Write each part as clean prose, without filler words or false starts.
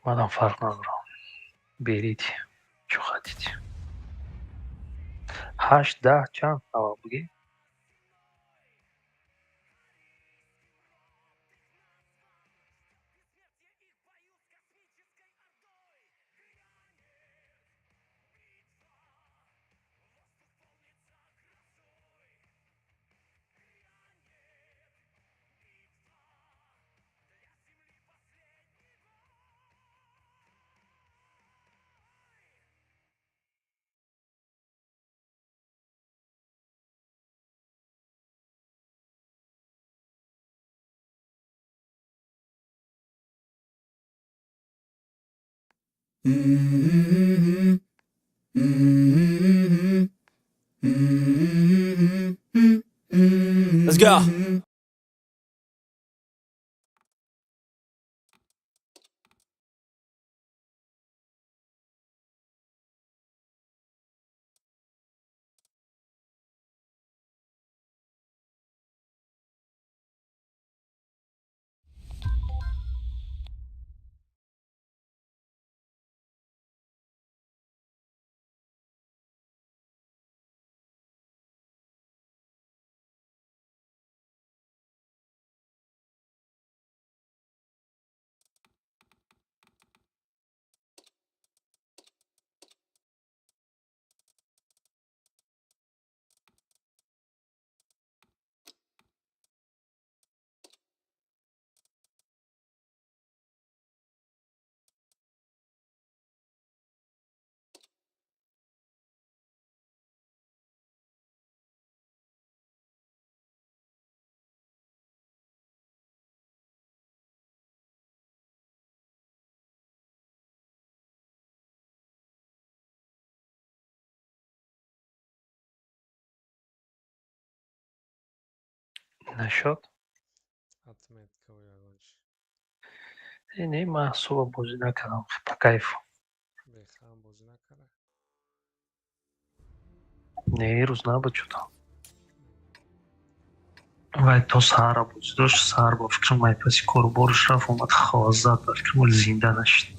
Манам фарқ надорам. Берите, чё хотите. Ҳашт, 10, чанд? Аввал бигӣ. Let's go. Нашуд? Отметка ягон чи. Не, ман особо бозӣ накардам, по кайфу. Бехам бозӣ накарда? Не, ирӯз набуд чӯто. Вай то саҳара бозӣ дошт, саҳар ба фикрам ай паси кору бораш рафт, омад, хова зад, ба фикрам вале зинда нашид.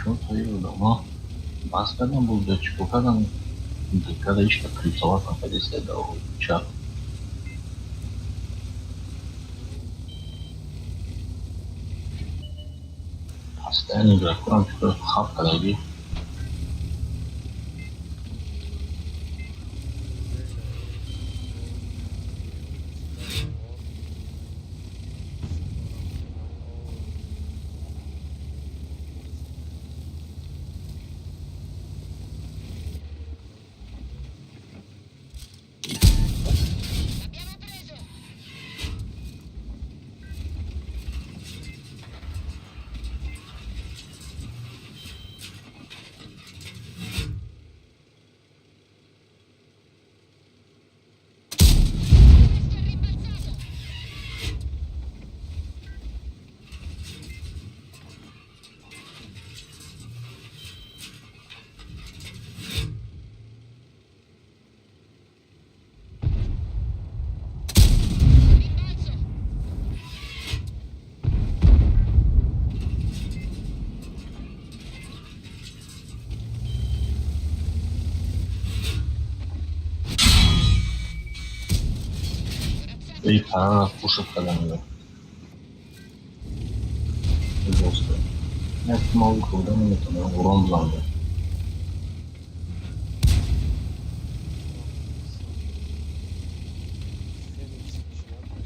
Чё твои дома? Бас кардам буд, чӣ кор кардам? Декада ишка крипсоватам кадеста да чат. Постоянно игрокурам чё хап кадаги. И пара пушек кардам. Просто. Я могу, когда наметонам урон бизанам. Феникс чи набуд?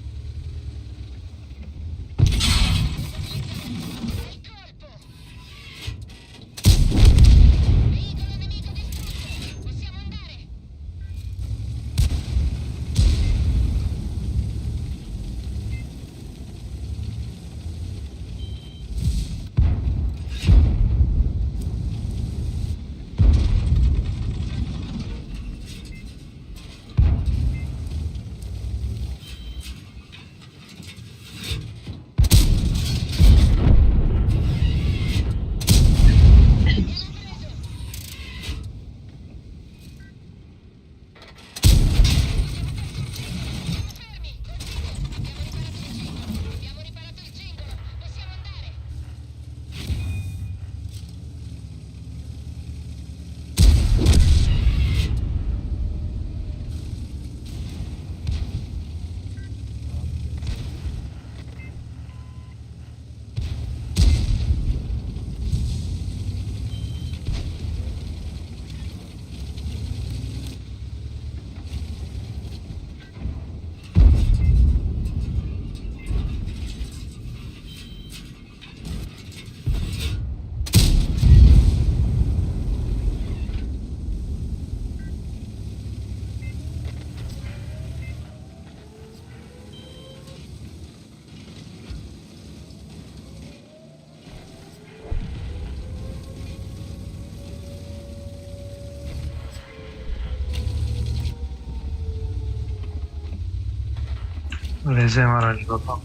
Везе мара нигоҳ кун.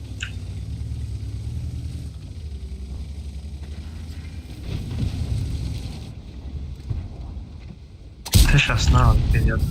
Ты сейчас на, вперед.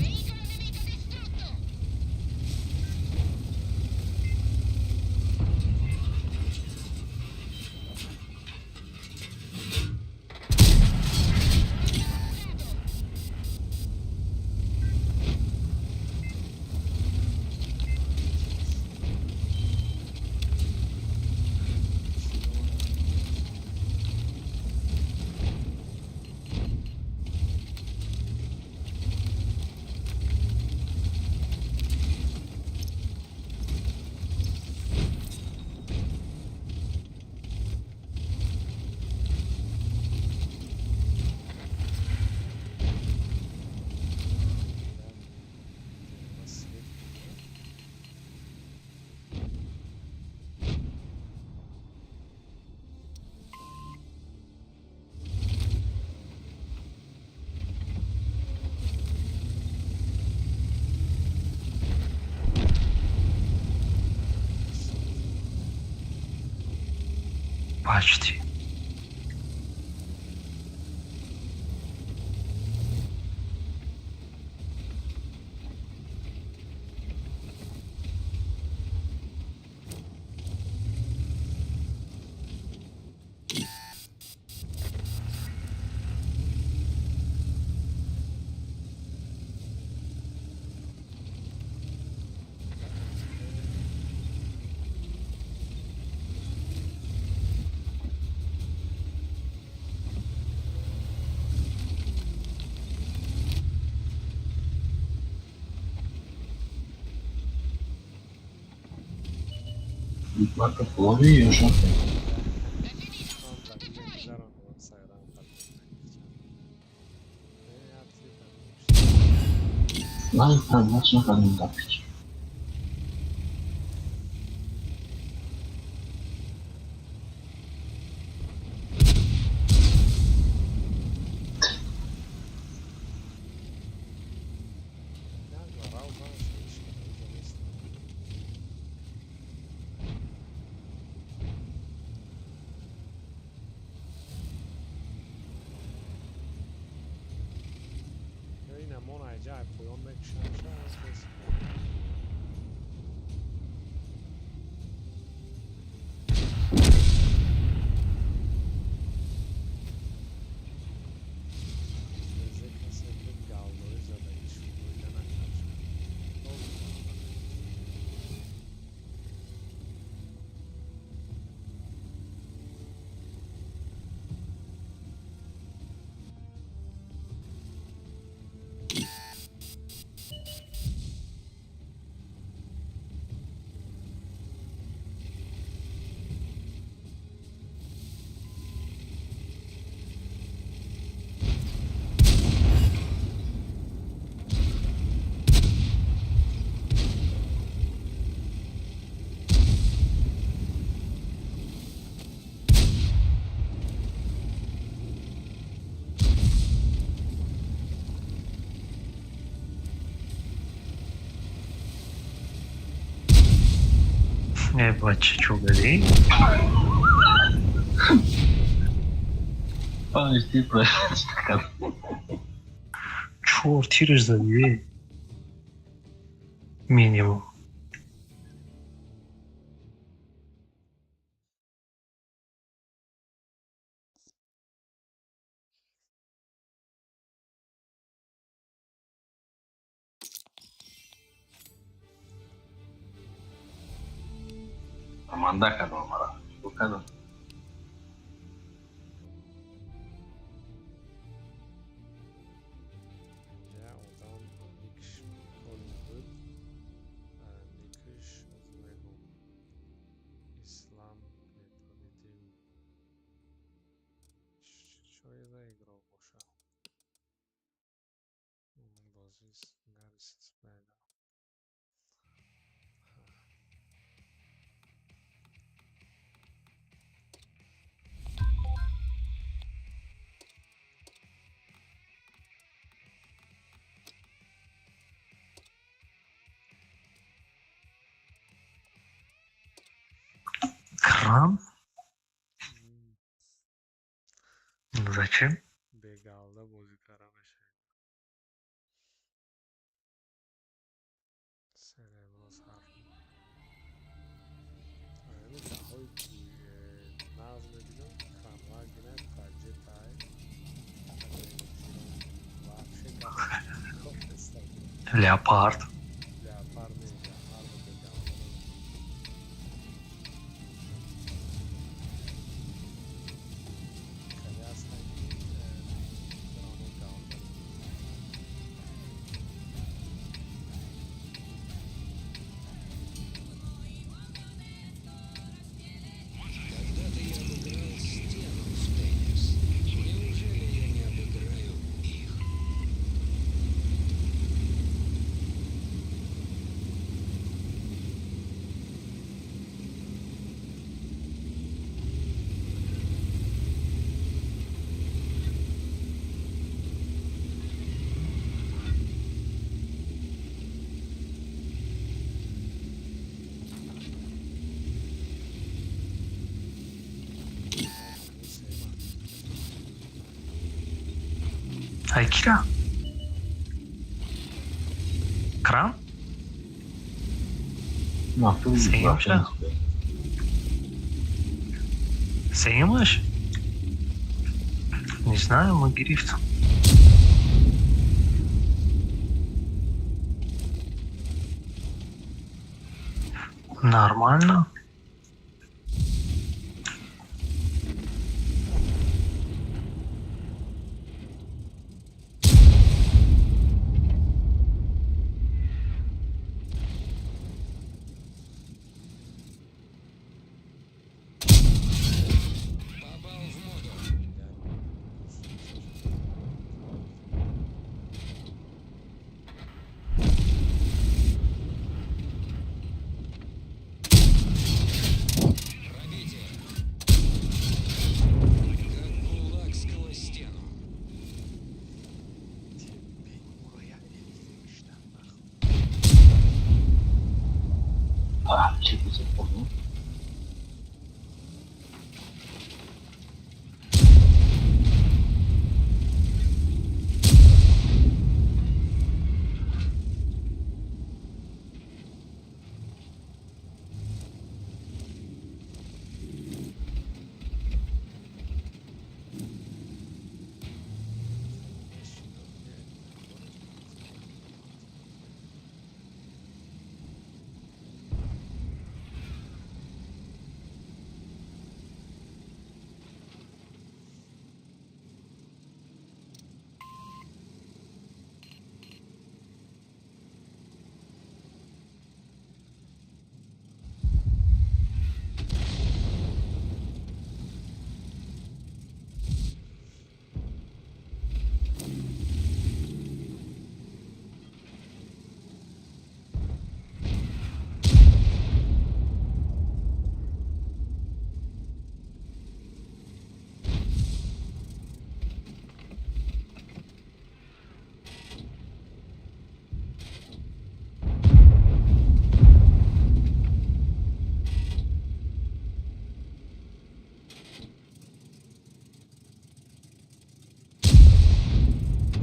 Почти. Марко Полови и Жопе. Не, бача, чё говори? Чёрт, тираж за две. Минимум. Манда кадом мара. Кадом. Кран? Зачем? Бегалда бозӣ кара мешавад. Серебро сар. Ами даҳои нағз мебинам, Кранвагена, Проджетай. Вообще гап неста. Леопард. Леопард не, леопард бегалда. Хеле ҳастанд, ки равно галда. Когда-то я обыграл стену в теннис. Неужели я не обыграю их? Сема. Ай, кира? Кран? Натури. Сеюмша? Сеюмаш? Не знаю, ма гирифт. Нормально. Попал в моду. Пробитие. Как кулак сквозь стену. Бемуро як гирифтан. А, чӣ понял?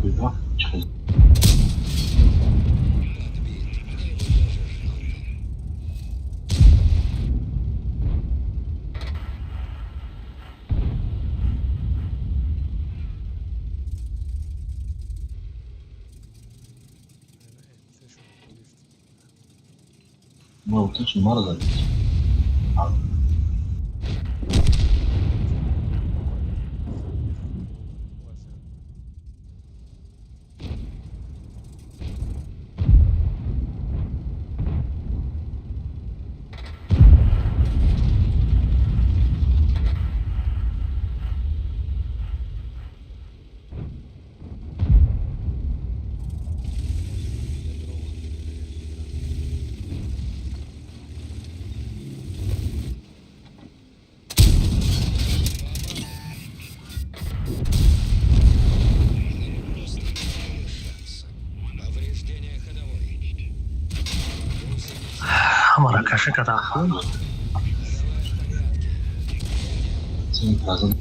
Куҷо? Чӣ хел? Подбит. Мне его даже жалко. Эттешон гирифт. Ма уточни мара задед. Вазият. Нам просто не дали шанса. Повреждение ходовой. Гусеница Ҳамара каша кардам. ходовая в порядке. 7%.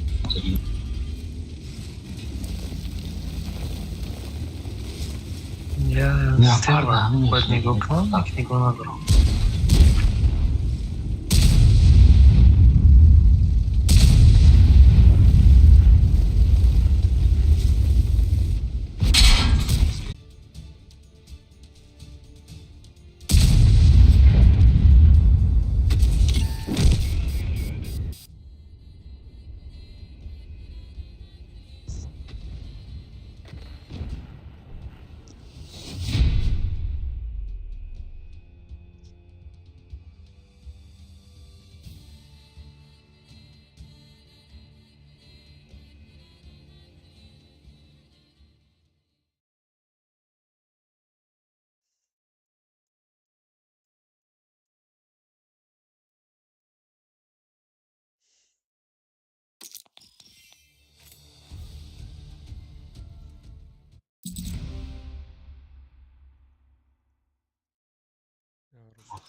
Я Не, стерва, парда, бояд не, нигоҳ не, кунам, не. як нигоҳ надорам.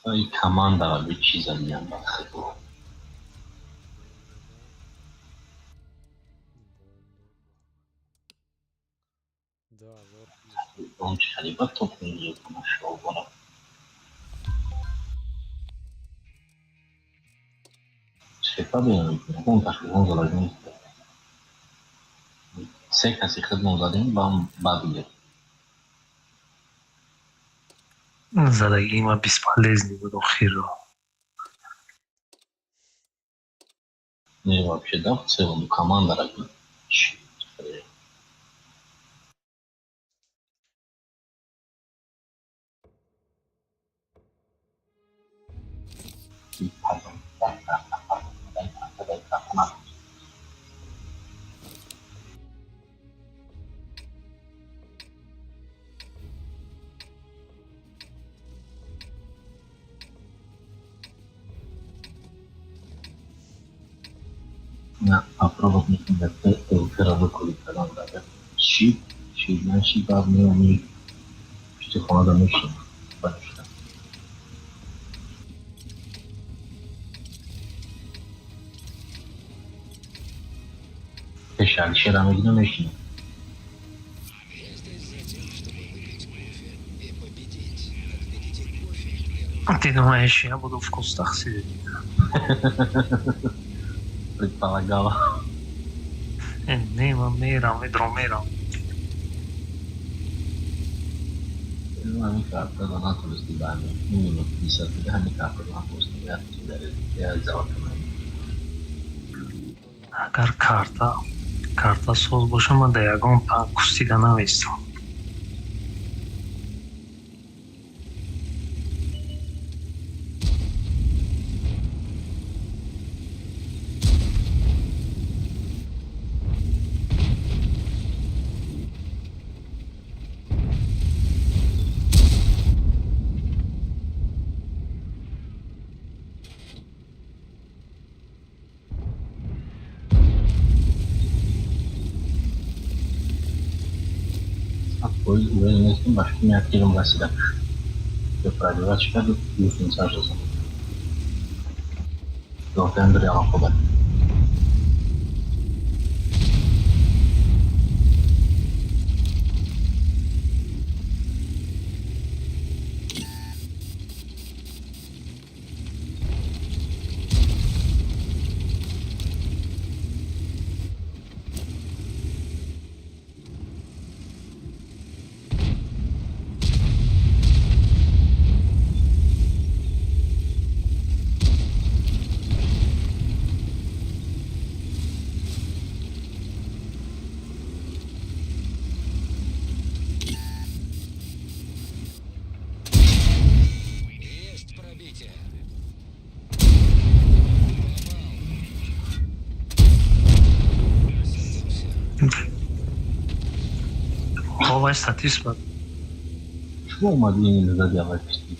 И командара би чиза диям ба худо. Да, лор пишет. Он чи халиба топ мезуд машоаллоҳ. Шефа бинам, кашгон залаги нест. Се каси хидмат задем, бам бад гирифт. Задагии ма бесполезный буд охирро. Не, вообще, да, в целом команда чи. На, попробовать не чӣ чӣ наши баъд меоми пишти хонада мешинам. Конечно. Пеши Алишера мегирам, мешинам. Я здесь за тем, чтобы выпить кофе и победить. Отведите кофе и Ты думаешь, я буду в кустах сидеть? Предполагала. Не, ман мерам, медром, мерам. Ҳамин карта натонисти ба ҳамин минут 50 дига ҳамин карта натонисти завод. Агар карта соз боша, ман дар ягон пан кустида наместам. Уверен нестем, ба фикр як тирам расида. Продлевать кард, юфин сар зад. Defender алақоба. Есть пробитие. Попал. Садимся. Ҳовай статист бад. Чӣ омади ин зади аввал пишти?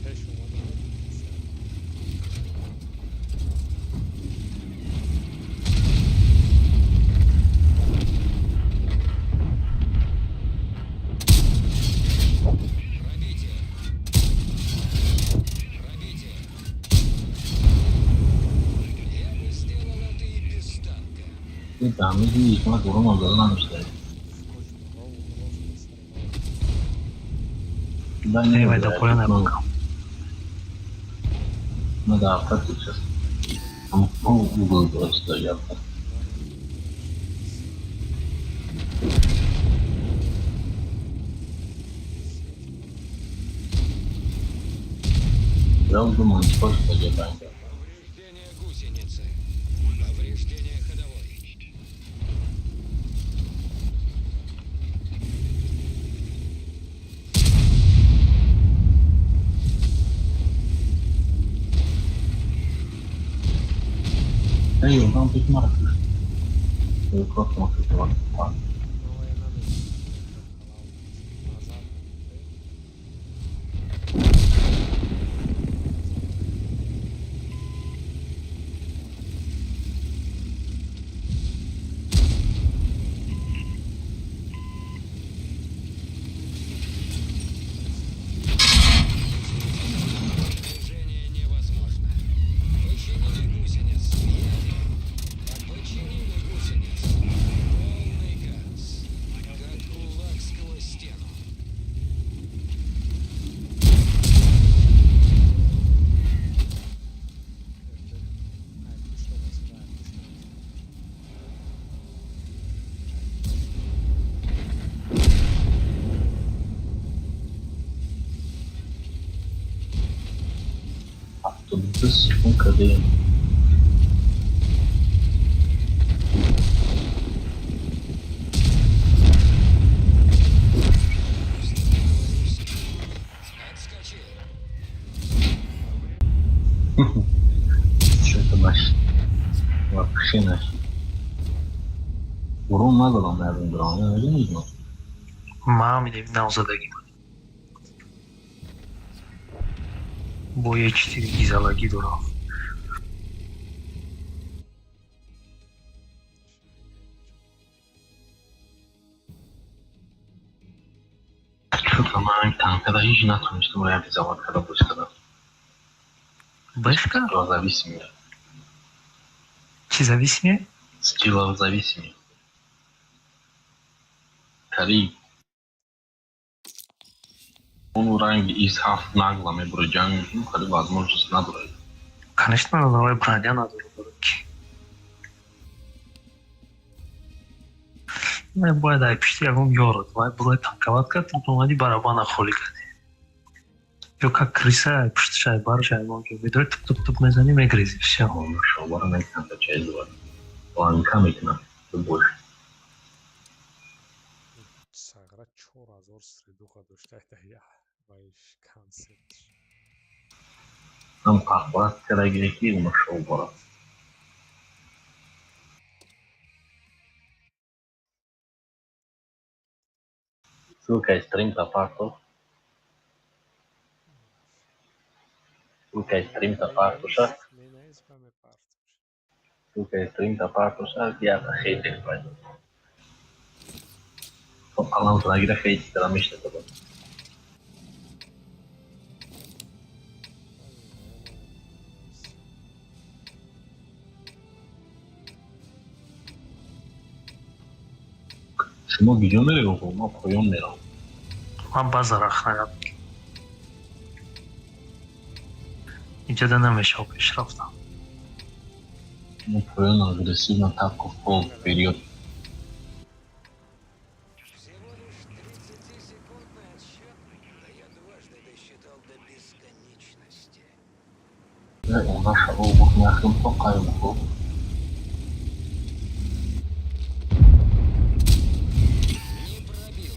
Пеш омада. Пробитие. Ҳамиди ҳикмат урумам зада намешавад. Не, вай, до поёна пока. Надо автотик сейчас. Угол просто я. Я думаю, сколько где-то. Повреждение гусеницы. Повреждение ходовой. Эй, он тут маркер. Просто маркер. Движение невозможно. Починили гусениц. Едем. Починили гусениц. Полный газ. Как кулак сквозь стену. 72 секунд кадаем. Отскочи. Что это значит? Вообще значит. Урон надо наверное, брал. Я не знаю. Ман навзадагӣ бо е четыре гизалагӣ дорам. Что-то ман танкада ҳеҷ натонистам реализовать карда боз кардам. Бэшка? Зависимый. Чӣ зависимый? Стилозависимый. Кари он ранги из ҳафт нагла мебура ҷанг мекунем, хали возможность надорад. Конечно, надорад, броня надорад. Вай бояд ай пишти ягон ёрот, вай бурой танковать кард, ту омадӣ барабана холӣ кардӣ. Ё как крыса ай пуштиш ай барш ягон ҷо медорӣ, туп туп туп мезанӣ, мегрезӣ, всё. Шобара мекунам, чай дорад. Ланка мекунам, больше. Сагра 4000 средуха дошта вайш концертш. Ҳам қаҳваст кардаги ки шобара. Ссылка стрим та парту. Ссылка стрим та партуша. Ссылка стрим та партуша, я хейтер пойду. Аллах нагира хейт кара мешта. Шумо куҷо меравед? Ман поён меравам. Ман ба зарахнагам. Иҷода намешав пеш рафтам. Мо поён агрессивно тапку в пол вперёд. Всего лишь 30-секундный отсчет, да я дважды досчитал до бесконечности. Она шаро нахрен тоқаю. Не пробил.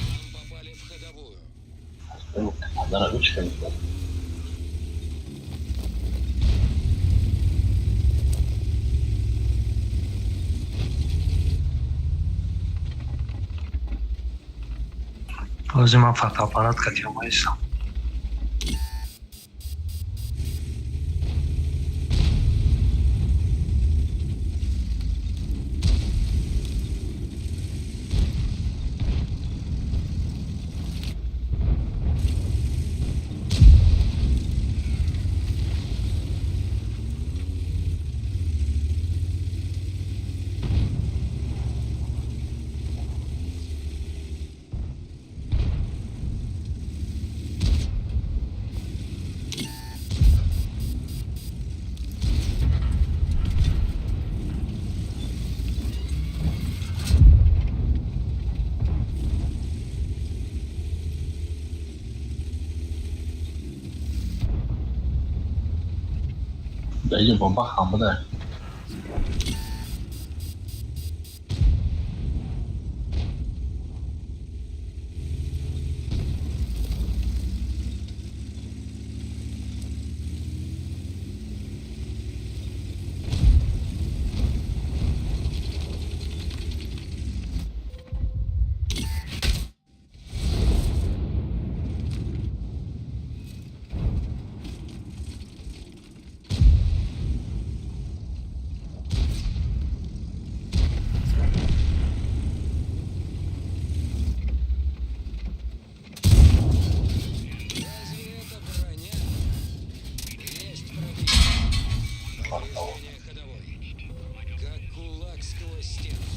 Нам попали в ходовую. Дара ручка мекунад. Ҳозир ман фотоаппарат катиам айсам. Дар инҷо бомба хам буда. Разве это броня? Есть пробитие. Повреждение ходовой. Как кулак сквозь стену.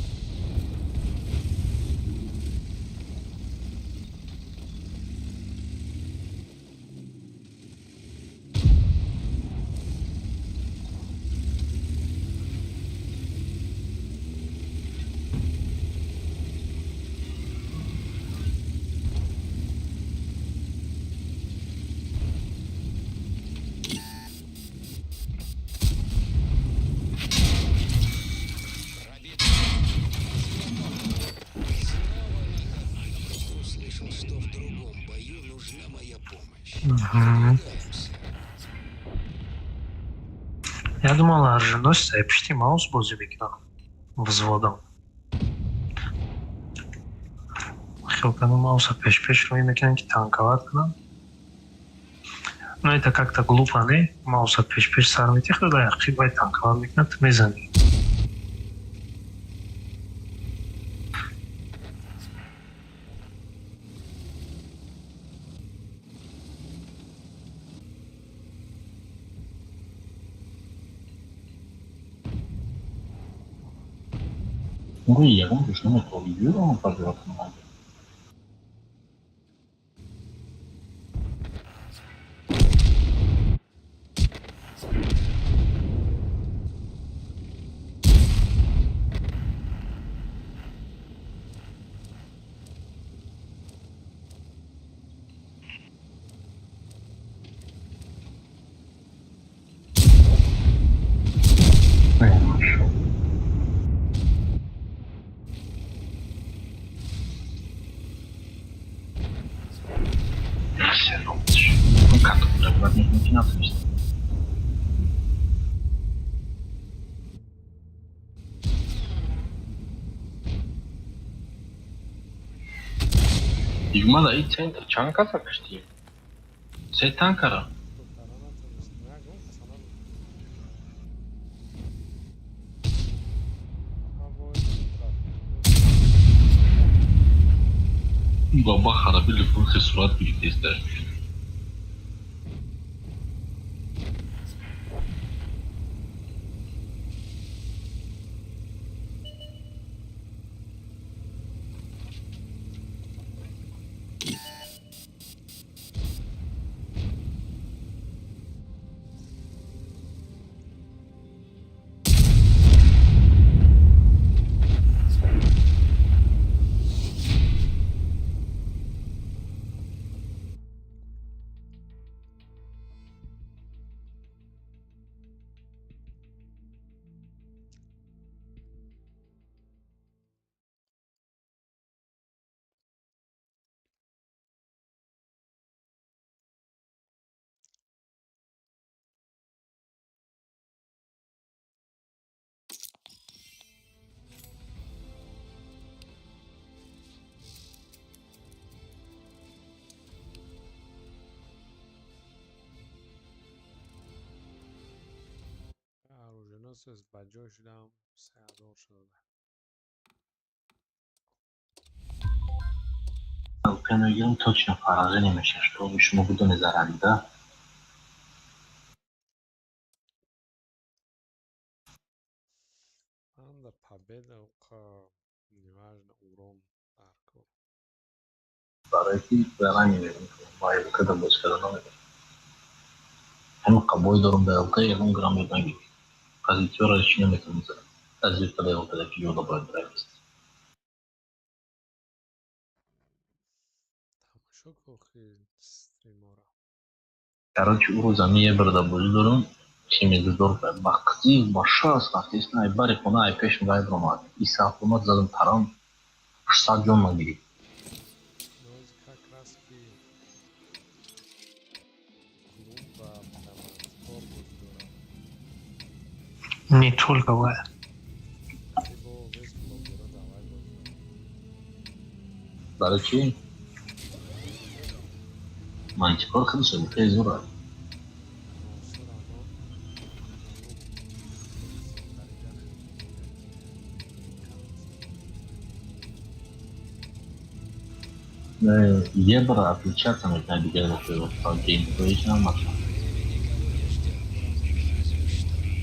Пробито. Снова на ходу. Услышал, что в другом бою нужна моя помощь. Мгм. Выдвигаемся. Я думал, оруженосец ай пишти маус бозӣ мекунам. Взводом. Хел кардам, мауса пеш-пеш рӯй мекунам, ки танковать кунам. Но это как-то глупо, не? Мауса пеш-пеш сар метихад, ай ақиб вай танковать мекунад, ту мезанӣ. Рӯи ягон ҷош наметавонӣ юро пробивать кунам. Ай, нашел. Ну как тут пробивать не надо. Дигмада и центр чанд каса киштӣ? Се танкара. Духтара натонист. Ягон каса набуд. Ман бо рафтам. Баба хараби лифурхи сурат гирифтеста. Ҳозир ба ҷой шудам, 3000 шуда. ЛП мегирам, точно поражение мешавад, чтобы шумо бидони зарари, да? Анда победа уқа неважно, урон дар кор. Барои ки заранее мегӯям, ма ЛК да боз карда намедонам. Ҳамин қабой дорам дар ЛК, ягон грамм ёд нагирифт. Позитсияро чӣ наметавонам занам. Аз зирта да ЛК да ки ёда бояд бравист. Тамошо кун охи стримора. Короче, урӯз ами ебрда бозӣ дорам, химезадор ба қизӣ ба шаст рафтест, ай бари хона, ай пешм гай бромад. Иса автомат задам тарам, 600 ҷон нагирифт. Нози как раз ки гурӯҳ ба Даманскор бозӣ дорам. Не только вая. Либо весь блогера давай бозӣ дорам. Барои чӣ? Мантикор худаш хеле зур аст. Но всё равно дариҷа Ебра отличаться мекунад дигар бозиҳо, геймплейш намаша. Время никого не ждет. Разве что меня.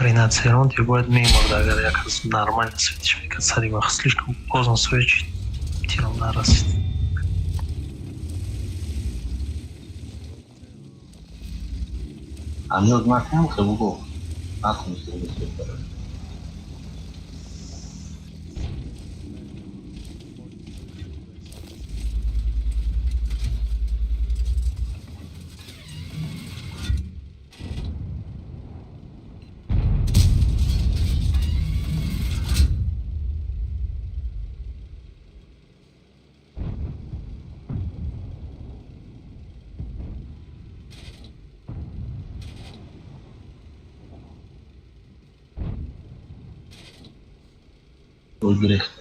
Ринацеронт ё бояд мемурд, агар як аз нормально светиш мекард. Сари вақт слишком поздно свечи тиром нарасид. Ҳамёз накунам, хеле гуфт. Натонистем бисёр барад. Ӯ гирехт.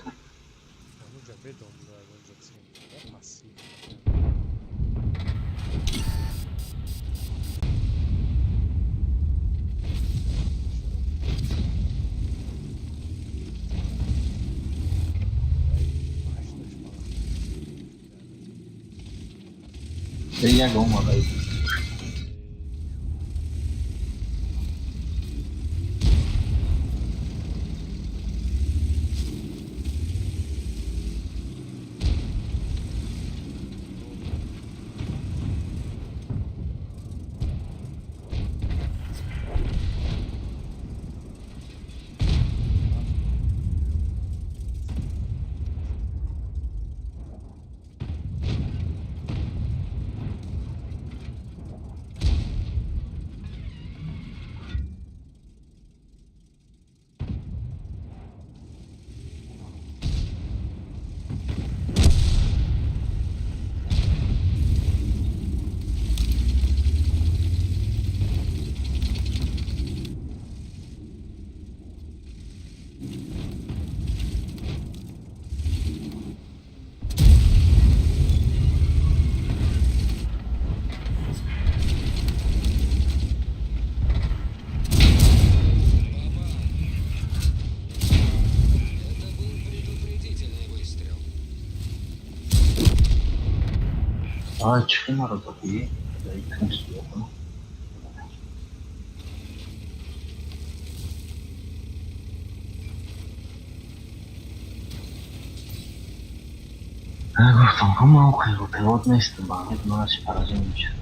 Ҳамунҷа бедом ягонҷа центр пассив. Як омада. Ай, чӣ маро додӣ? Дай кунҷ кунам. Гуфтам, ҳама пилот нестам, ба ҳамин манаш поражение мешавад.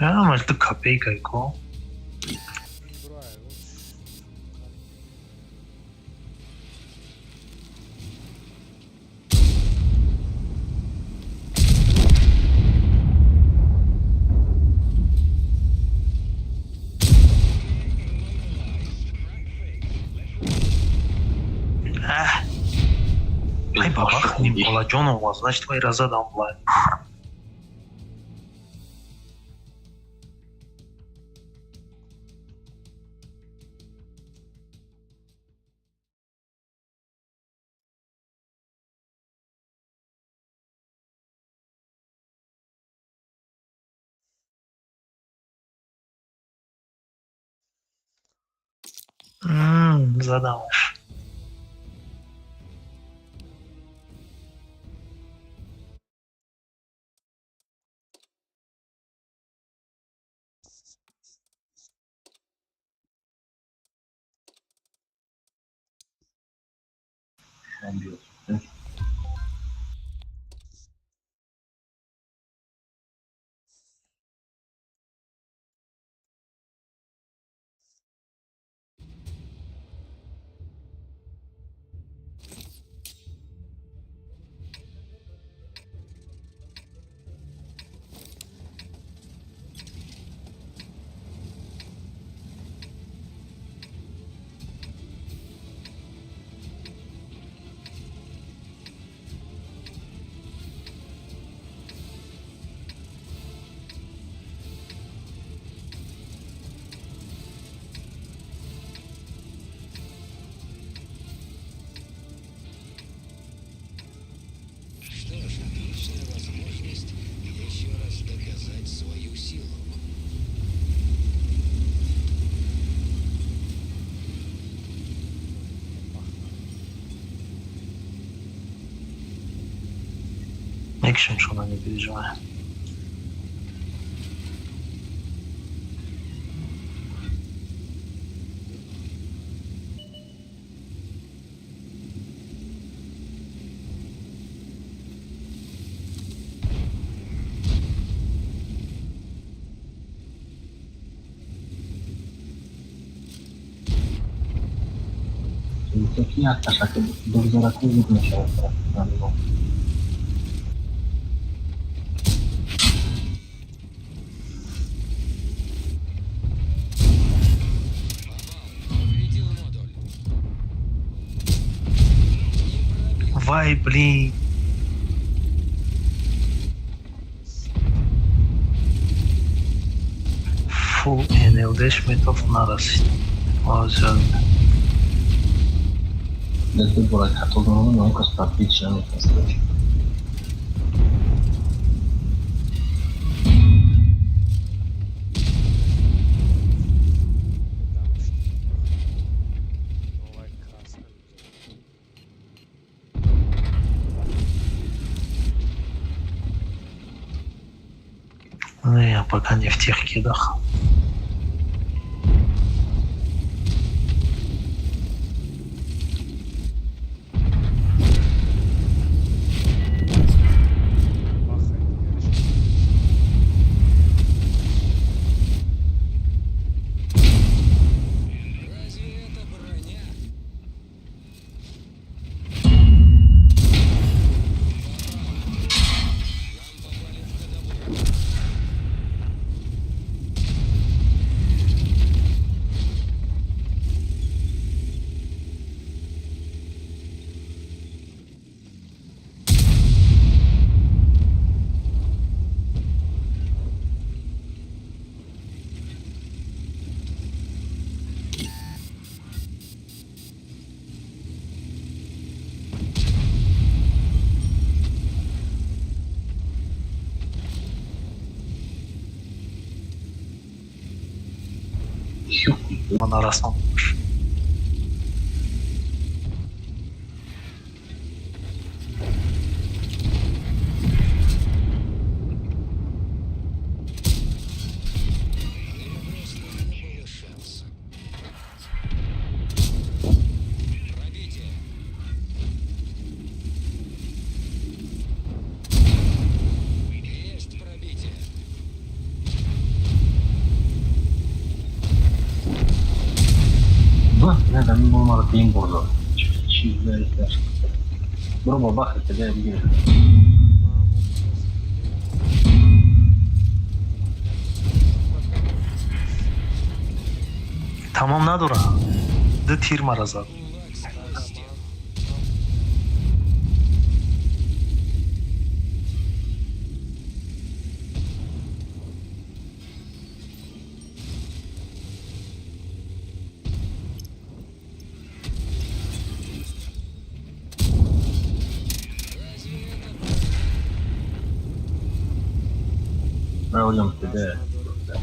А, ма ту копейка ко. Бра, Ах, ай бабах ним Балаҷонов, значит, вай разадам бла. Задамаш. Что ж, отличная возможность еще раз доказать свою силу. Мекшем шона, не переживай. Як ташаки догзараку мешавад. Попал. Повредил модуль. Не пробил. Вай, блин. Фу, НЛДш метов нарасид. Озон. Ду бора хато дорам, он кас подписчик наметавонист. Новая краска. Ну, я пока не в тех кидах. Бахай, дигараш. Разве это броня? Попал. Нам попали в ходовую. Ман нарасондаш. У него просто не было шанса. Пробитие. Есть пробитие. Ба, не, да ми мара тим бурдо. Чи знаеш. Бро, бабаха, къде е бил? Тамом надора. Ду тир мара зад. Кулак сквозь стену. Разве это Правилно, къде е? как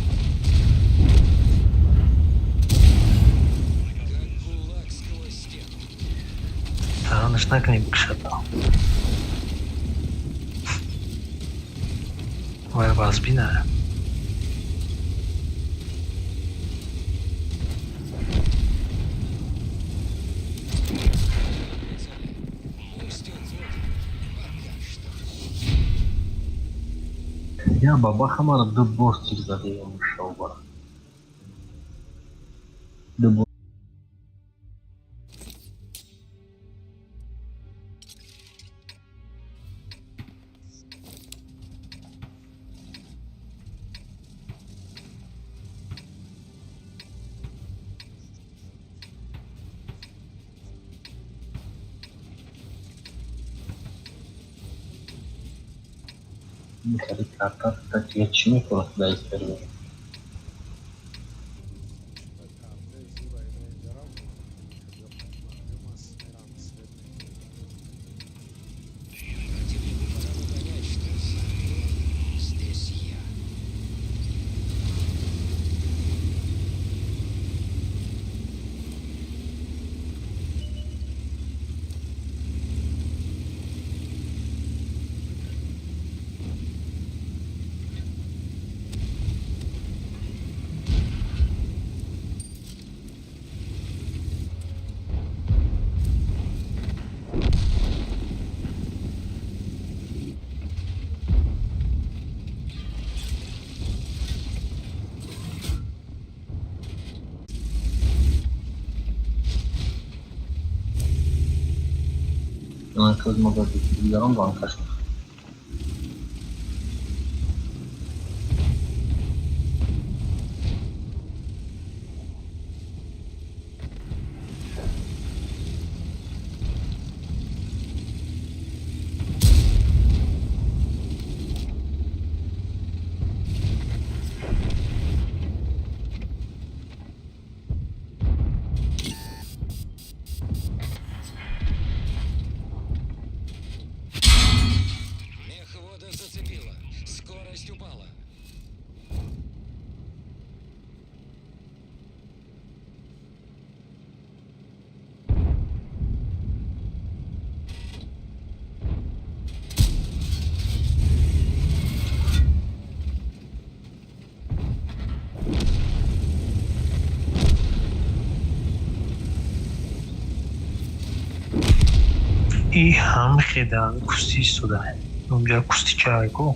кулак сквозь стену? Таранаш накунӣ бикушада. Вай вазбина. Пусть он водит. Пока что. Я бабаха мара ду бор тир заде я мушав бара. Ду бор. Михали карта, так я чӣ мекунад дар сервер? Картаи зура ина инҷарам маълум аст, мерам свет мекунам. Противнику пора бы понять, что самый главный здесь я. Ман мога дигарон банкаш. Мехвода зацепила. Скорость упала. И ҳам хеда кусти истода. Унҷа кустичае ку.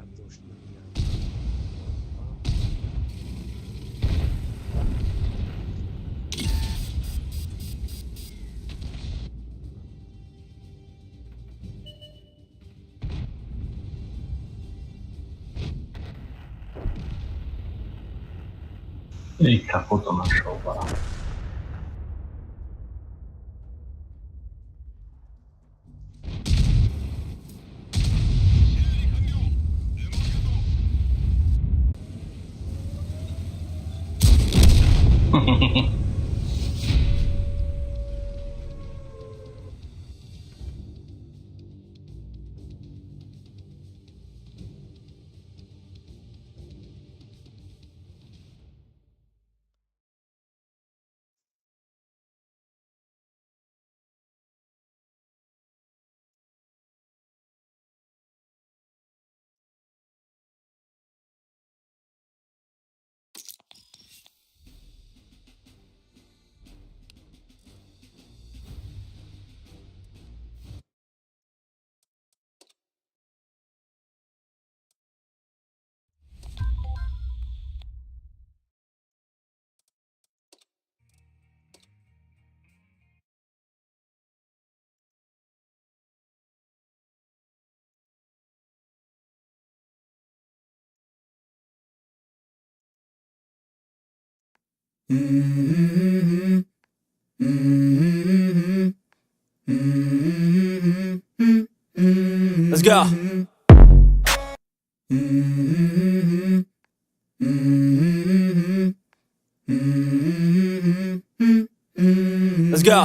Нигаҳ доштани як. Эй, капота нашел, баран. Let's go. Let's go.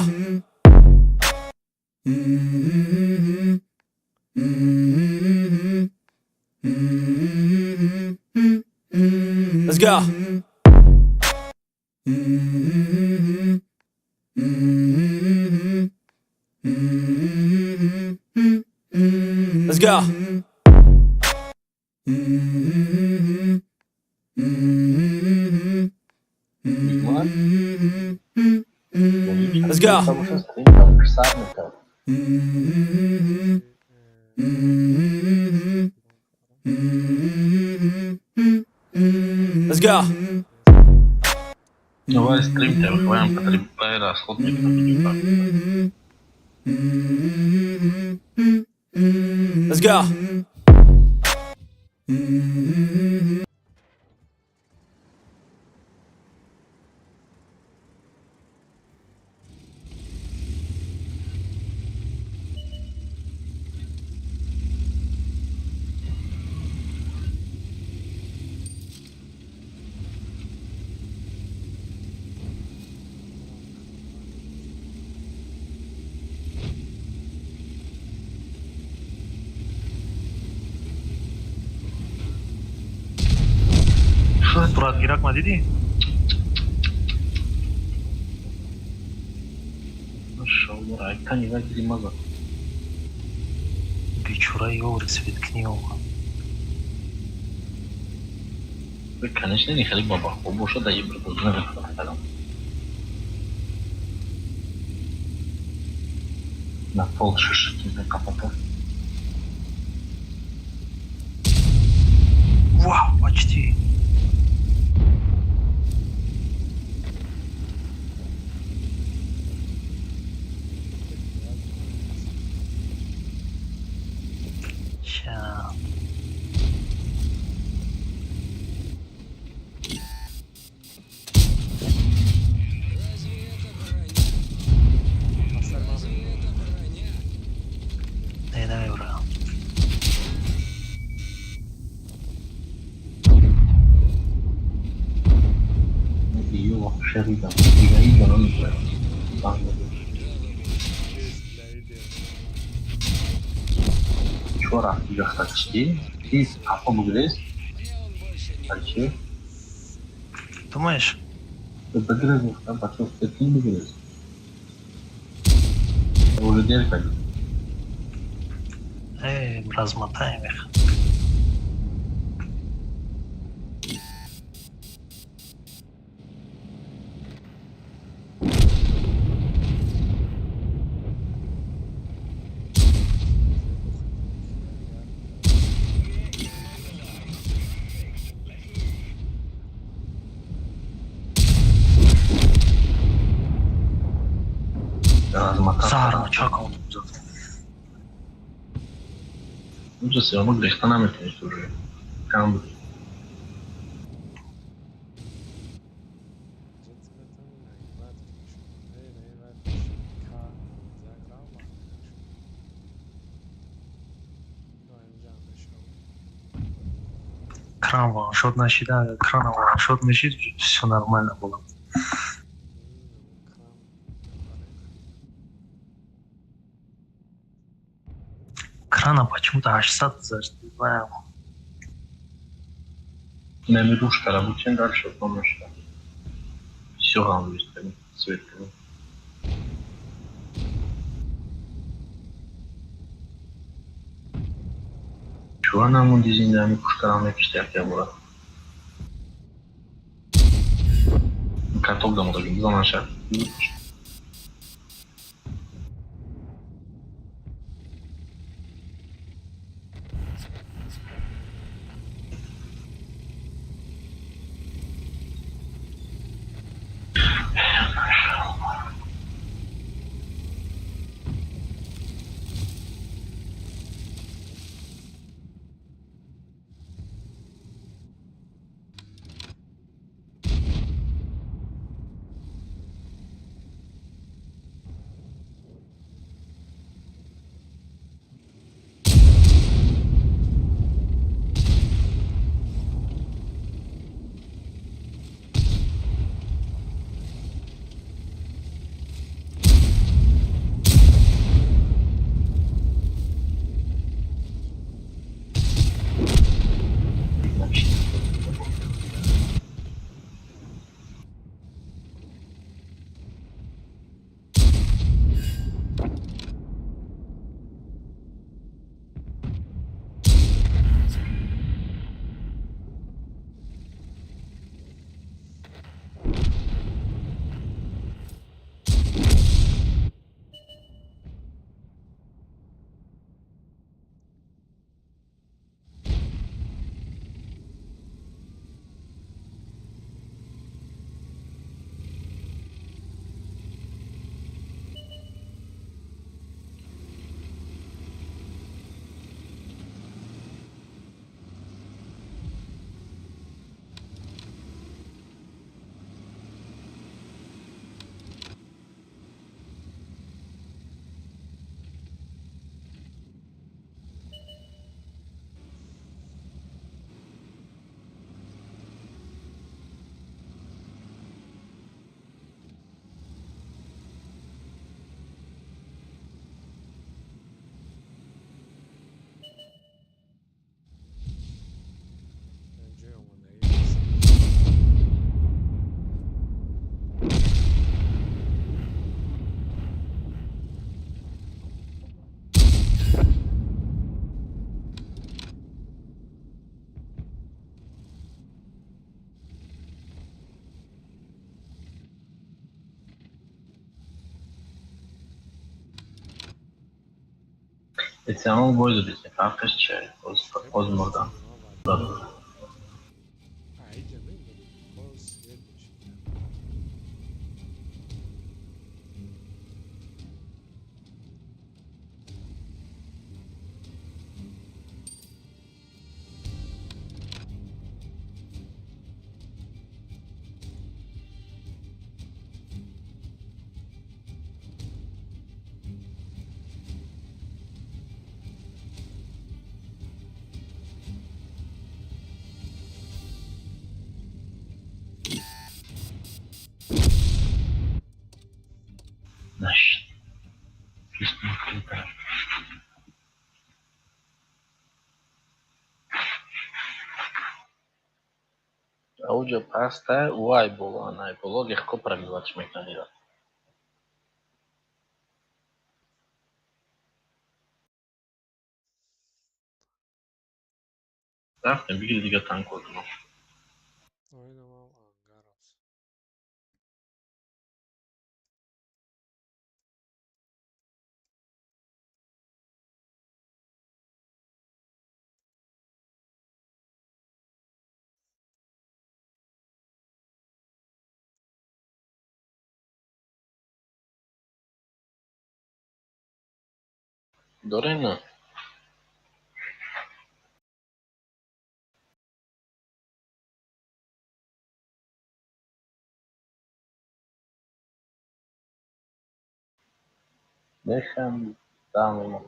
Let's go. Let's go. Ман Let's go. Тамоша стрим, тамоша сар мекард. Let's go. Давай стрим тебя выхватим, потребляй расход микрофона. Let's go. Суратгирак ма дидӣ? Машалло, райка нигоҳ киди маза. Бечора ёври светкни ова. Конечно, не хеле бабахо боша, да ибр намехӯрам. На пол шишки закапата. Вау, почти. Ща. Разве это броня? Разве это броня? Не, намебра. Ё шеридам. Дига ида намехӯрам. Чора дига чти? Ти апо бугрез? Мне он больше не А чи? Думаешь? Бигрез гуфтам, бачо ти бигрез. Уже дер кардӣ. Размотаем их. Заҳрма чакам зад. Унҷо всё равно грехта наметавонӣ уже. Кам буд. Ҷинс метавонӣ нагибат кунӣ. Не, не, вай ка як рав бармешуд. Но инҷа мешавад. Кран ваншот нашида, агар крана ваншот мешид, всё нормально было. Кран Крана почему-то 800 гузашт. Не знаю. Нами рушкара бутен дальше помощь. Всё равно цвет. Чуа намонди зинда ами пушкара мекишти як бора. Картоп дамодаги бизанаша. Ҷой омодагӣ аст. Эҳтимол бой додед, фарқаш чия? Оз мурдам. Аиҷа мемурӣ, боз свет мешид. Нашид. Ауҷо паста вай боло, най боло легко пробивать мекунад. Рафтем, бигири дига танкотро. Оинамам ангар аст. Дорем на? Бехам да.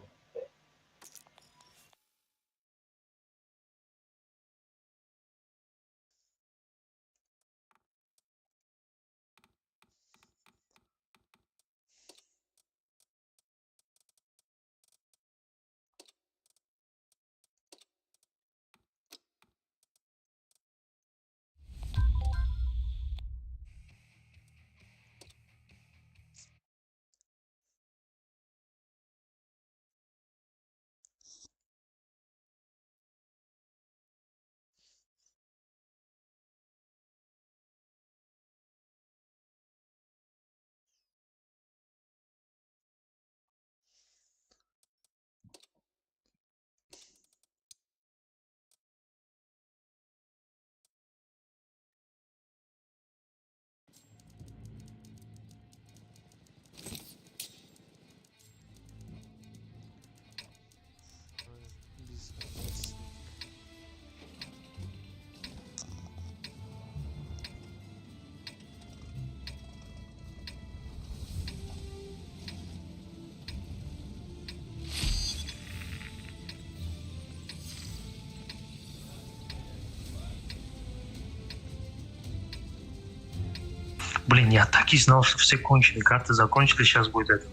Блин, я так и знал, что все кончили, карты закончили, сейчас будет это.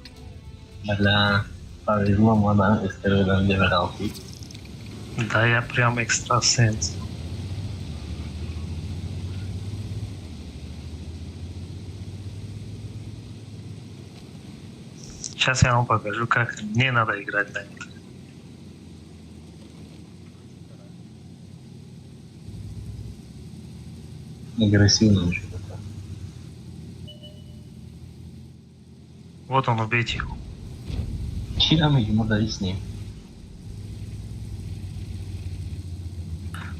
Бля, повезло, мадам, эстерведан демеғалтӣ. Да, я прям экстрасенс. Сейчас я вам покажу, как не надо играть на них. Агрессивно еще такое. Вот он, убейте его. Кира мегимо дар с ним.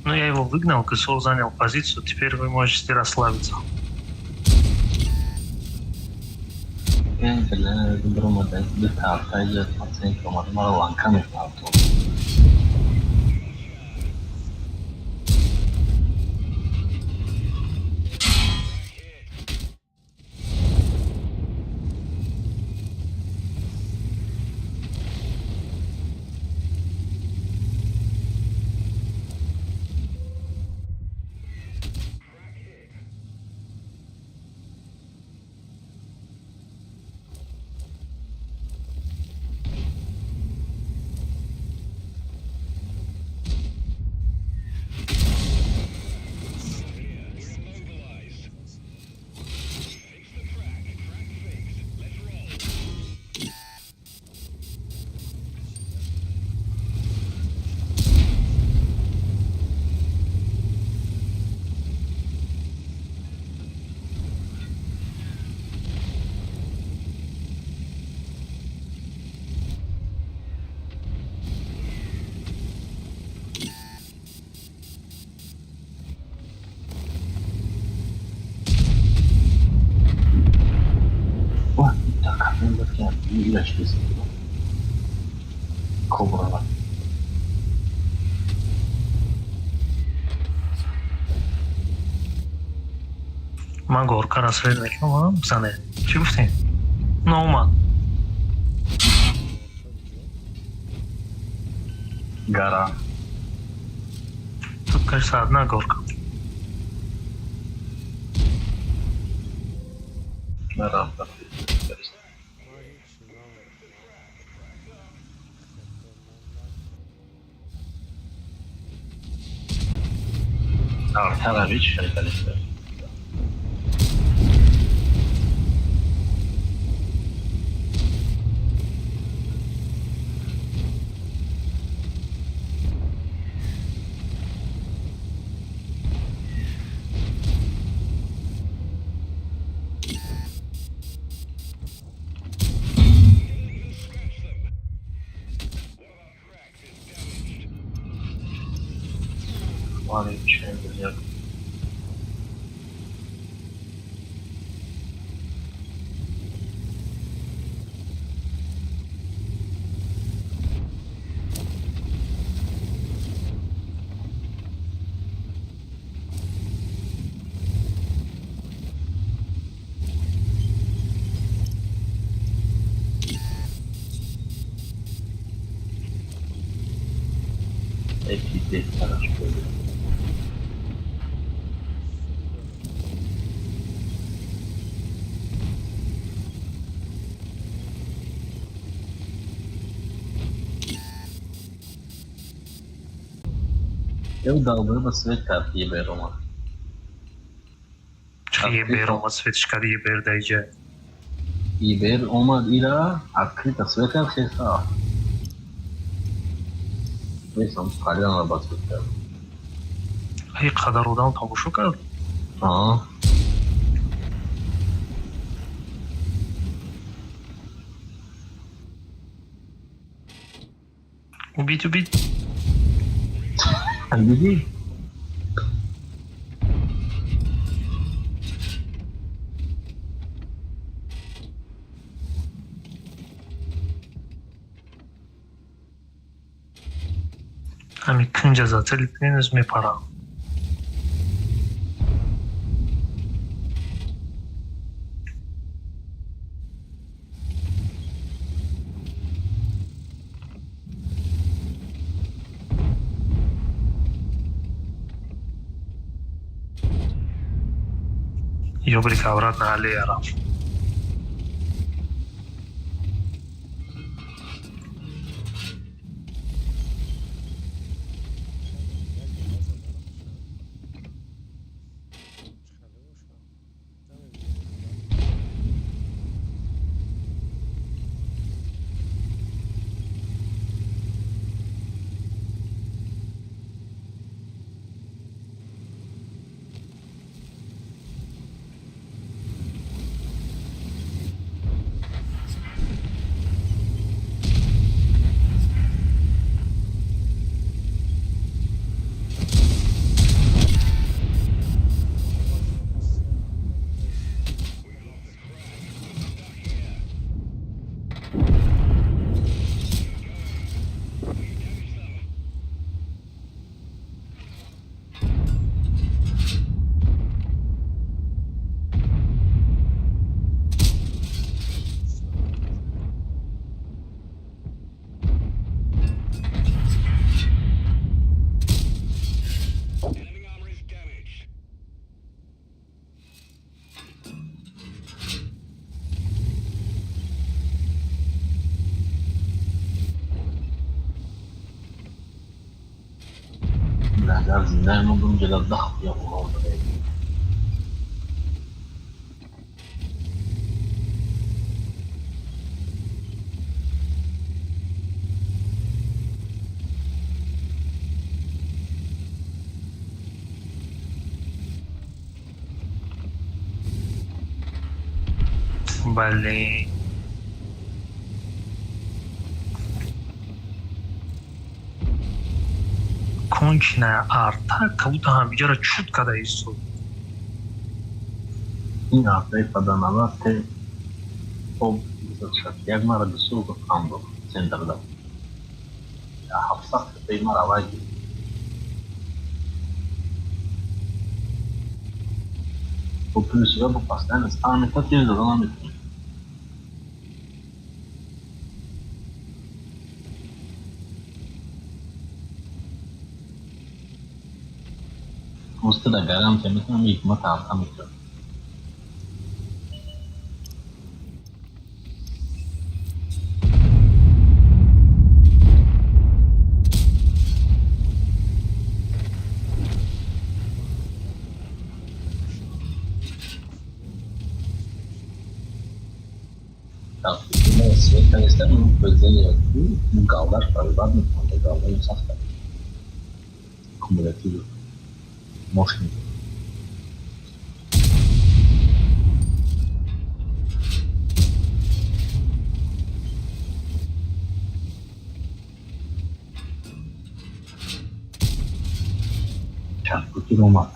Ну, я его выгнал, КСО занял позицию, теперь вы можете расслабиться. Бля, бромада ду тарта пациент омад, маро ланка мекунад. Кобра. Ман горкара свет мекунам, зане. Чӣ гуфтем? Наомад. Гора. Тут, кажется, одна горка. Гора. Артарович, это Ладно, Эти беҳтараш буд. Ё долбоеба свет кард, ебер омад. Чӣ ебер омад, светш кард, ебер даиҷа. Ебер омад, ира открыто свет кард, хеса. Несам қаляна ба свет кард. Ай қадар одам тамошо кард. Аа. Убить, убить. Дидӣ? Ҳами кунҷа зацелить кунед, мепарам. Ёблик обратно аллея рафт. Як гила заданам шуд. Чӣ хеле бошад? Намебинем. Агар зинда мондум, ҷода 10 я урон додем. Бале. Конченая арта, как будто ҳамиҷаро чут када истод. Ин ҳафтаи паданава те об 61 мара бисёр гуфтам буд центрда. 700 хпи мара вай гирифт. Бо плюс бо постоянно стан метад, тир зада наметавонӣ. Устада гарантия метавонам, ҳикмат ҳафта метавонам. Света нестам, произведение галдаш правибад метавонад, галдаи сахт кумулятив мощный. Чанд омад.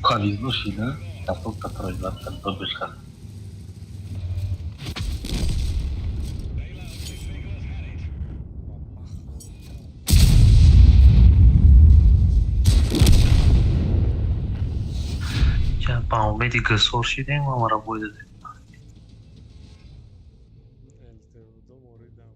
Повезло шида, каток, который 22 бешка. Ва бахман. Ча ба умеди гасор шидем, ва мара бой дадем. ЛТУ моридам.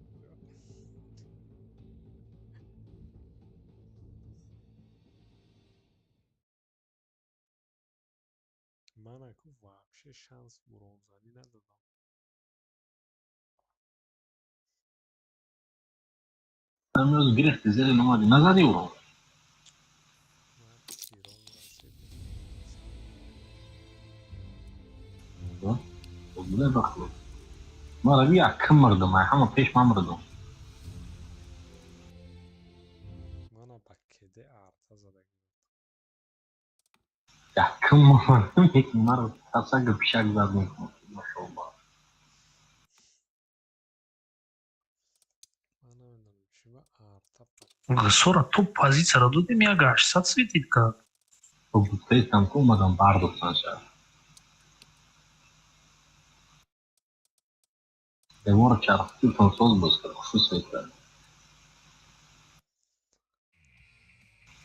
Ман аку вообще шанс буромзанӣ надодам. Амрӯз гирифти зери номади назади ӯро. Ман тиром расидем. Буда бахло. Ман раби якм мурдум, ай ҳама пеш ман мурдум. Мана ба кеде арта задагӣ. Якм мурдум, яки маро тасагу пишак зад мекунад. Машоаллоҳ. Ман намедонам чӣ ба арта ба Гасора топ позитсияро додем, як 800 светит кард. Гуфтаистам ку омадам бардоштан шаҳр. Девора чархтитон соз боз кард, хушу свет кард.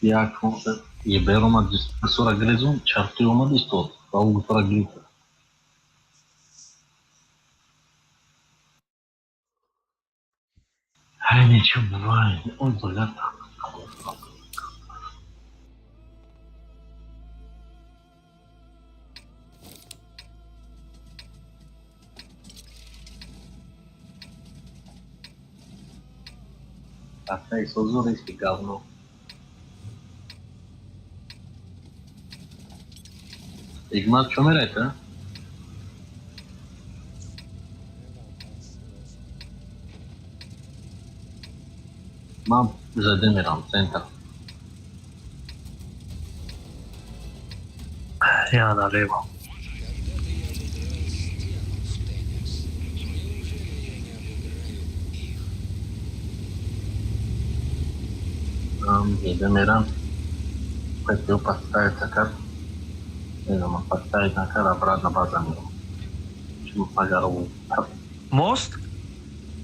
Як ебер омад, гусора гирезон, чархти омад истод ва ӯ гусора гирифт. Ай, ничего бывает. Ой, блядь. Опять созорийский говно. Игнат, что мерает, а? Мерам ҳаст рост. Ман зада мерам, центр. Я налево. Когда-то я обыграл стену в теннис. Неужели я не обыграю их? Ман зада мерам. Хотел поставить карт. Не поставить на кар, обратно база мерам. Чему пожару? Мост?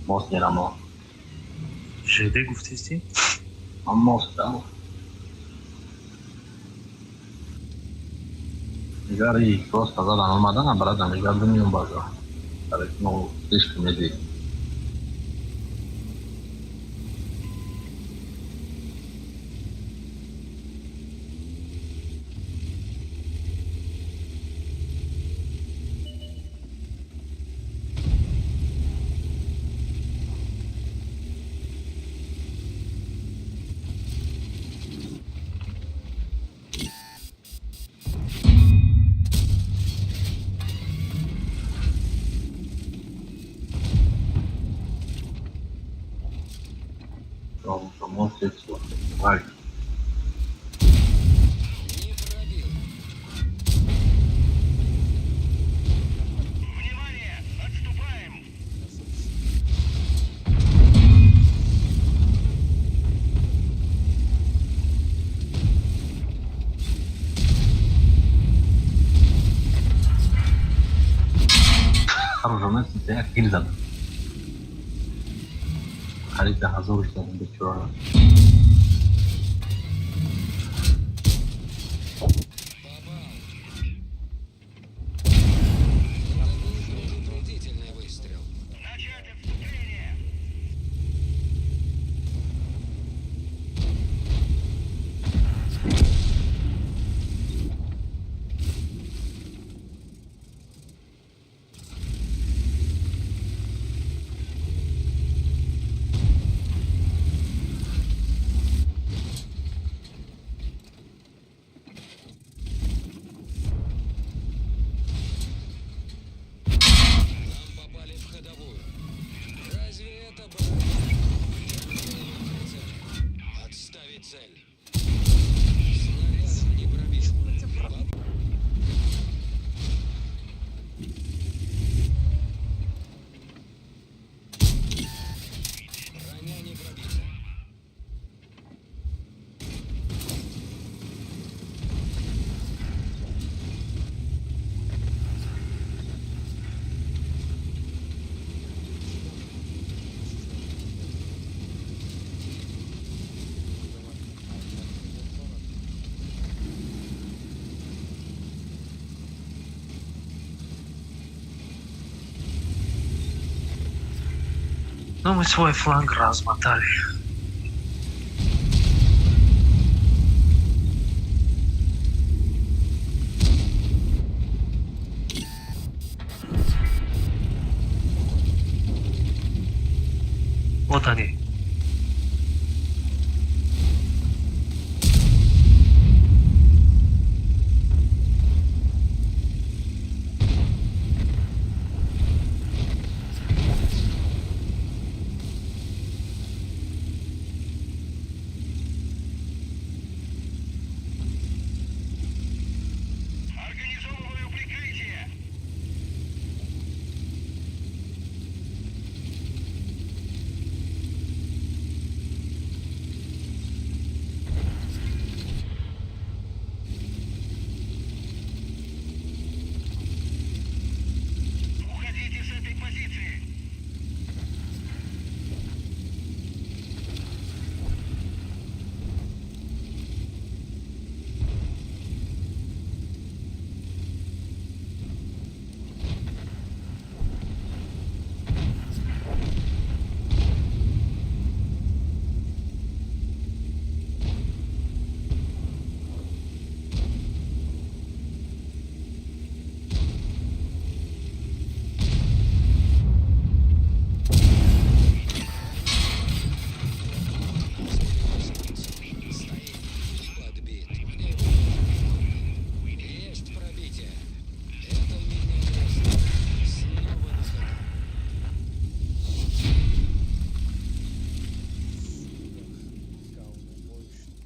Мост мерам. ЖД гуфтисти? Ман мост, да? Игари просто задан омадан, обратно мегардум миём база. Ну, слишком медленно. Мост. Не пробил. Оруженосец як тир зад. Қариб 10 000 задам бечора. Попал. Это был предупредительный выстрел. Ну, мы свой фланг размотали. Вот они. Организовываю прикрытие! Уходите с этой позиции! Стоит. Подбит. Мне его нужно. Есть пробитие. Это меня не остановит. Снова на ходу. Говнобой шуд.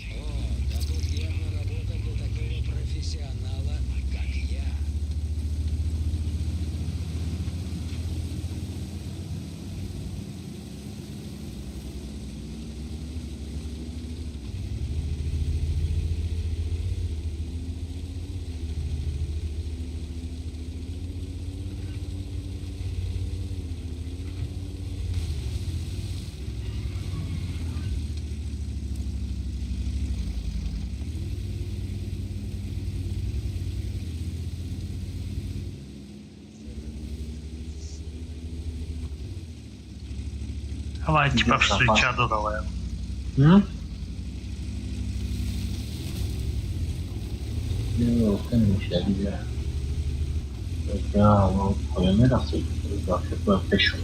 О, да тут явно работа для такого профессионала, как я. Давай, типа, Пиздец, встреча давай. М? Пешо.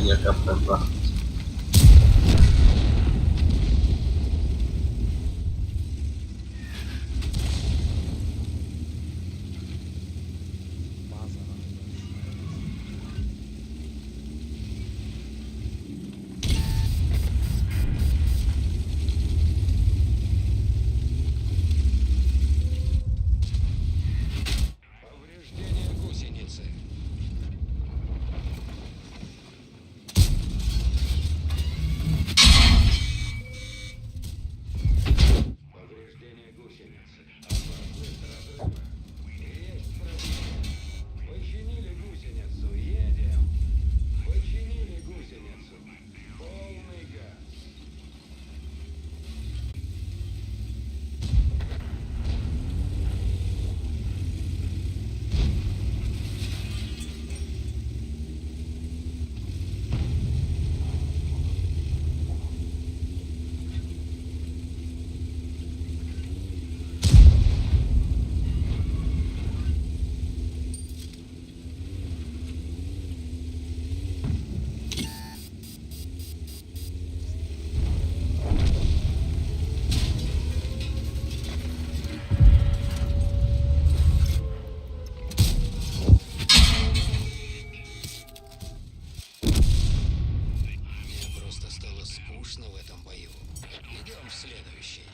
Як гап дар вақт. База намедонам. Повреждение гусеницы. Повреждение гусеницы. Опасность разрыва. Есть пробитие. Починили гусеницу. Едем. Починили гусеницу. Полный газ. Мне просто стало скучно в этом бою. Идем в следующий.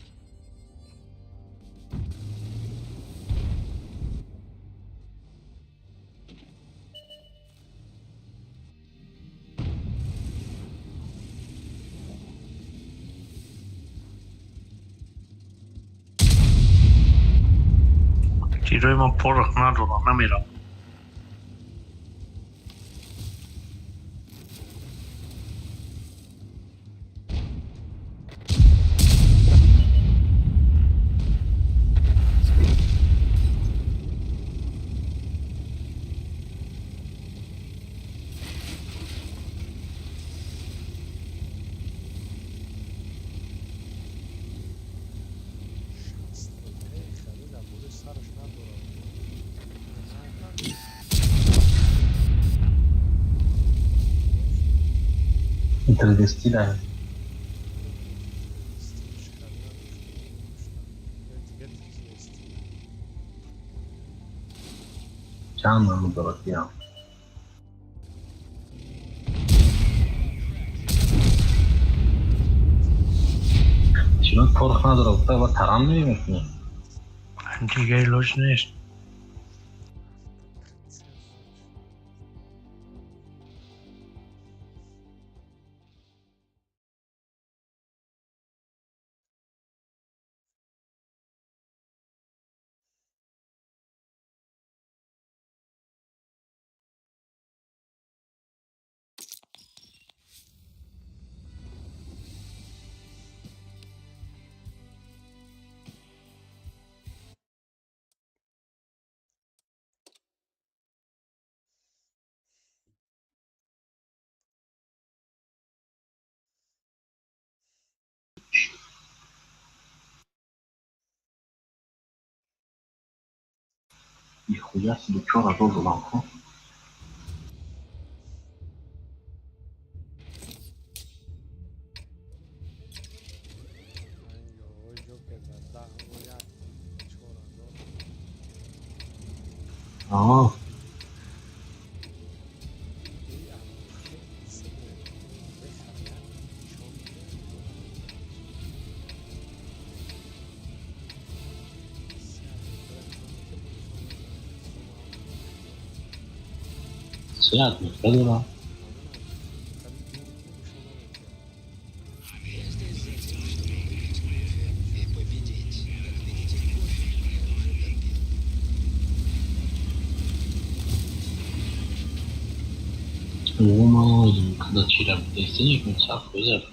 Тирои ман порох надорам, намерам. Шастотаи хеле дар болои сараш надорад. 3D да. Чанд намуд дорад ям? Чино порох надорад, гуфта ва таран мекунӣ. Дигар илоҷ нест. Нихуя себе, 4000 задам, хо? Аа. Се атмосфера дора. Я здесь за тем, чтобы выпить кофе и победить. Как видите, кофе я уже допил. О, когда чира дестиник мецав хуйза.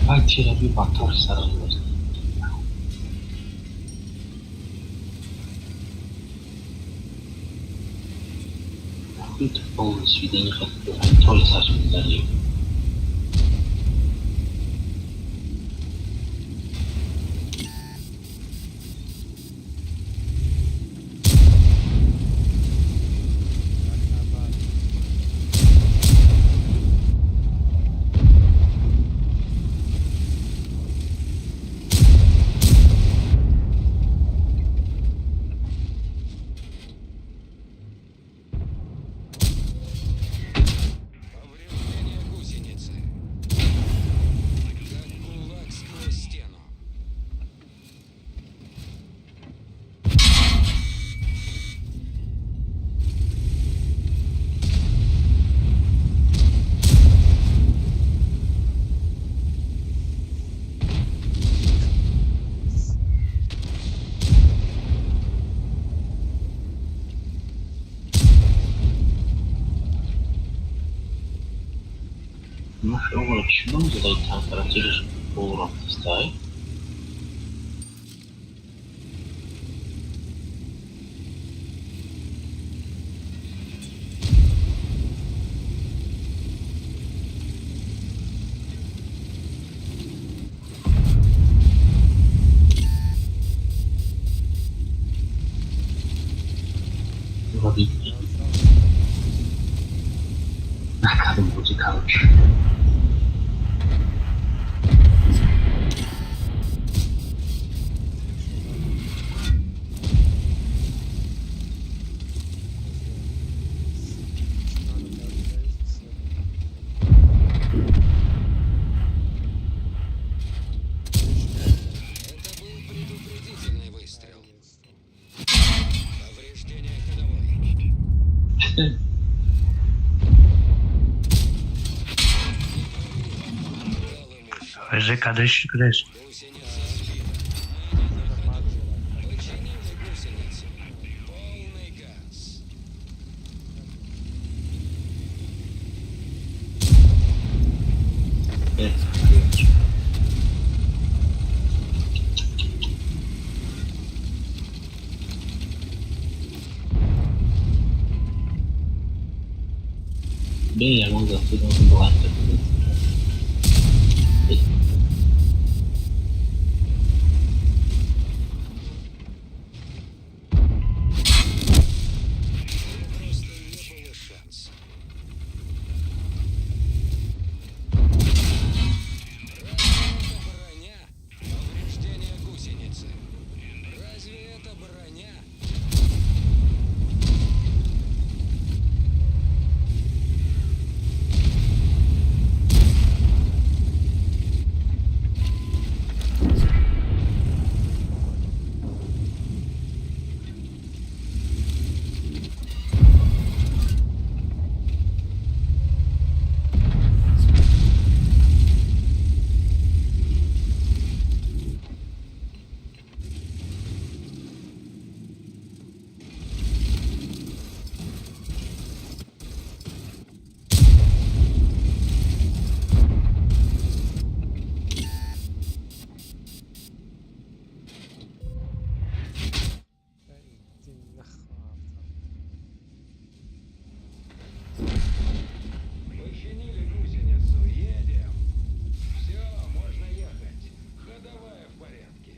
Ай чира би батор сарал. Хуй ты полный сведение хотел. Толь саш мецали. Нахер чӣ задай температураш боло рафтистай? Накардам бозӣ короче. Это был предупредительный выстрел. Повреждение ходовой. Дал ему шанс. Же кадеш кадеш. Гусеница сбита. Мы не на ходу. Починили гусеницу. Полный газ. Бе ягон заслугам баланд. У него просто не было шанса. Разве это броня? Повреждение гусеницы. Разве это броня? Починили гусеницу, едем. Все, можно ехать. Ходовая в порядке.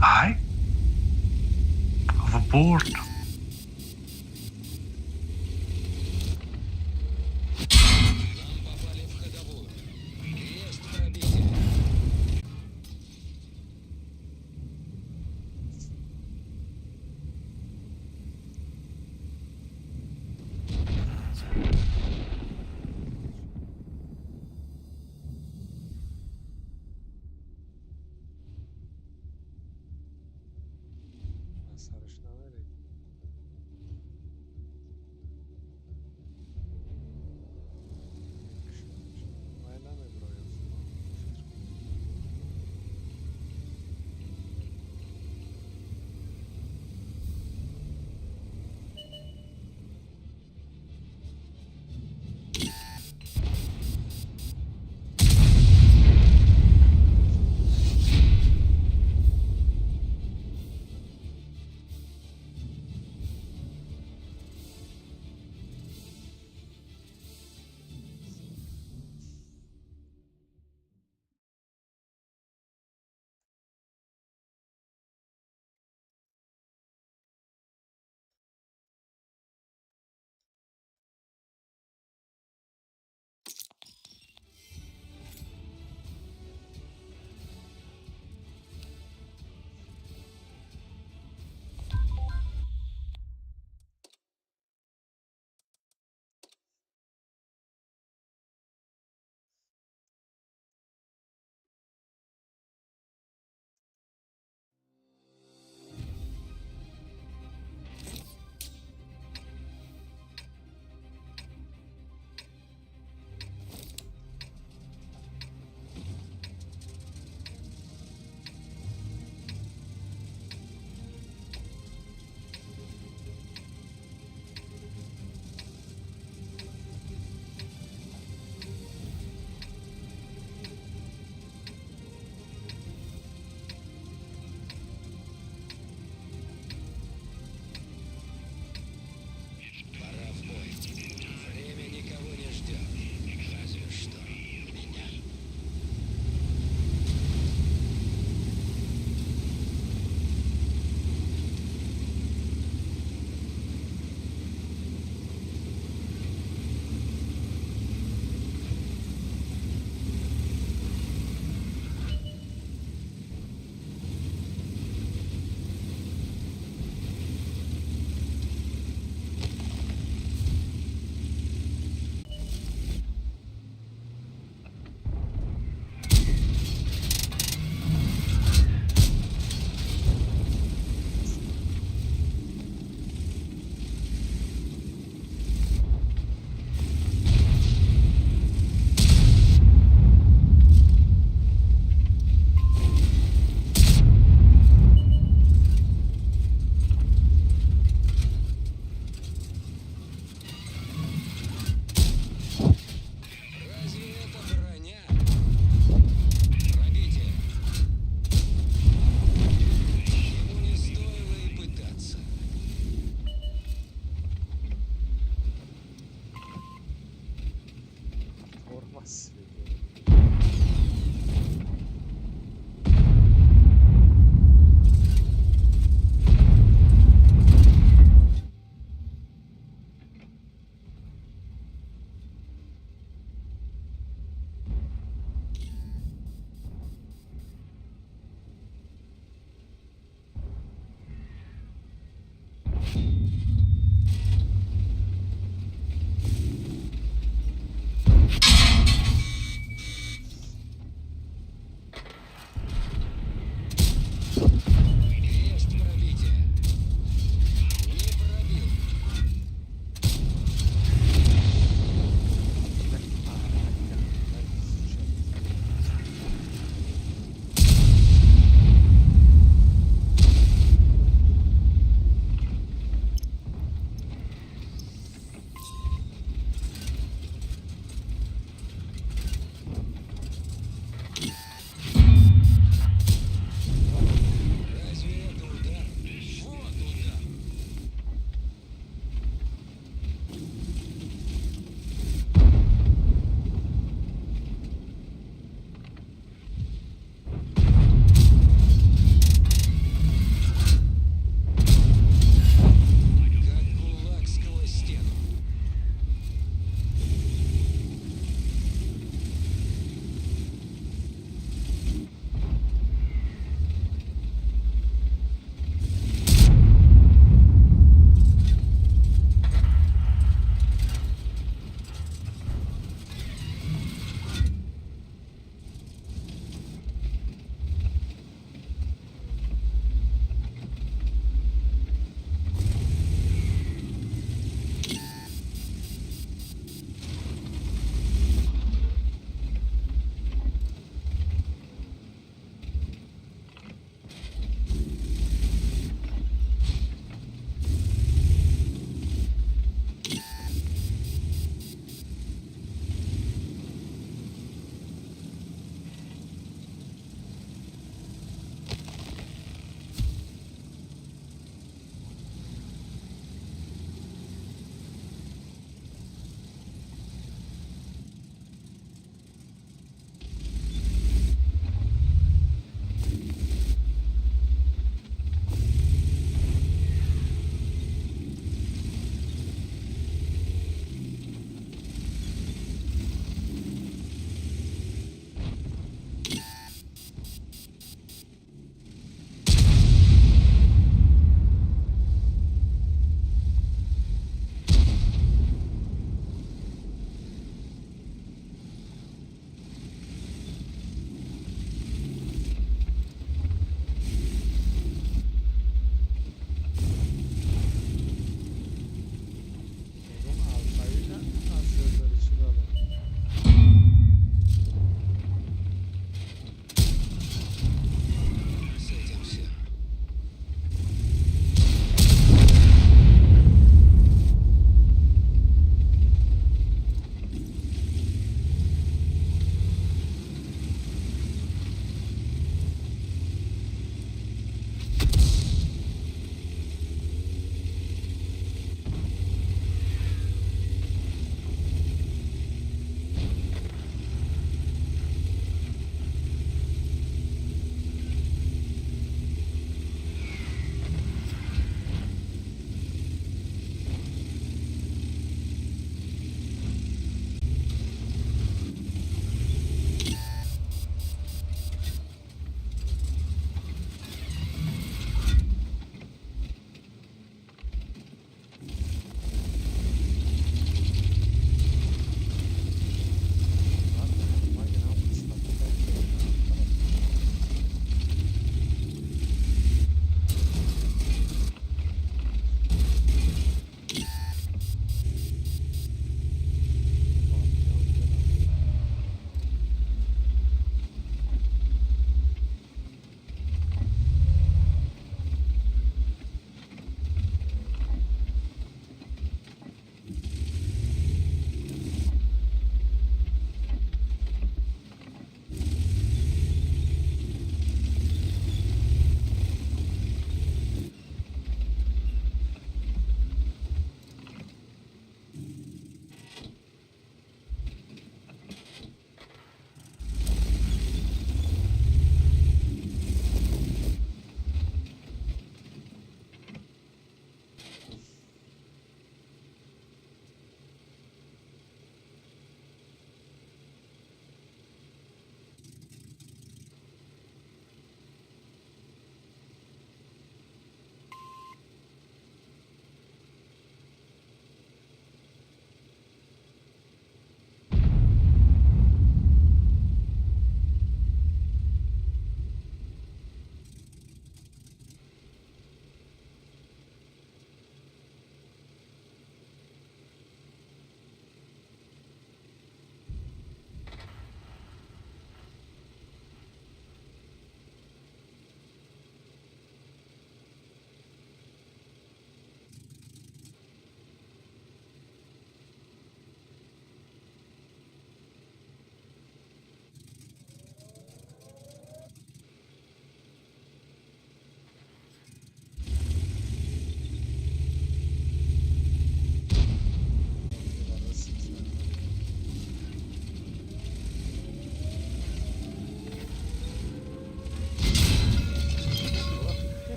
Ай. В борт. Нам попали в ходовую. Есть пробитие. Сараш намеред.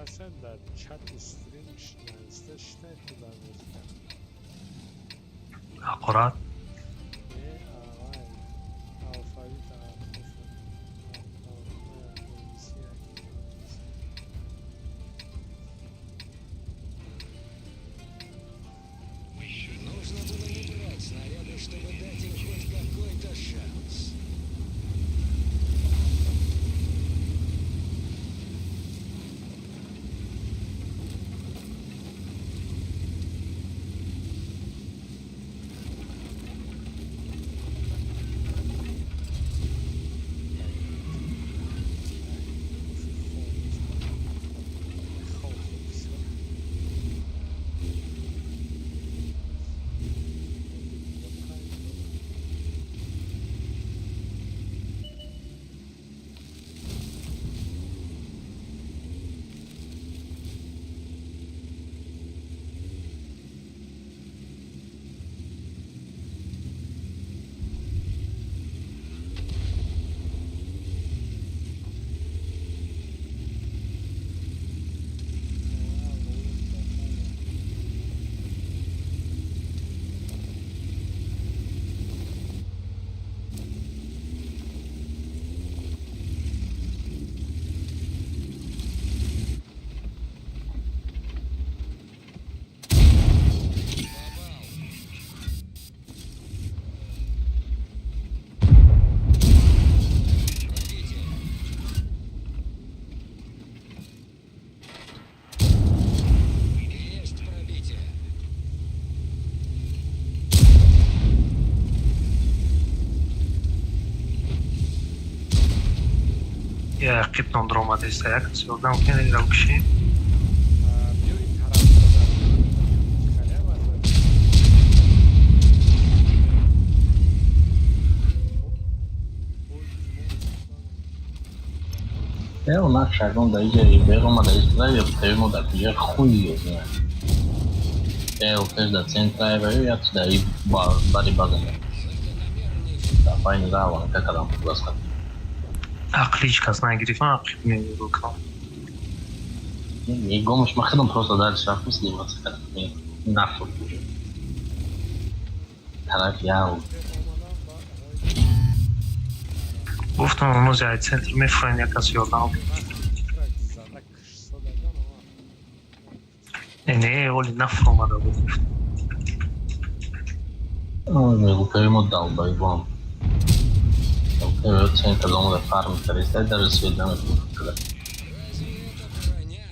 Ҳасан, дар чати стрим нависта шитай, ту дар бозӣ. Ҳақорат. Не, авай алфавит. ABC. Нужно было не брать снаряды, чтобы дать им хоть какой-то шанс. Попал. Пробитие. Есть пробитие. Я қибтон даромадеста, як кас ёрдам кунед, инро кушем. Биёи тараф халям аз. Э, у нас шагом да иҷа берома да истра ё мо дар куҷа хуй ё знаю. Э, пеш да центра э я да и бари база. Закономерный Да файн раван как адам глаза. Ақли ҳеҷ кас нагирифт, ман ақиб мегӯкам. Гомаш махидам, просто дальше рафтем, сливаться кардем. Нахуй уже. Тараф яв. Омадам ба. Гуфтам, онози ай центр мефурем, як кас ёрдам. Зада кишсодаган. Не, оли нафуромада буд. Мегӯ долбоебом. Центр дома фарм кардиста, даже свет наметавонад кунад. Разве это броня?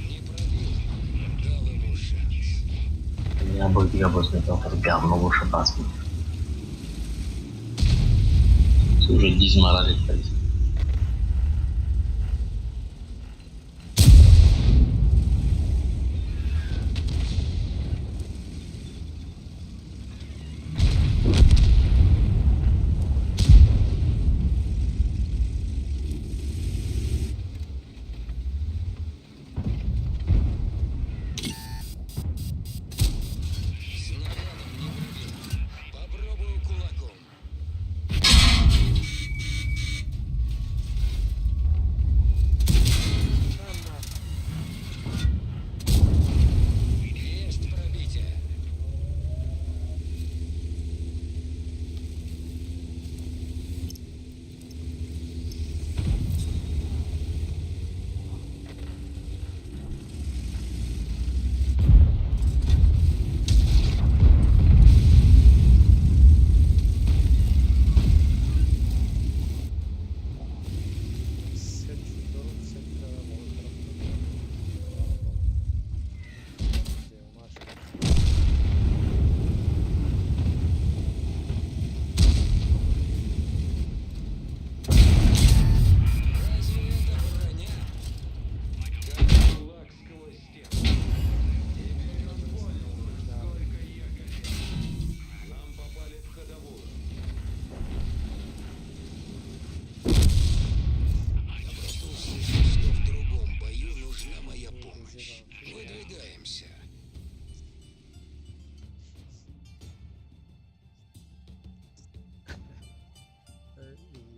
Не пробил. Дал ему шанс. Я бор дига боз метавонам, говно боша, бас. Уже дизморалит кардиста. Снарядом не пробил. Попробую кулаком.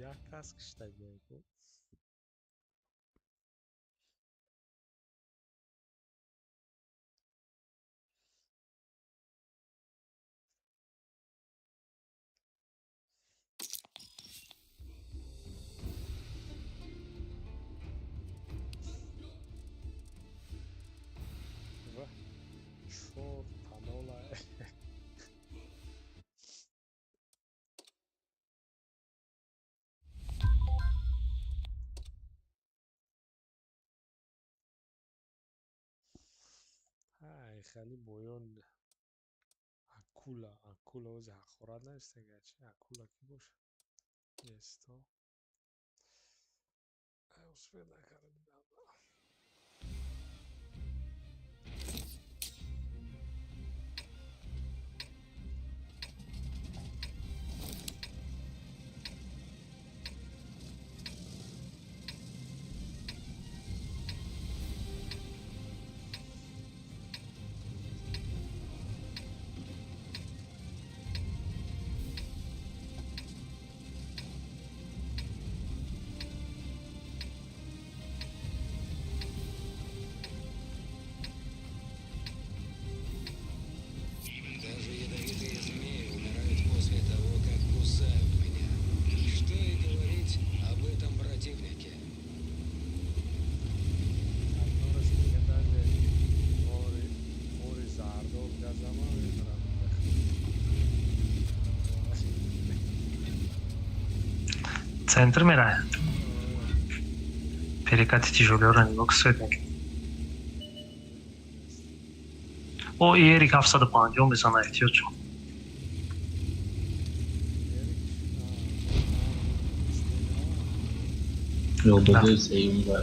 Як кас киштагиам ку. Чор танола. Ай, хеле боён акула, акула ози ҳақорат навистага чи акула ки боша? Есто. Успел накардам. Даже ядовитые змеи умирают после того, как кусают меня. Что и говорить об этом противнике. Однораз дига даже мори зардоб газама мебарам. Центр мерая. Перекати тяжелёро нигоҳ ки свет мекунад. О, Эрик 750 мезана, эҳтиёт шав. ЛБД сеюм ва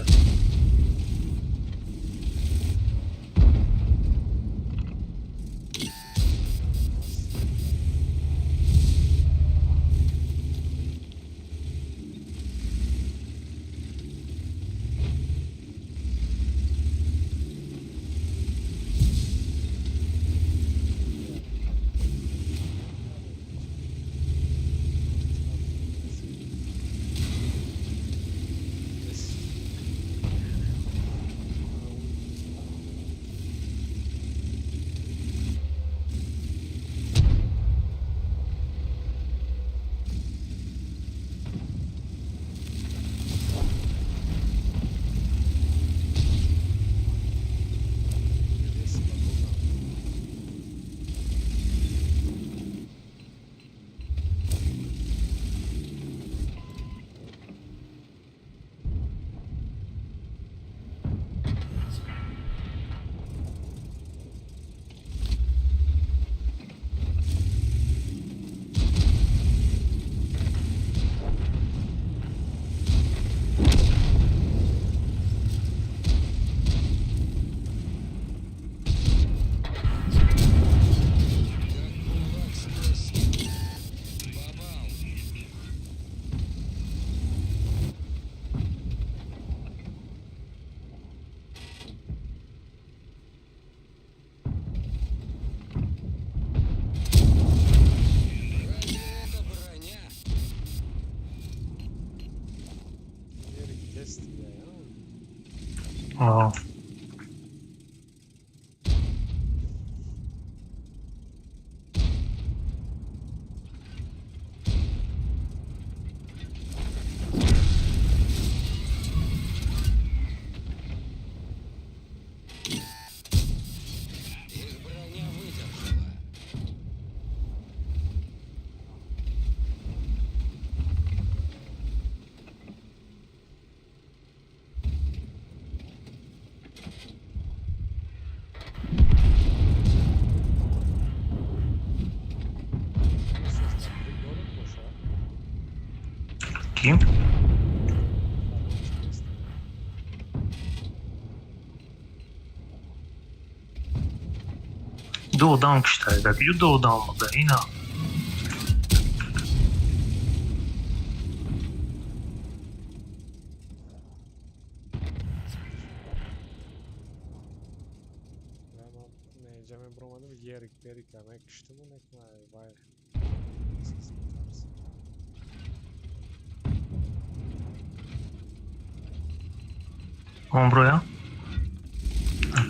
Как кулак сквозь стену. Попал. Разве это броня? Эрик тест я. О, Их броня выдержала. Ким? Ду одам киштае, дар куҷо ду одам буда? Ина. Неҷа мебуромадам, ерик берика мекиштуму некна вай. Он броя?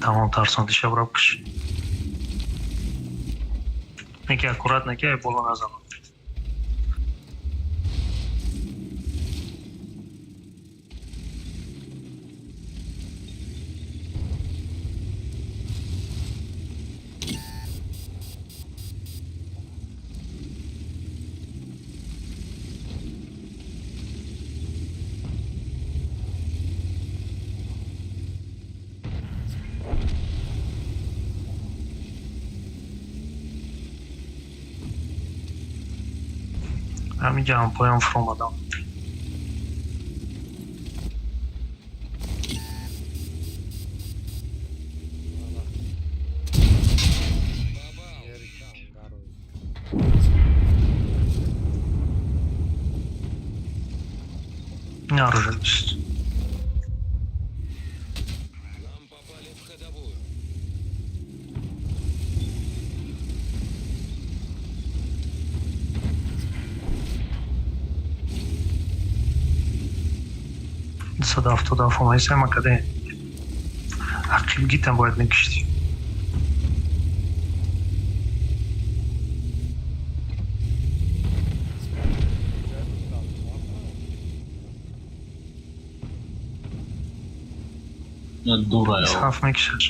Тамом, тарсон диша бра куш. Неки аккуратно, ки ай боло назанам. Ҳаминҷа ҳам поён фуромадам. Попал. Ерика ангаро. Ин оружие дӯст. Нам попали в ходовую. 277 омаисай макаде. Ақиб гитам бояд мекиштӣ. Ҷой буд. Я дура. 27 мекишад.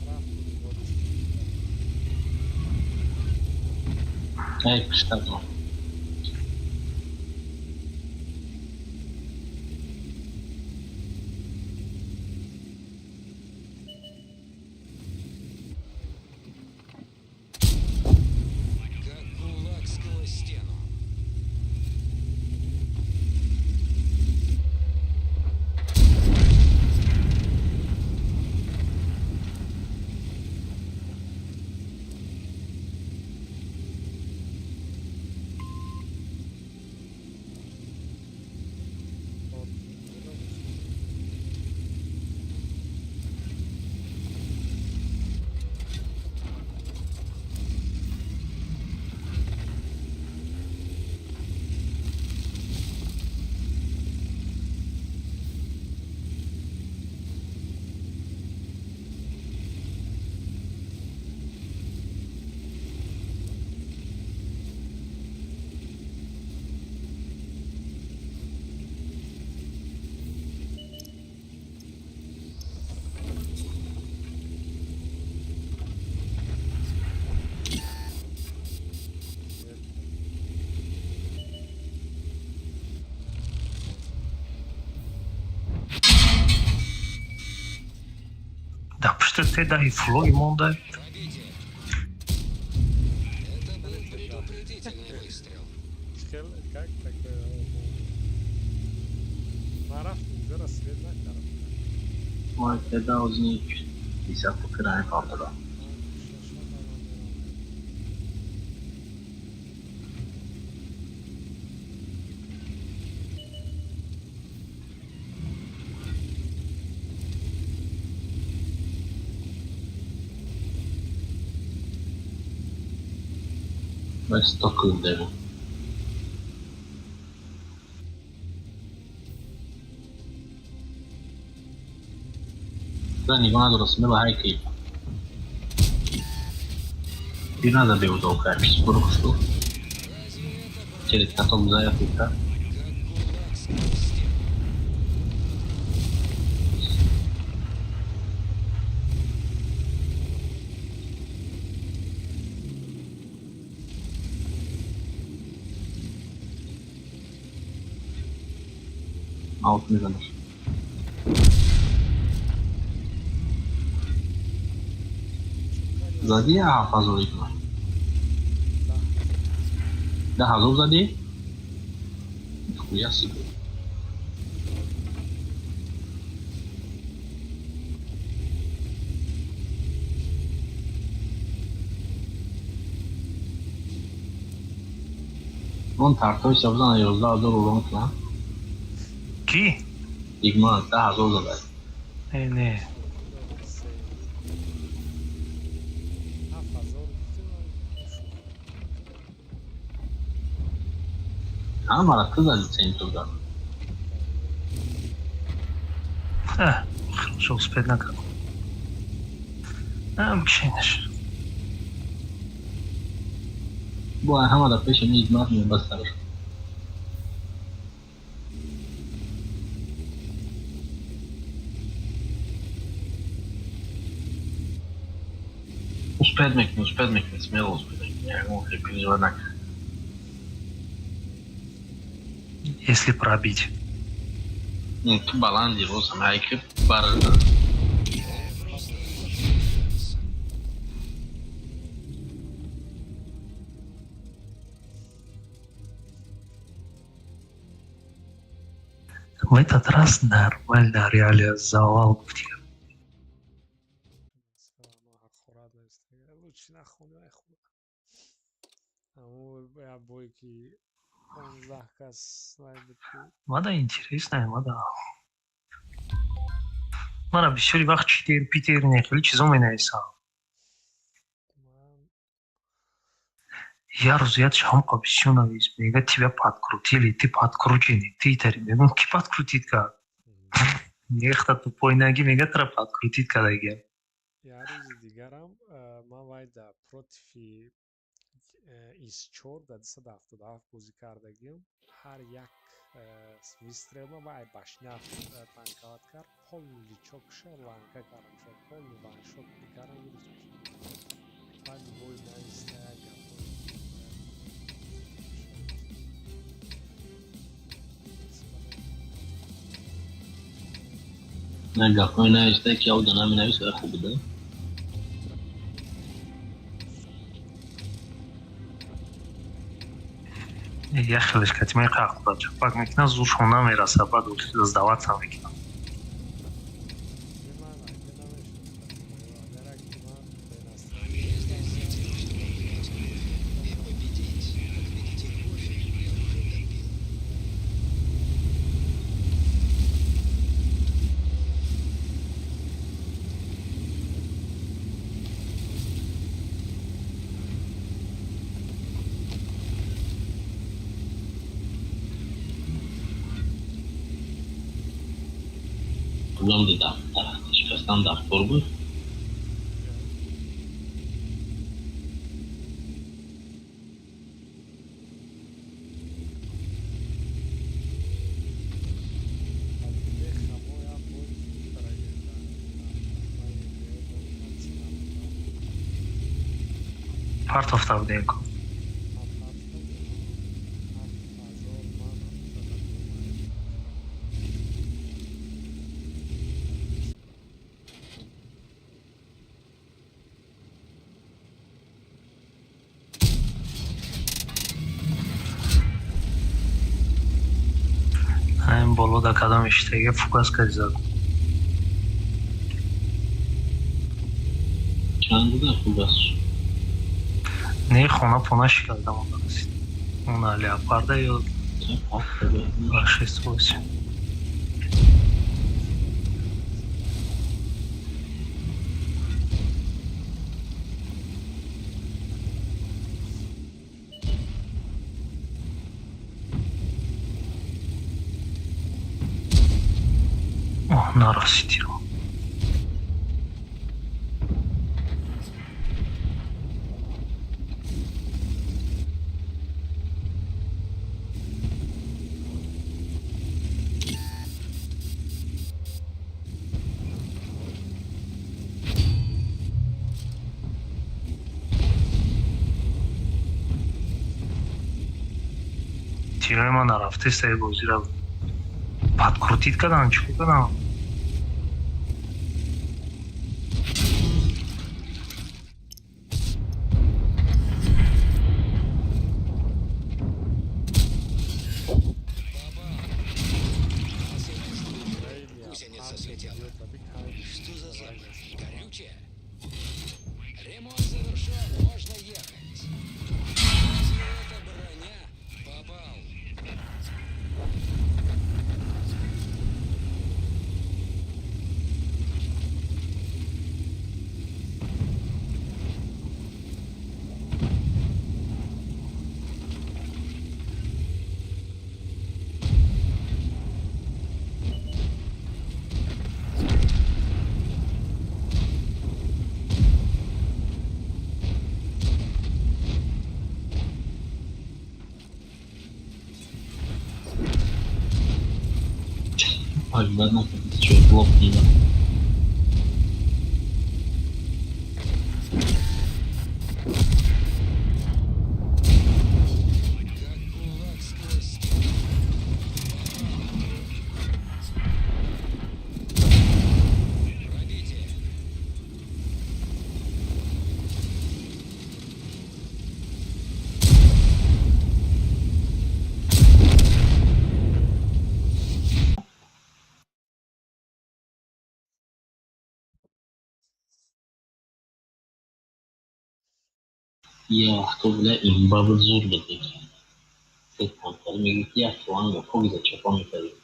Рафт буд. Эй, пиштадо. Как кулак сквозь стену. Дар пушти те даҳи флои монда. Пробитие. Это был предупредительный выстрел. Хел, как такое? Ман рафтам инҷоро свет накардам. Ой, теда озни десятку пирани фартада. Шашон ман мерам. Вай сто кылдеву. Та нигоҳ надора, смело ҳай ки. Пир назаде удол кай пиш буро хушу. Разве это броня? Через каток зая фита. Как кулак сквозь стену. Аут мезанаш. Задӣ я 7000 икма? 10 000 задӣ? Нихуя себе. Он тартои сабзана 11 000 урон кунам. Кӣ? Игма 10 000 задай. Не, не. 7000 гуфтем. Ҳамара ту зади центр да. Хорошо, успеть накард. Бикшенаш. Бо ҳама дар пеши миз мебаст сараш. Успеть мекунӣ, успеть мекунӣ, смело успеть мекунӣ, ягон хел переживать накун. Если пробить. Не, ту баланди босам, ай ки бар. Просто шанс. В этот раз нормально реализовал, гуфти. Ҳақорат нависта, лучше нахони, ай худа. Аммо як бое ки 15 кас вай буд ки. Мада интересно, мада. Мана бисёри вақт читер, питер не, хеле чизо менависам. Ман Я рӯз як шамқа бисёр навис, мега: тебя подкрутили, ты подкрученный, ты тари. Мегӯм: ки подкрутить кард? Мега: тупой наги, мега, тра подкрутить кардагия. Як рӯзи дигарам ман вай да против ИС-4 да 277 бозӣ кардагим. Ҳар як выстрел ма вай башня танковать кард, полный чокша ланка кардам шуд, полный ваншот кардам, вырезал. Баъд бой нависта як гапҳои. На гапҳои нависта, ки ав да наменавис, вай хуб буда. Як хелеш катимаи қақуда чапак мекунад, зуршон намераса, баъд сдаваться мекунад. Ман ака намешинохтам. Агар ки ман бенастроение Здесь затем, чтобы выпить кофе и победить. Как видите, кофе я уже допил. Пулам да шикастан дар кор буд. Бехамо як бой караги Партофта будем ку. 7000 ман зада. Ҳамин боло да кадом иштаге фугас кади зад. Чанд буда фугас? Не, хона пона шикардам, он расид. Она леопарда ё 268. Оҳ, нарасидиро. Тирои ман нарафтеста, бозиро подкрутить кардам, чӣ кардам? Попал. Гусеница слетела. Что за запах? Горючее? Ремонт завершен, можно ехать. Разве это броня? Попал. Пробивать накрути, чё, блок не дам. Как кулак сквозь стену. Пробитие. Я вақто, бля, имба буд, зур буд. Се танкар мегӯ, ки як фланга пок за чапа мекардем.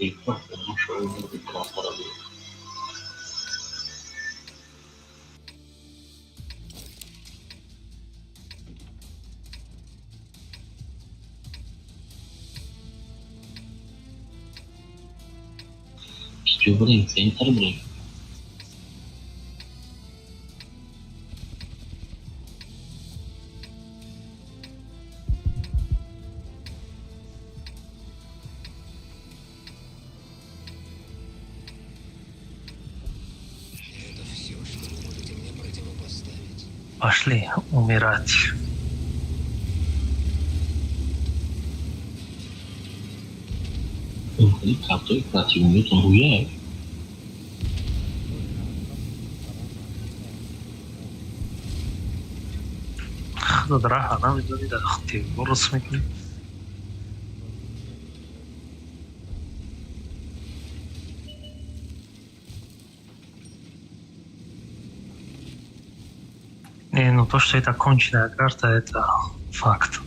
И просто нашел кратера буд. Чё, блин, центр, блин. Это все, что вы можете мне противопоставить. Пошли умирать. Хали картои противниятон ҳуяй. Худат раҳа намедонӣ, дар девор рус мекунӣ. Не, ну то, что это конченая карта, это факт. Как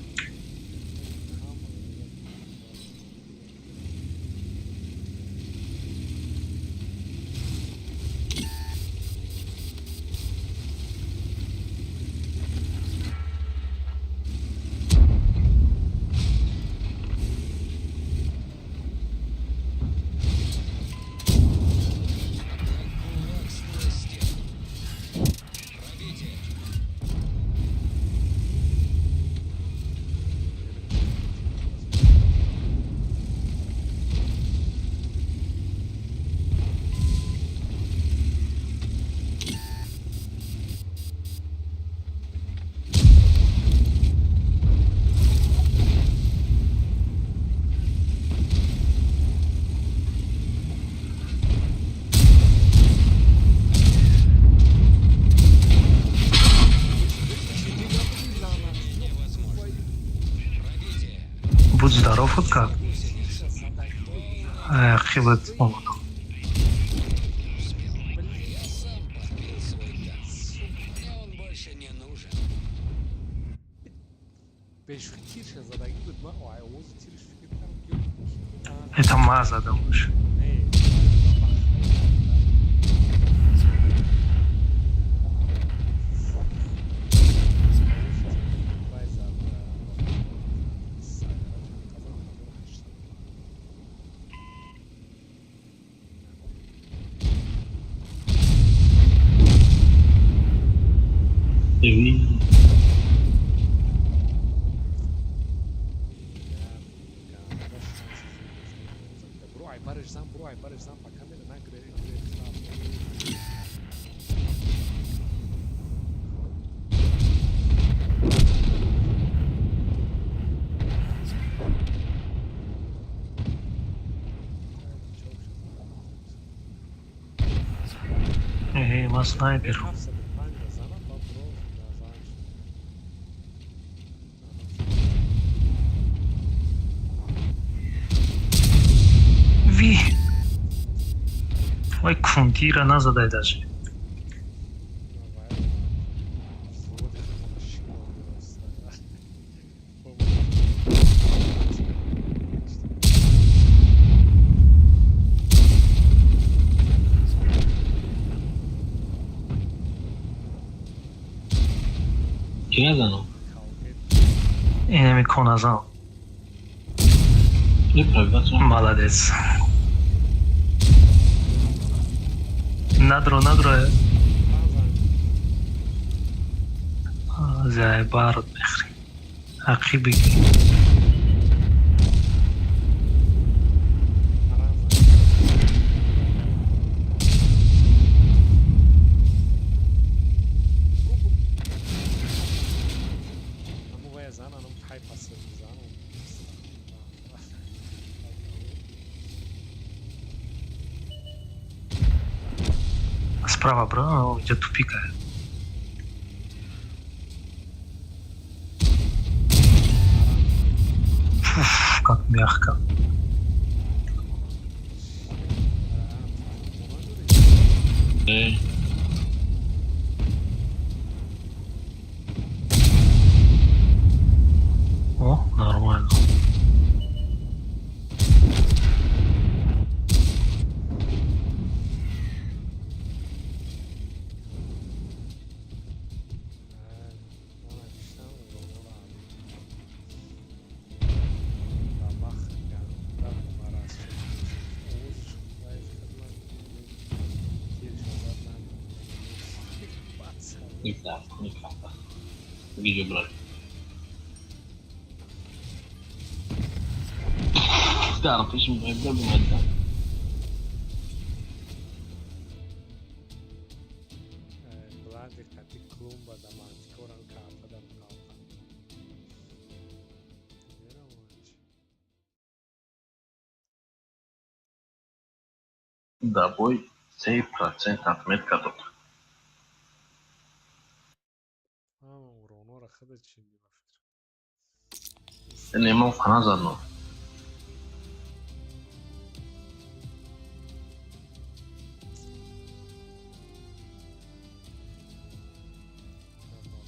кулак сквозь стену. Пробитие. Невозможно. Пробитие. Будь здоров, как. Гусеница. Ақибат омадам. Успел. Я сам подбил свой танк. Мне он больше не нужен. Бешухи тирша задагӣ буд, ман ай овози тирш фикр кардам, ки Это ма задам уж. Не. Вай зад, 1800. Эви. Бро, ай бараш зан, бро, ай бараш зан, ба камера нагре. Эй, ма снайпер. 705 занам, ба бро зан. Ви. Вай, кунтира назадай даже. Взводи машина. Чӣ назанам? Инами коназан. Не пробивать. Молодец. Надро, надро. Зай барот мехри. Ақиби. Ай последний заново. Справа бро, где тупика. Фуф, как мягко. Э. О, нормально. Никак, никак. Где брать? Дар, почему я думаю, да. Блади кати клумба да мантикоран кафадан қалта. Да, бой 3% отметка тут. Уронора хада чинди ба фикр. Не мог назад, но.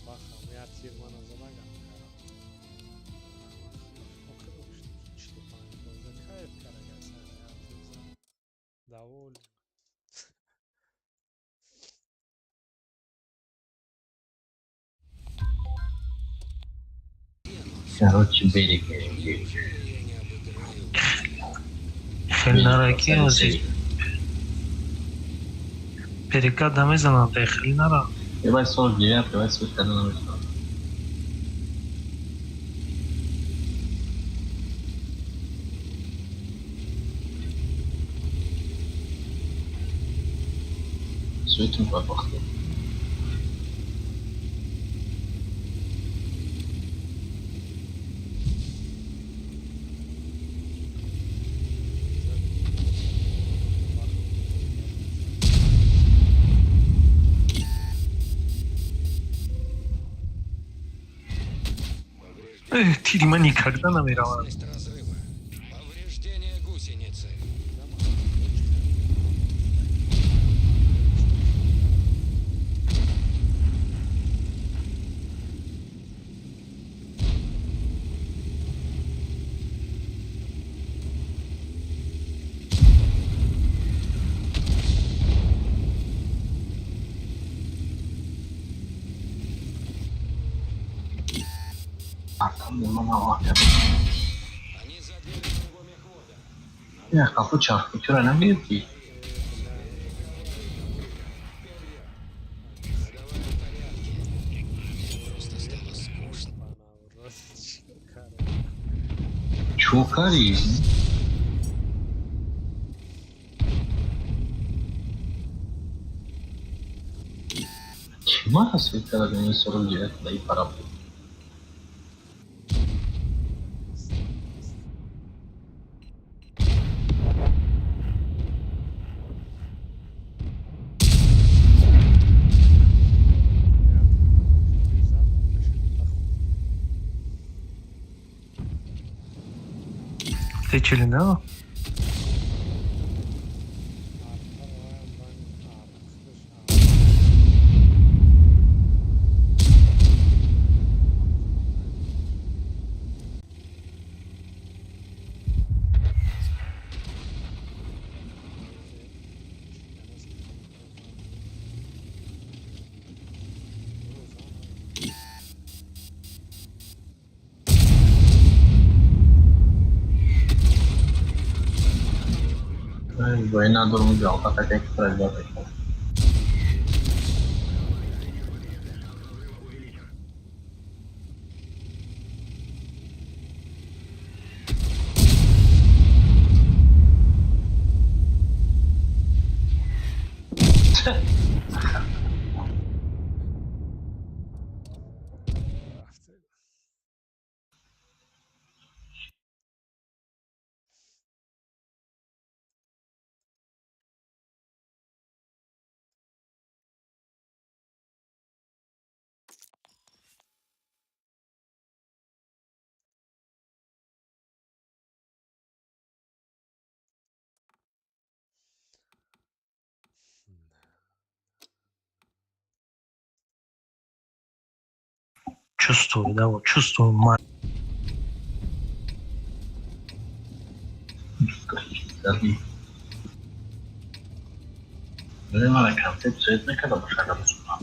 Бахам я тир мана задагам карам. 45% кайф карага сара я тир зад. Доволен. Короче, берег. Неужели я не обыграю? Хеле нара ки ҳозир перекат намезананд, хеле нара. Давай 49, давай 41. Светим попахло. Тири ман никогда намеравад. Опасность разрыва. Повреждение гусеницы. А там не мама. Они задели моего мехвода. Я капуча, вчера на мирки. Ходовая в порядке. Мне просто стало скучно. Чукари. Чма света на 49, да и пора. Течели на? Война дурмигал, так опять произойдет. Чувствую, да, вот чувствую. Мара концепсияет накарда бошад мусулман.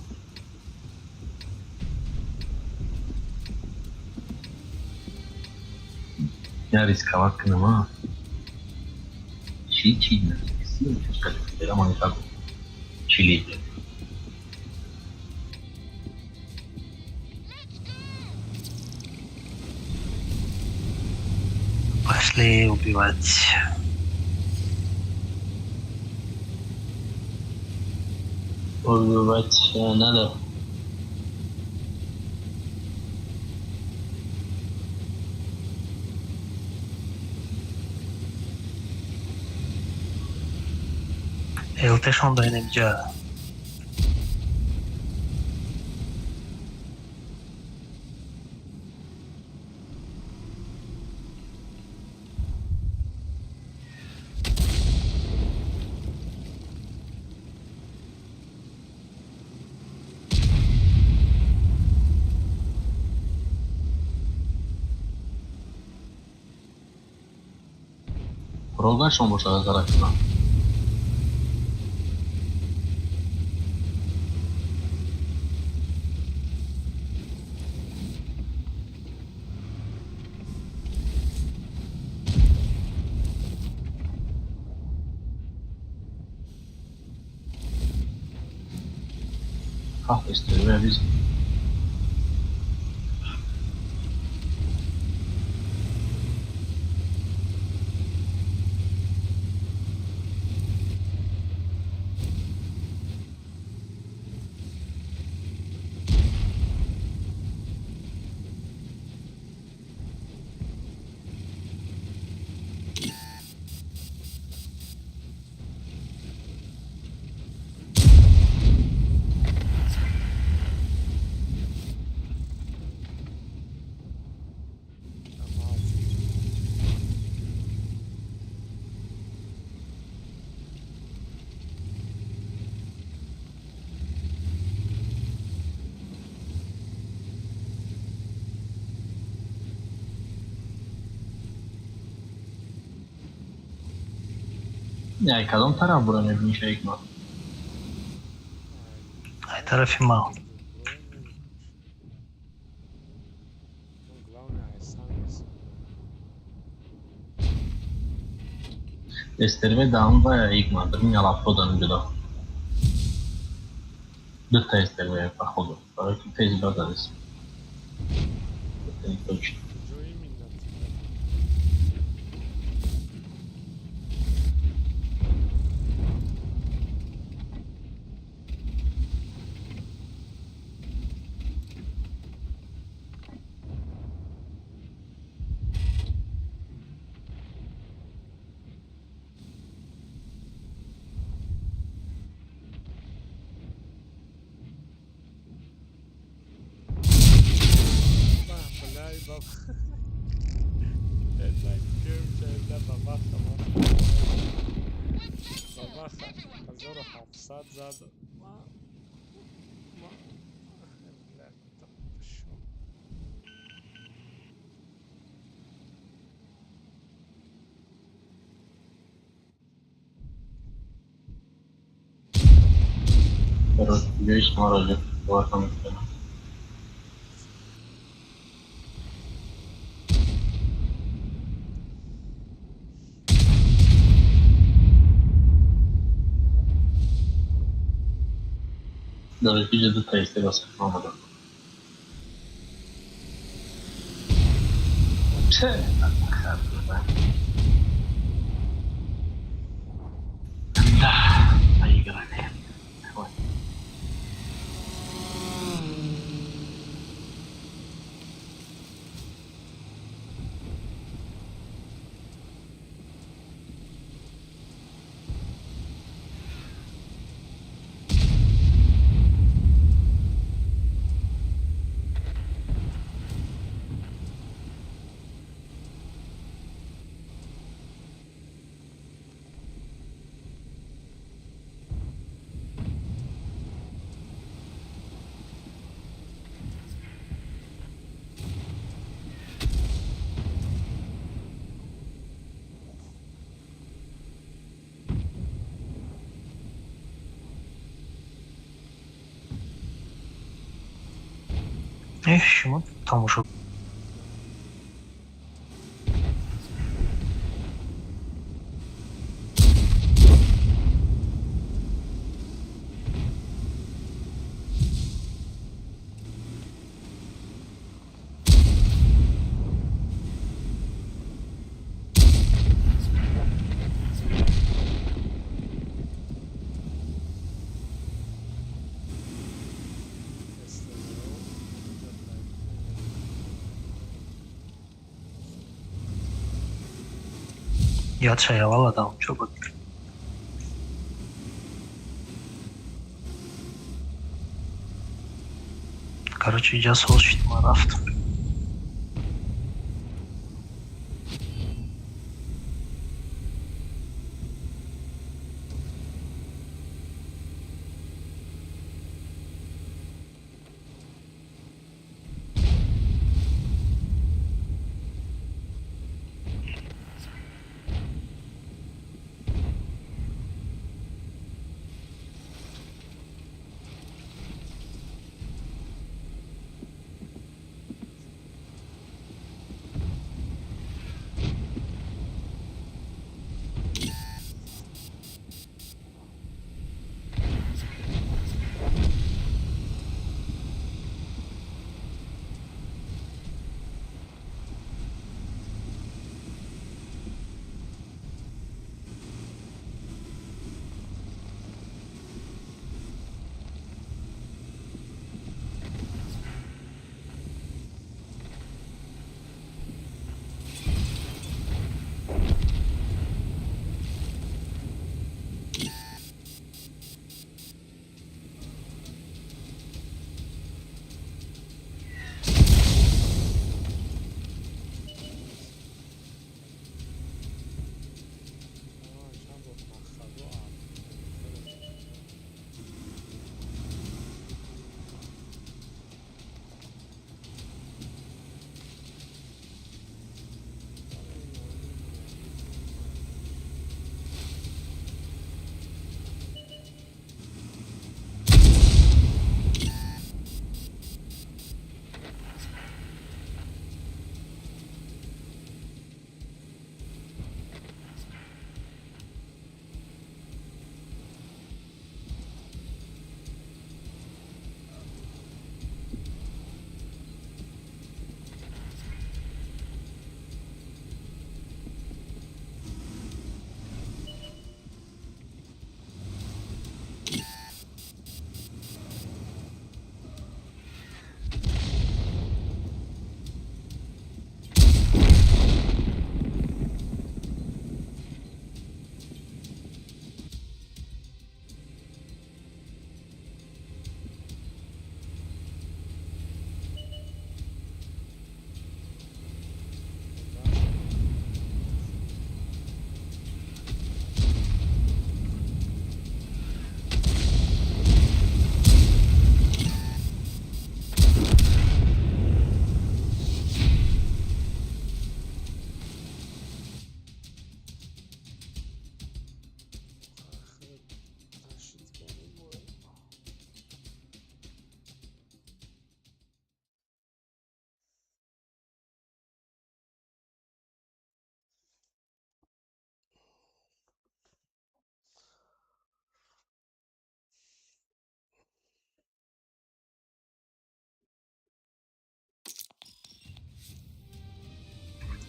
Я рисковать кунам, чӣ чӣ чили. Пошли убивать. Убивать надо. ЛТшон да инҷа. Рогашон бошад тарафи ман. Kahvesi biz. Не, кадом тараф бура мебинӣ, Шаикмат? Ай тарафи ма. СТРВ даун ва Игма, дрин алафодан ҷудо. Дута СТРВ походу. Барои ки тез бададис. Это не точно. Куҷо именно? Ба, бляй, ба. Это кемча, бабаха, бабаха, 1700 зад. Ма, бля, там шо. Короче, ҷои шуморо ҷо мекунам. Дар инҷа дута СТР омадам. Че? Да, поиграли. Вот. Э, шумо тамошо. Ёд шаявал адам чо буд. Короче, иҷа соз шид, ман рафтам. Чанд бор мақсадо.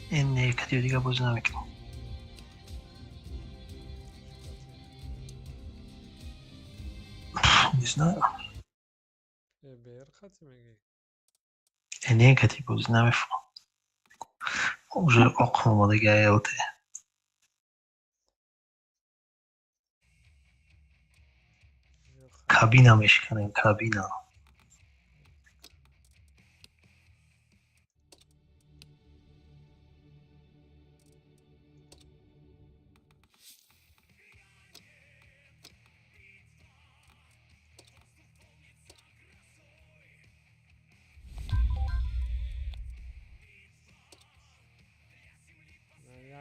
Ин катиё дига бозӣ намекунам. Не знаю. Бер хати мегӣ? Не, кати бозӣ намефаҳмам. Уже оқм омадаги АЛТ. Кабина мешиканем, кабина.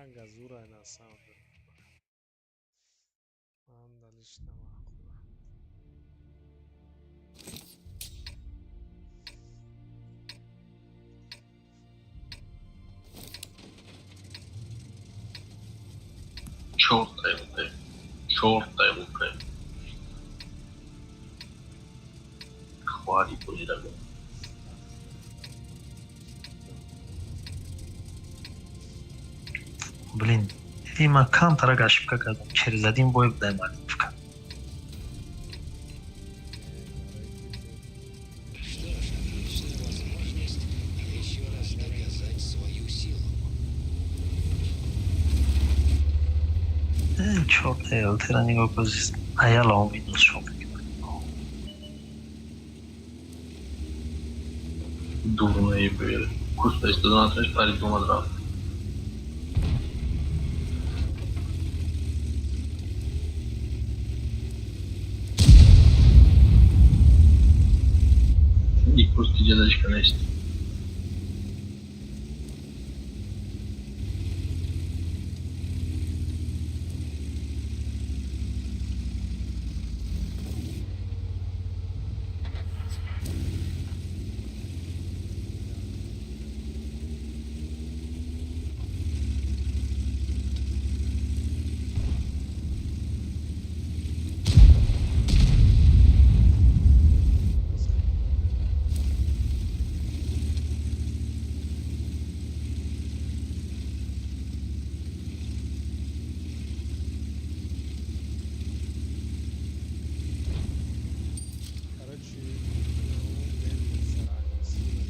Як газура на самом деле. Ман да лично маъқула. Чорта ЛТ. Чорта ЛТ. Хвали бозида. Блин, диди ман камтарак ошибка кардам. Через один бой будай Малиновка. Что ж, отличная возможность еще раз доказать свою силу. Чорта ЛТ-ра нигоҳ кун, аяла минус шо мекунад. Дурные были. Куста истода натонеш пари омад рафт. И кусти ҷадашка нест. Короче, мельница агрессивна.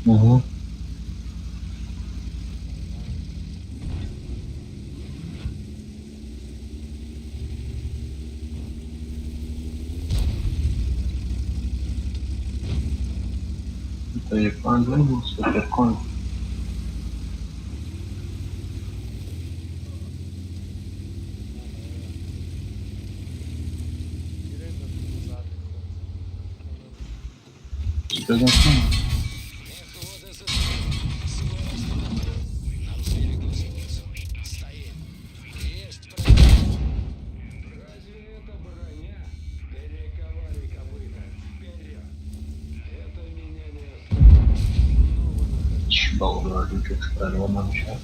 Угу. Телефон суперкон. Эх, вот и зацепил. Скорость нам сберегу ситуацию. Стоим. Есть пробитие. Разве это броня? Перековали копыта. Вперед. Это меня не остановит. Снова на ходу. Чӣ ба овардем, ки правило намешавад?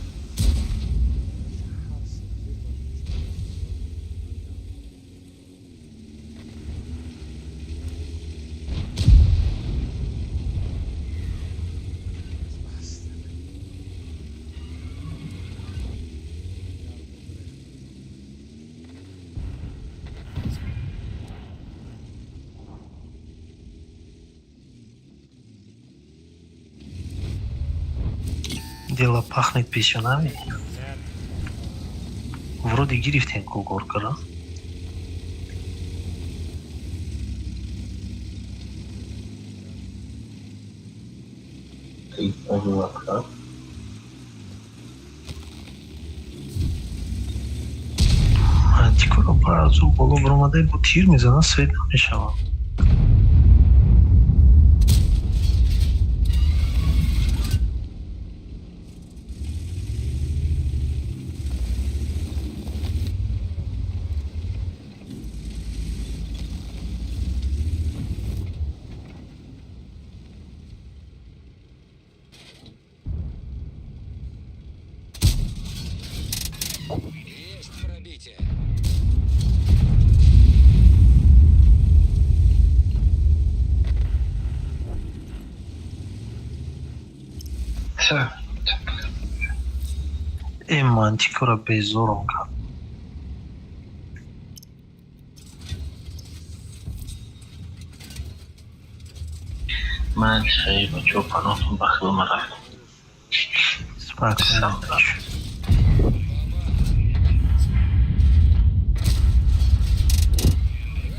Дело пахнет писюнами. Вроде гирифтем кугоркара. Откат. Антикора баъзу боло баромадай бо тир мезанад, свет намешавад. Есть пробитие. Всё. Э, мантикора безором кард. Ман хеле бачаҳо паноҳтон ба худо, ман рафтам. Спокойно.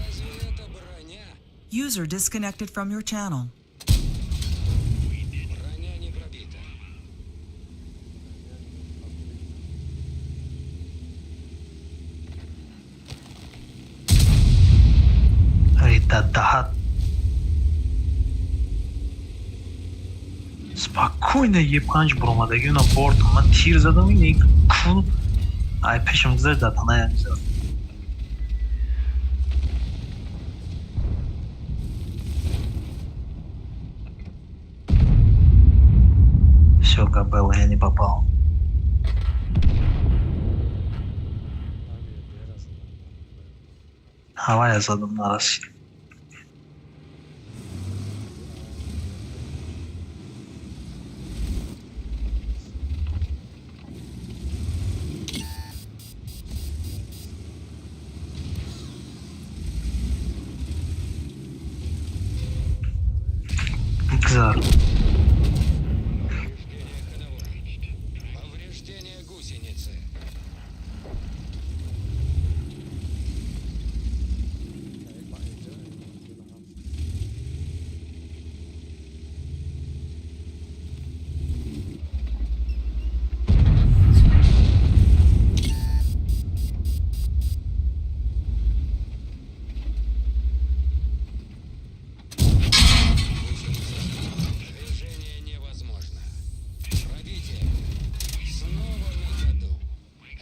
Разве это броня? User disconnected from your channel. Броня не пробита. Ай, дадаҳат. Спокойно Е5 баромадаги на борт. Ман тир задам, ин кун ай пешам гузашт, дар танаям зад. Все, Габелла, я не попал. Намея дера задан. Ҳавая задам, нарасид. Гузар. Повреждение ходовой. Повреждение гусеницы. Ба инҷо ҳам. Гусеница. Движение невозможно. Пробитие. Снова на ходу.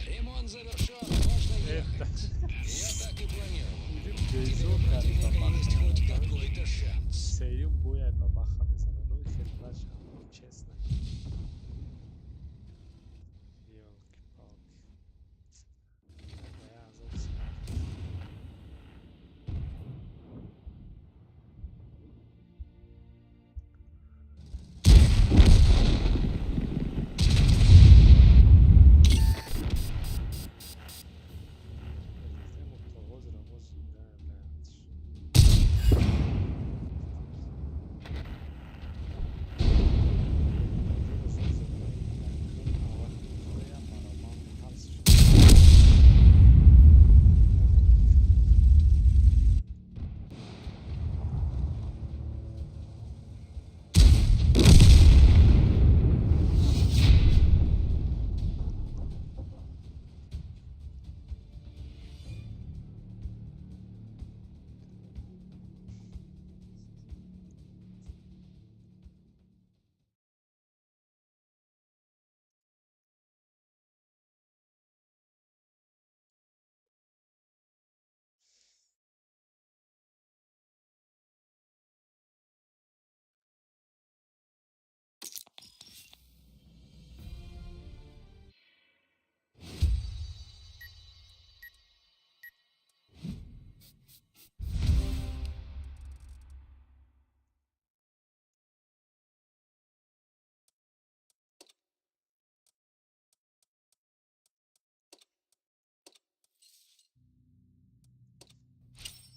Ремонт завершен. Можно ехать. Я так и планировал. Теперь Безор у кард ба противника есть баха. хоть какой-то шанс. Сеюм бояд ба баха мезанад. Ну хеле бача, честно. Ёлки-палки. Моя азоб смерти. Гуфтем, то ҳозира мо зиндаем, лаятш.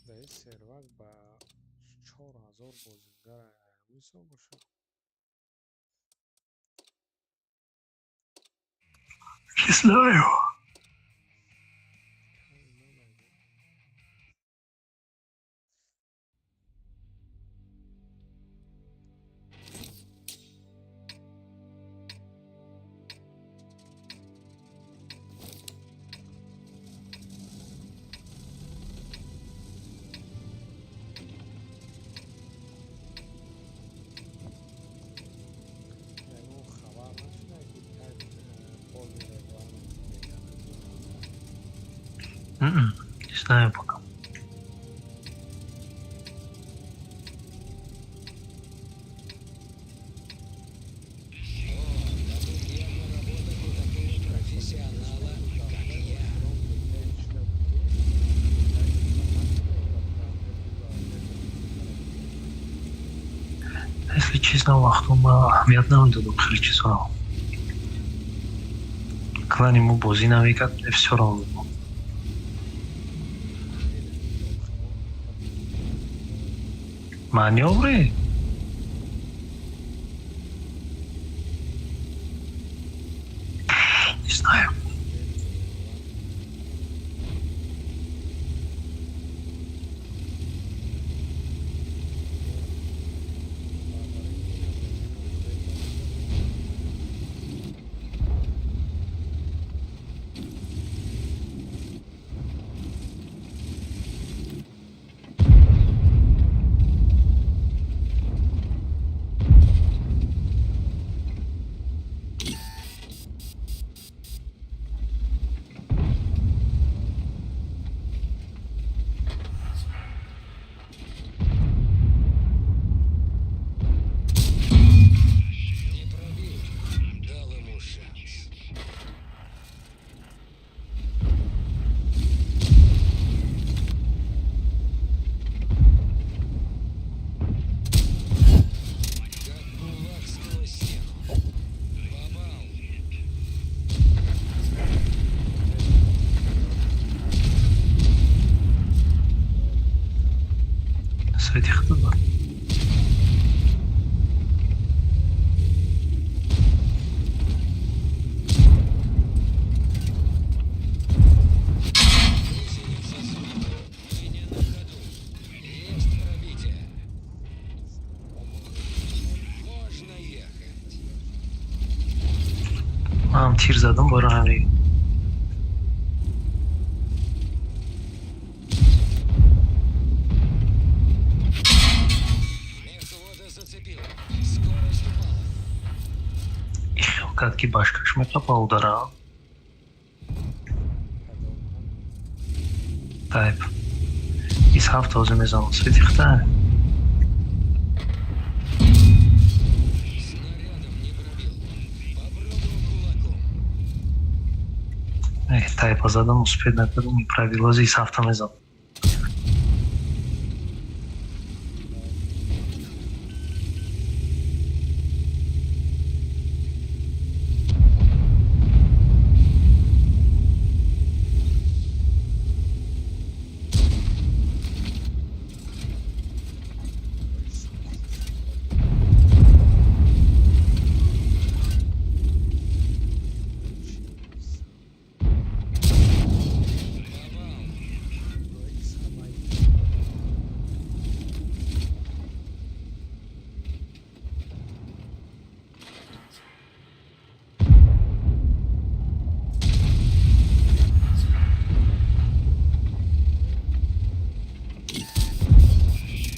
Дар ин сервак ба 4000 бозингар ҳисоб бошад. Не знаю. Намедонам. Ягон хабар нашуда, ки кай полный регламент мегардад? Не знаю пока. О, да тут явно работа у такого профессионала, как я. Если честно, вақту ма аҳамият намедодам хеле чизҳоро. Клани мо бозӣ намекард, мне всё равно. Манёвры? Не знаю. Тир задам барои ҳамин. Мехвода зацепило. Скорость упала. Ихел кард, ки башкаш меқапа удара. Кадом? Тайп. Ис ҳафт ҳозир мезанам. Свети хита. Снарядом не пробил. Попробую кулаком. Эх, тайпа задам, успеть накардам, не пробил. Ҳозир ис ҳафта мезанам. Попал.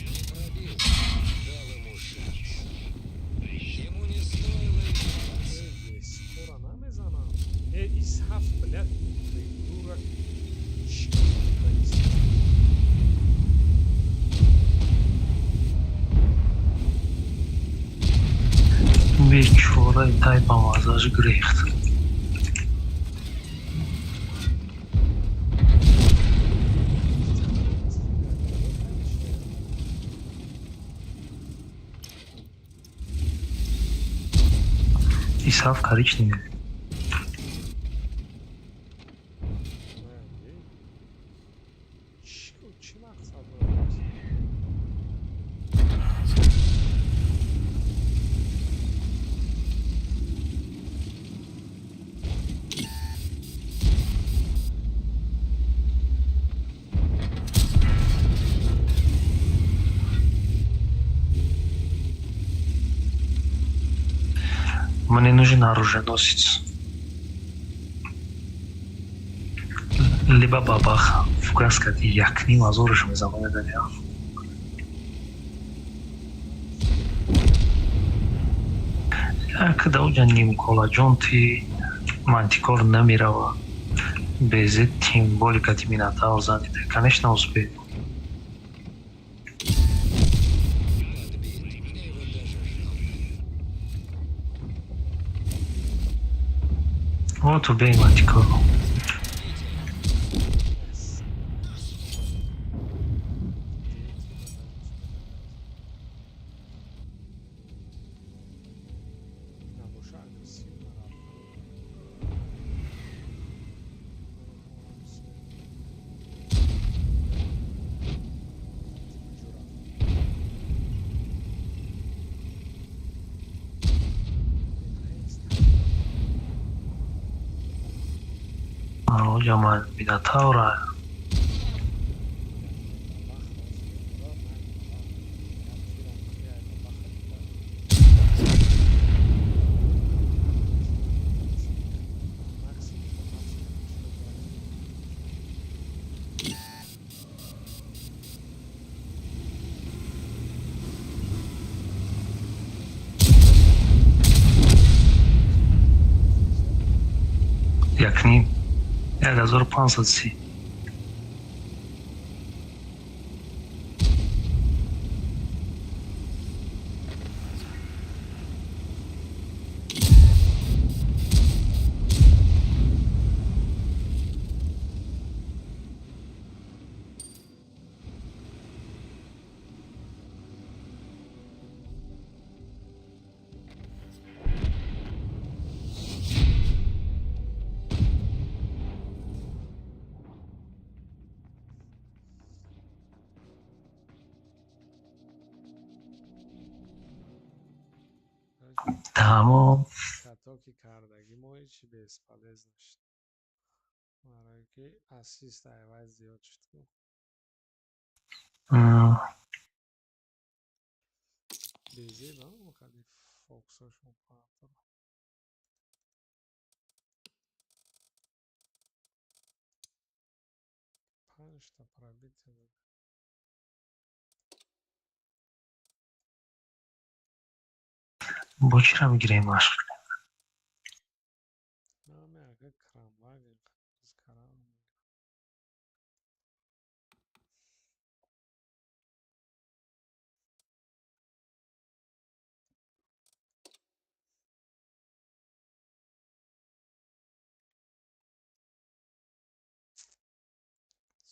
Не пробил. Дал ему шанс. Ему не стоило издеваться. Скоро намезанам. Э, ис ҳафт, блядь, придурок. Чӣ ис? Бечораи тайпам азаш гирехт. Ис ҳафт коричневый. Чӣ мақсад дорад? Мне нужен оруженосец. Либо бабах. Фугас кади якним азораш мезанам, медани. Як даоҷа нимколаҷон ти мантикор намерава. Безе тем более кати Минотавр заняты. Конечно, успею. Подбит. Мне его даже жалко. Вот убей мантикору. Пробитие. Набоша, агрессивно рафт. Куҷо рафт? Нест. Оҷа ман Минотавра. Бабах ҳозир ман як тирам бабаха максимум максимум. Якним. 1530. Тамом. Хато ки кардагӣ мо ҳечи бесполезно шуд, барое ки ассист айвай зиёд шуд ку. Безеб хали фокусошон партора. Панҷта пробитие дод. Бо чира мегирем машқ? Наме ага Кранваген карам.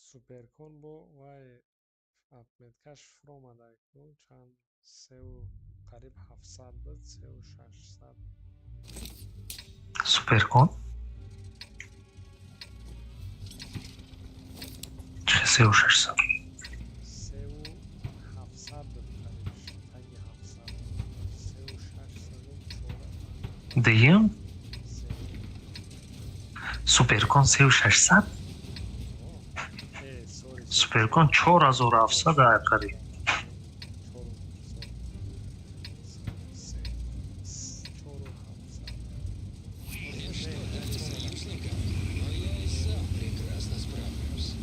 Суперкон бо вай отметкаш фуромада ку чанд сеу қариб 700 буд, 3600. Суперкон чӣ 3600? 3700 буд, қариб таги 700, 3604. Диюм? Сеу. Суперкон 3600? Э, сори. Суперкон 4700 қариб. Чору, се, 4700. Мне что, дали союзников? Но я и сам прекрасно справлюсь.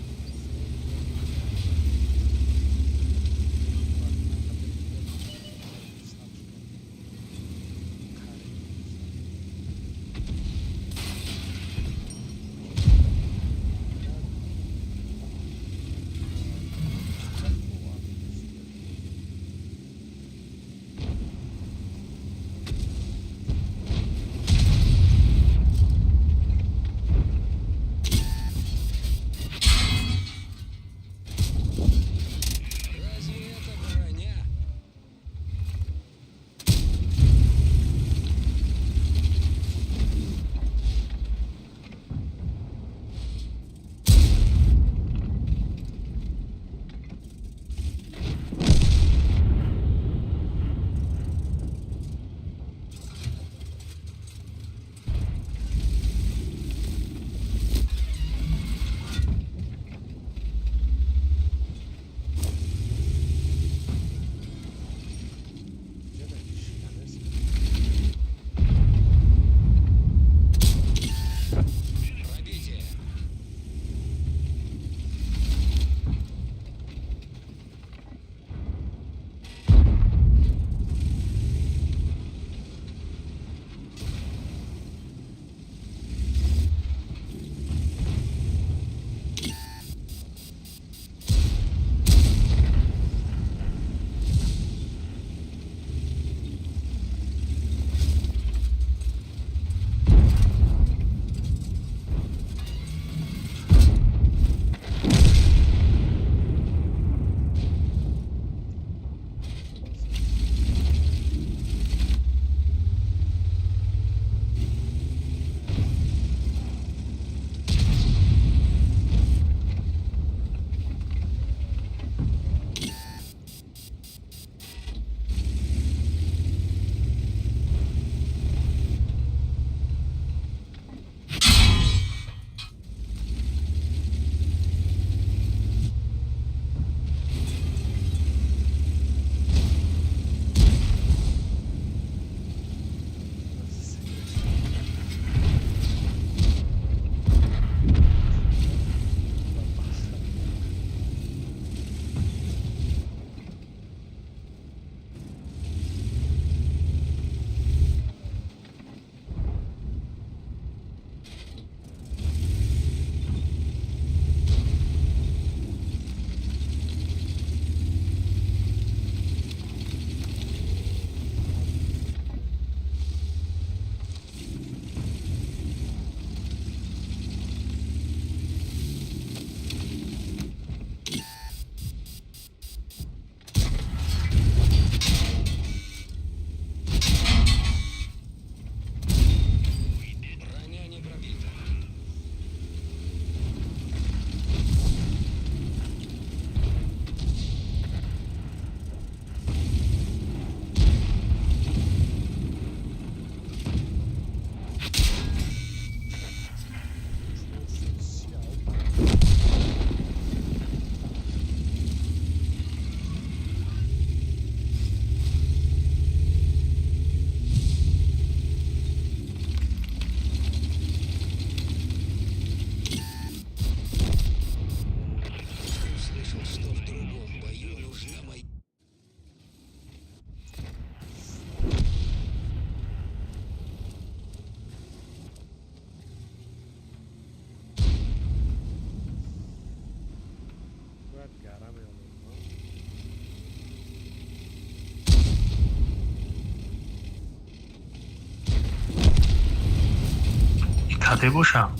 Каде бошам?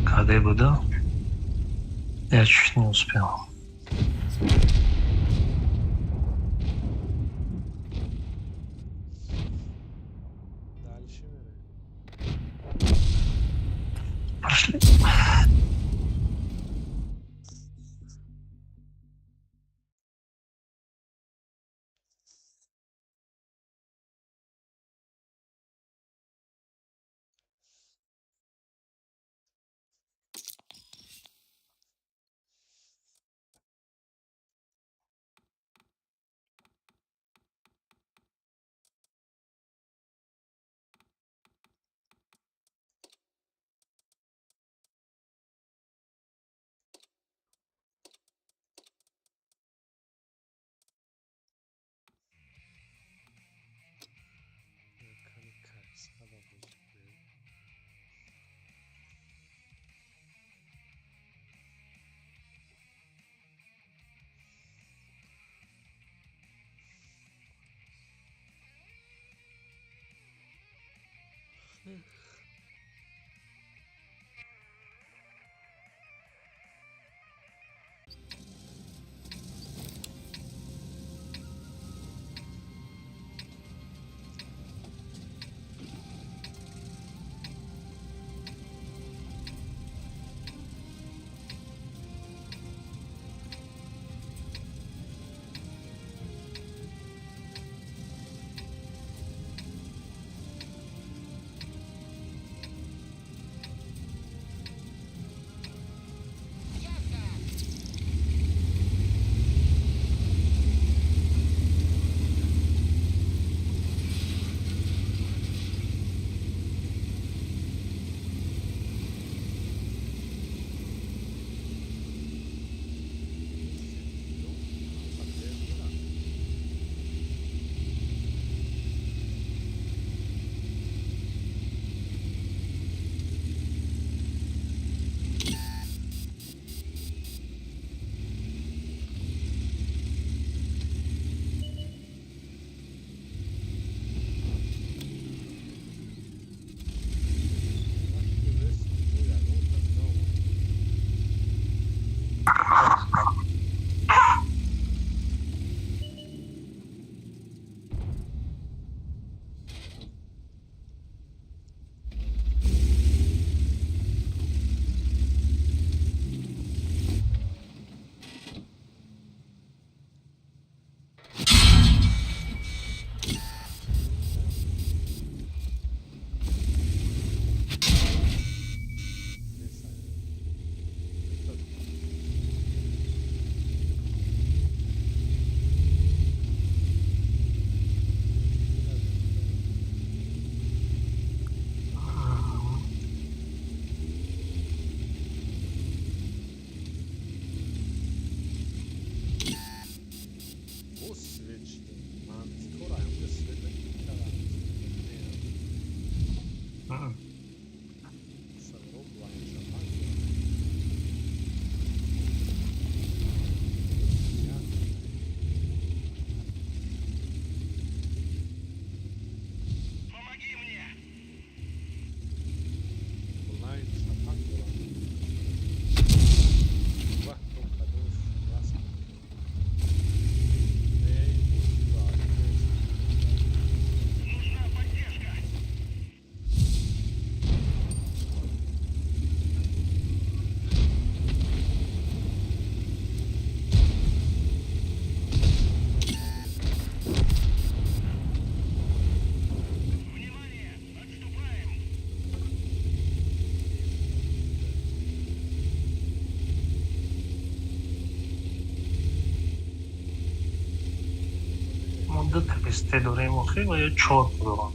Каде буда? Я чуть не успел. Дальше мерем. Пошли. Кани кайсада бозӣ кунем. Ду ТБСТ дорем охи ва ё чор дорам?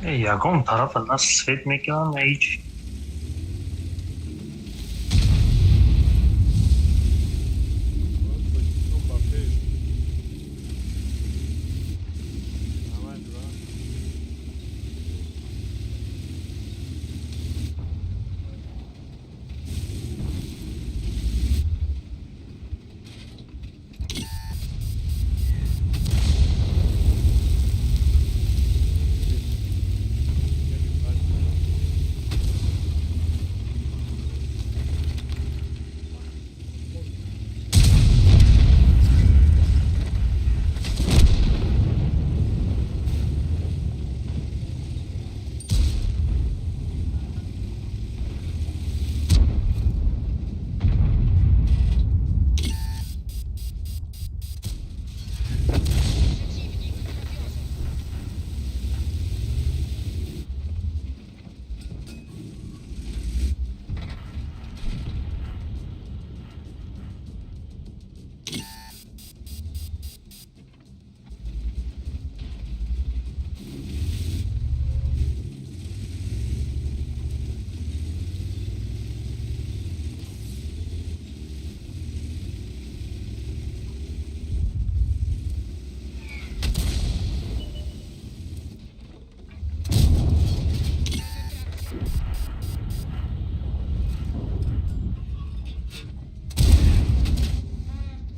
Ягон тарафа на свет мекунам, на ҳеҷ. Тоҷикистон ба пеш. Давай, брат.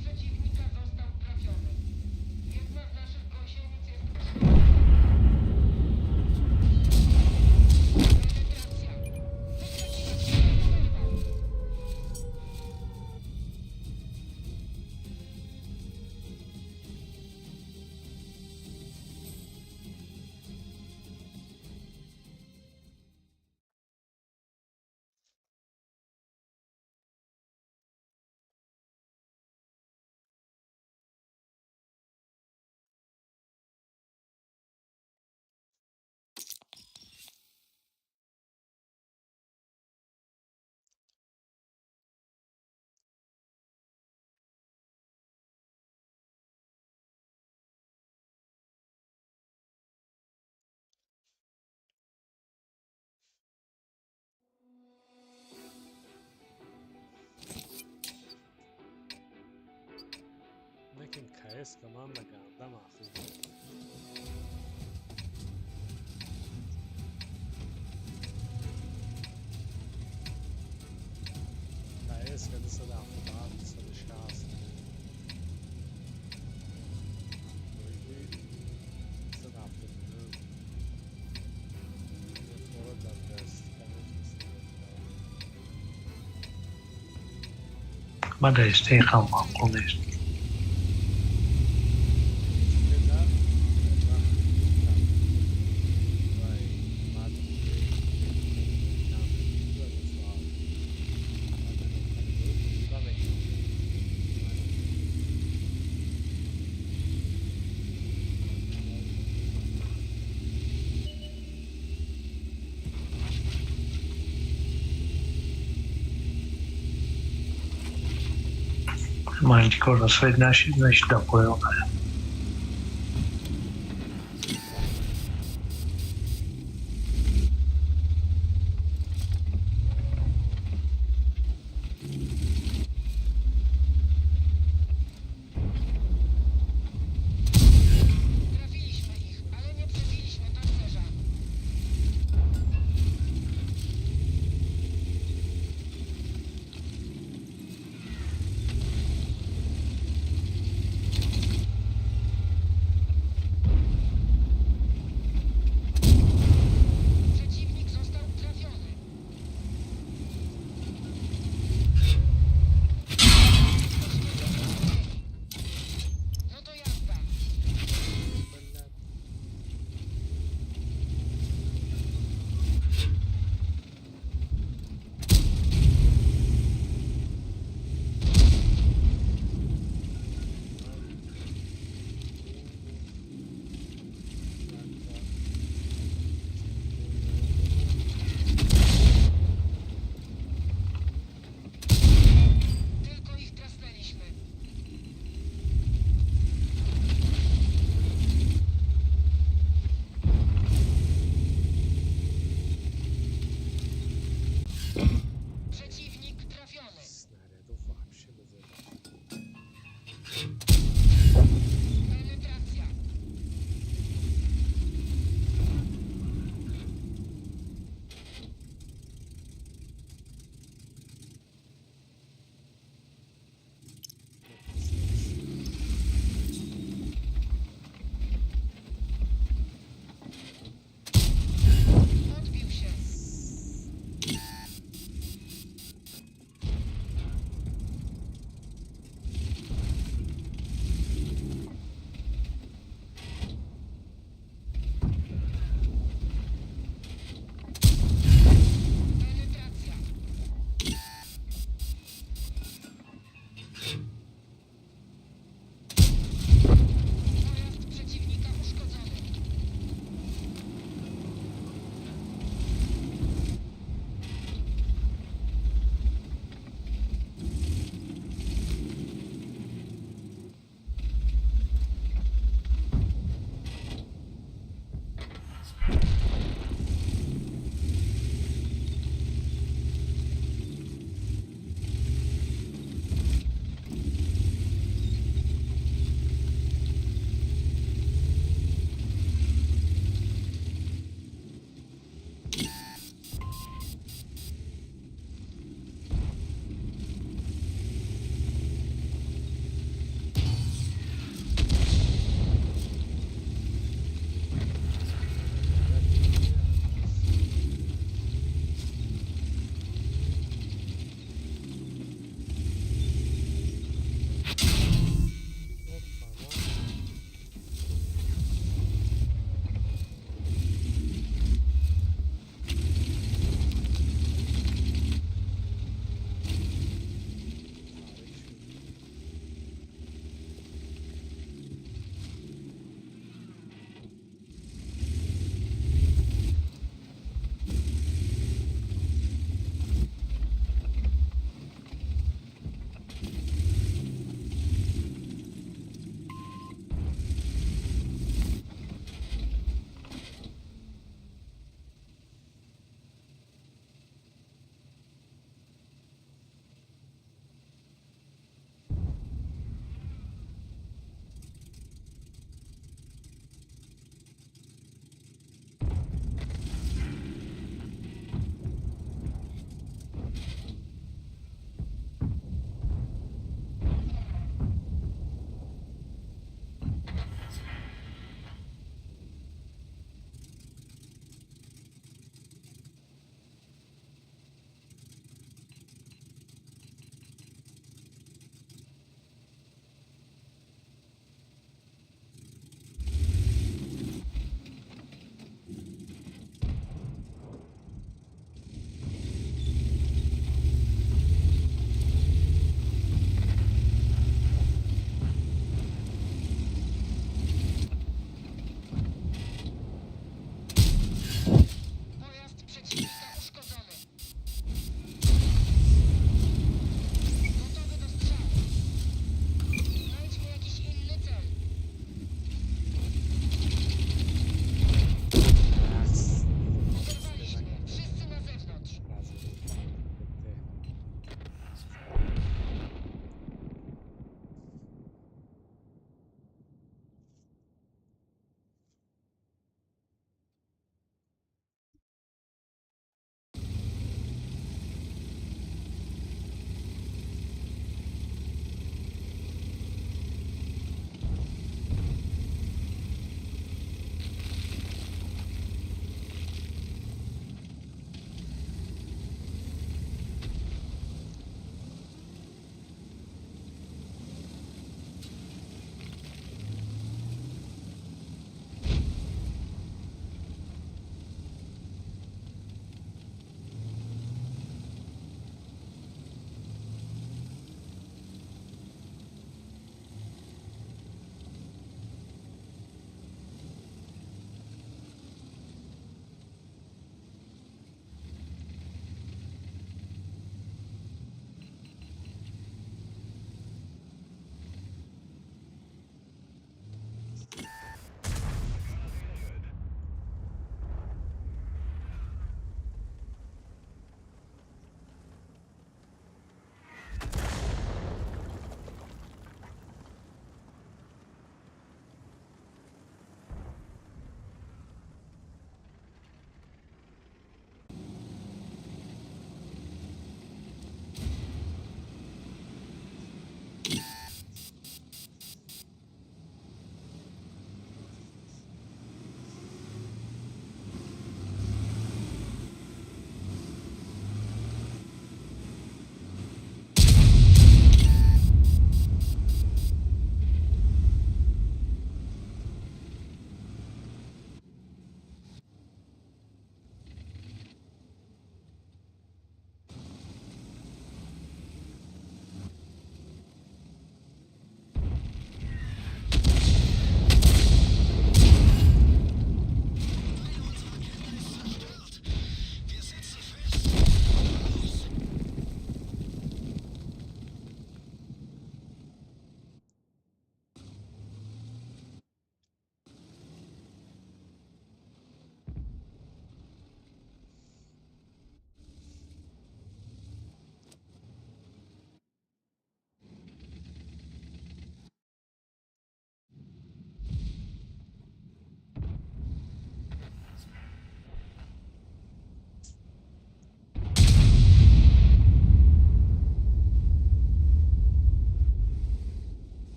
Przeciwnika został trafiony. Jedna z naszych gąsienic jest Penetracja. Wystrzeliwać się nie oberwał. Лекин КС-ка ман на ганда маъқул. КС-ка 277, 260. 279. Фора дар даст наметонистам. Ман дар СТ хам маъқул нест. Ман ҳеҷ кор на свет нашид, значит, дар поён. Trafiliśmy ich, ale nie przebiliśmy pancerza.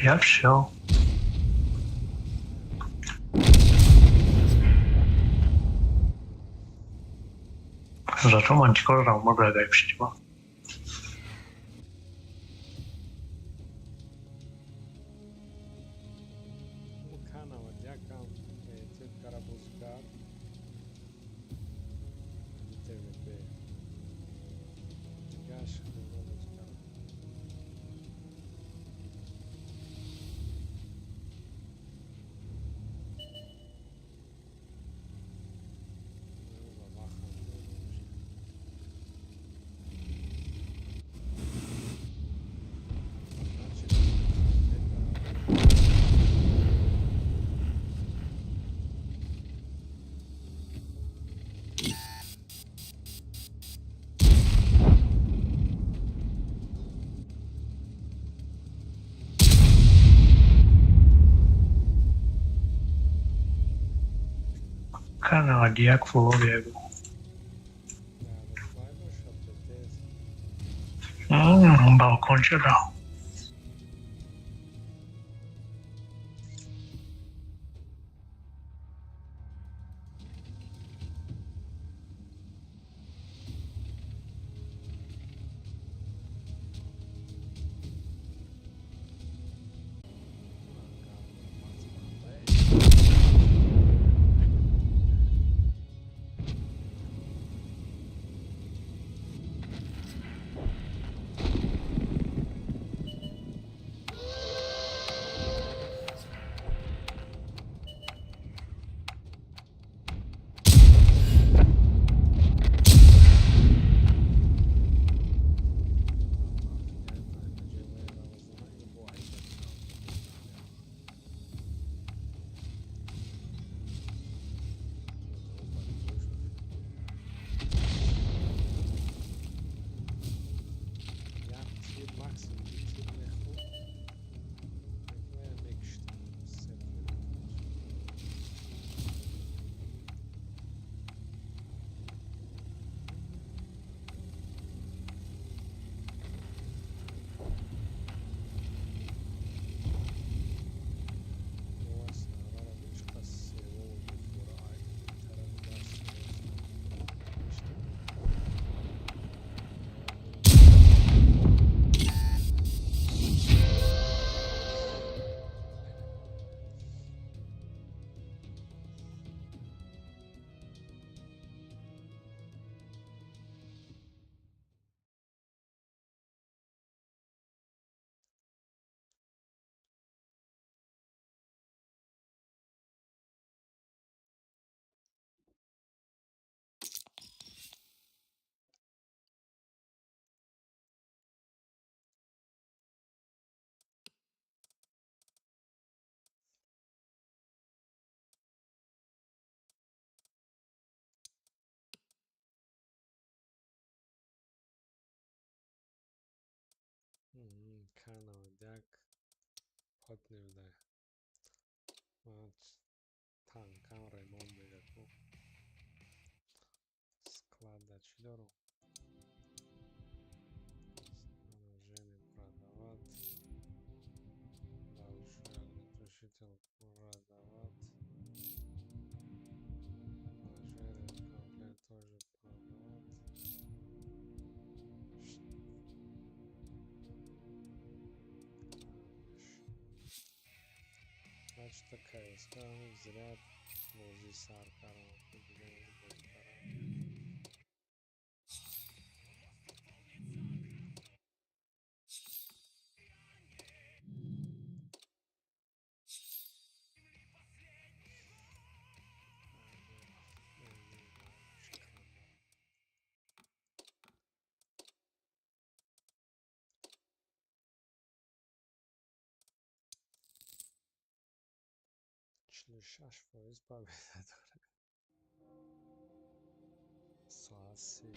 Пиявшо. Зато ман чикор равам агар пуштиба. К91 эҳтиёт кара бозӣ кард. ТВП дигаш хело бозӣ кард. Ба вақтам додам. Значит, это. К91 фуловия. Да, Рофлай бошад, БТС. Балконча дал. Як тир, максимум ду тир мехӯрд, вая мекуштам, се тир. Ова сарара чӣ қадр севову мефура, ай тарафи дасти рост мештам. К91 ход небуда. Ман танкам ремонт мега ку. Склада чӣ дорам? Снабжение продавать. Большой огнетушитель продавать. Большой ремкомплект тоже продавать. Значит, такая зря бозӣ сар кардам. Дига бозӣ кардам. 46% победа дорад. Соат се.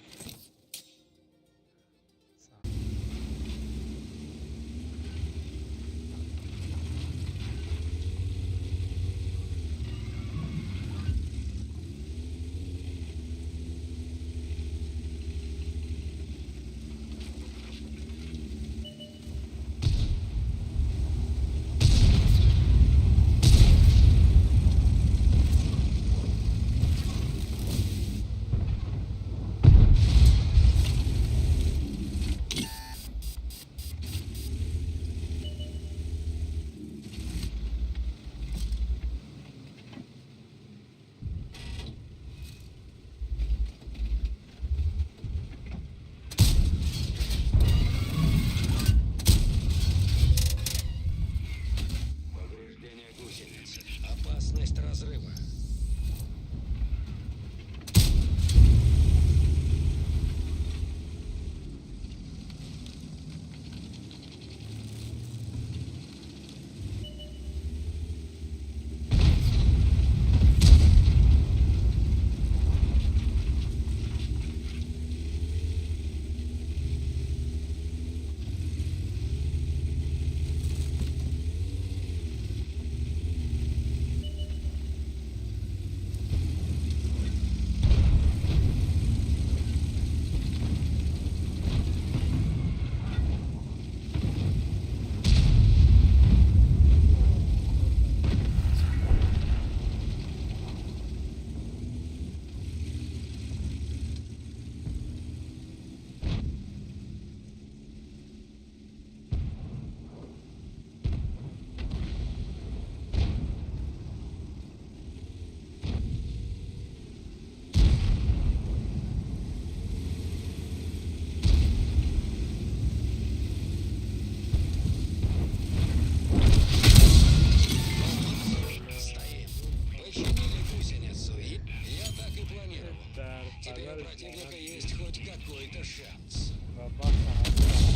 Теперь у падараш противника лаънат есть хоть какой-то шанс. Ва баха 1700.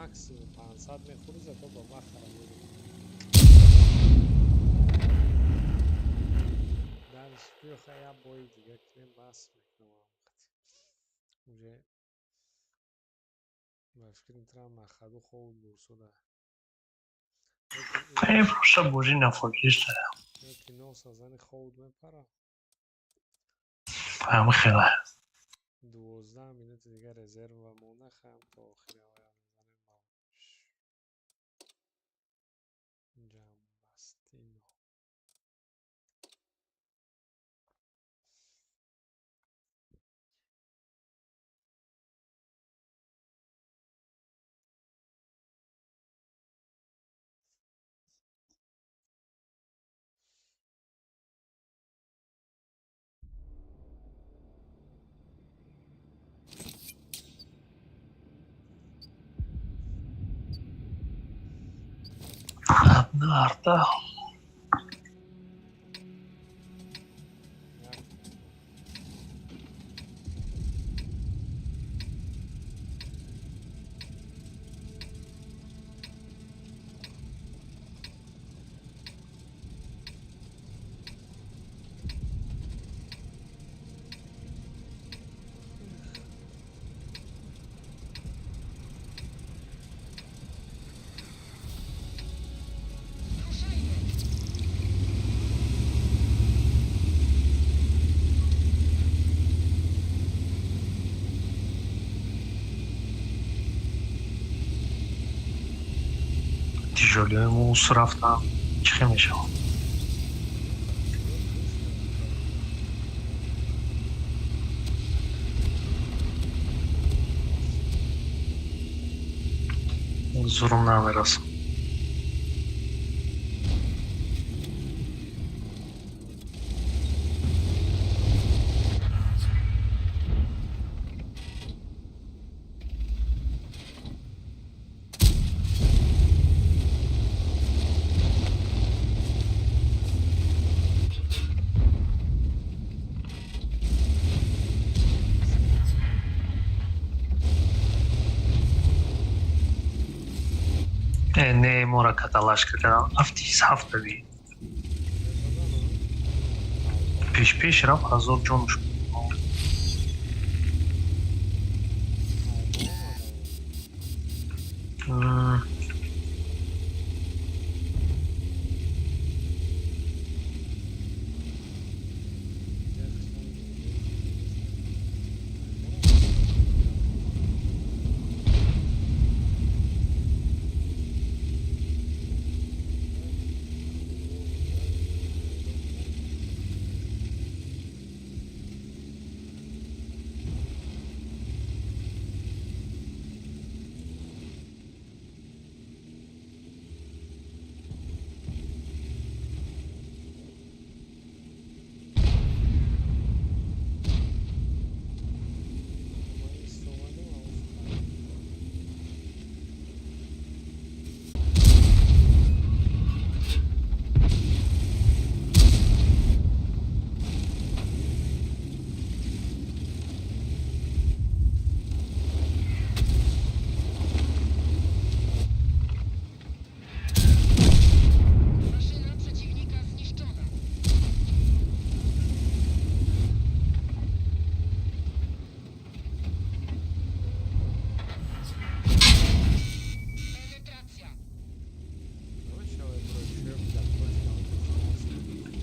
Максимум 500 мехӯри, зато ба махара мери. Дальше биёха, як бои дига кунем, бас мекунам. Уже ба фикри трам нахаду ховуд бурсуда. Э, просто божи нафоҷиста. Ки носа зани ховуд мепара. Ҳама хела. 12 минути дига резерва монда, хаям то охири оя мезанем ба ҷамъбастино. Одна арта. Ruszajmy! Тяжелее ему рафтан. Чӣ мешавад? Зурум намерасам. Э, не, мора каталашка кардам. Афти ҳафтави. Пеш-пеш рафт, 1000 ҷонуш.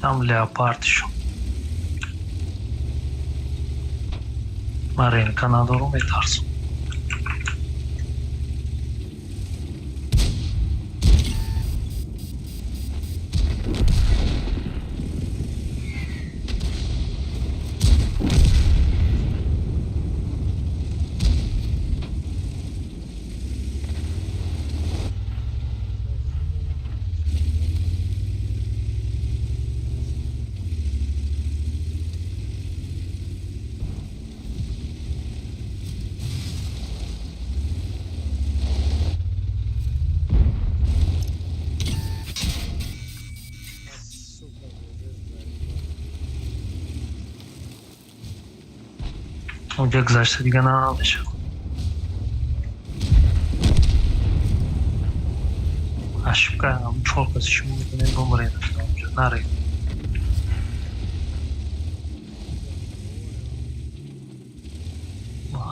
Там леопард ещё. Ман РНК надорам, метарсам. Сука, бозез заебал. Унҷа гузашта дига намешавад. Ошибка, чор каси шумо метавонед бумред унҷа, наред.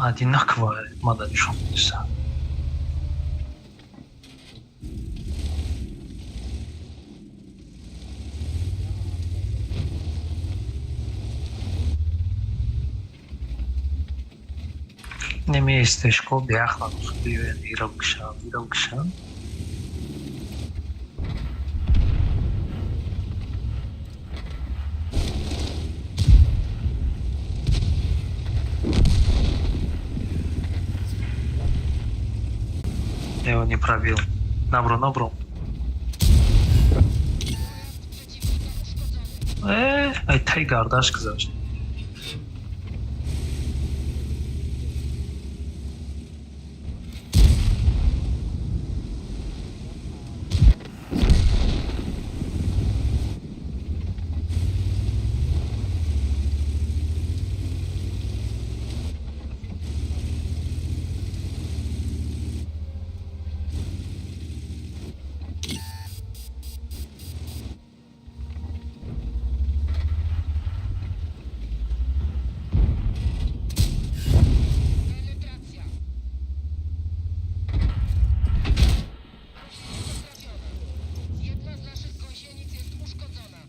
Одинаково мада нишон медиҳад. Немеистешко беахлан биёянд, ира бикшанд, ира бикшанд. Я его не пробил. Набрал, набрал. Pojazd przeciwnika uszkodzony. Ай тай гардаш гузашт. Penetracja. Gąsienica trafiona. Jedna z naszych gąsienic jest uszkodzona.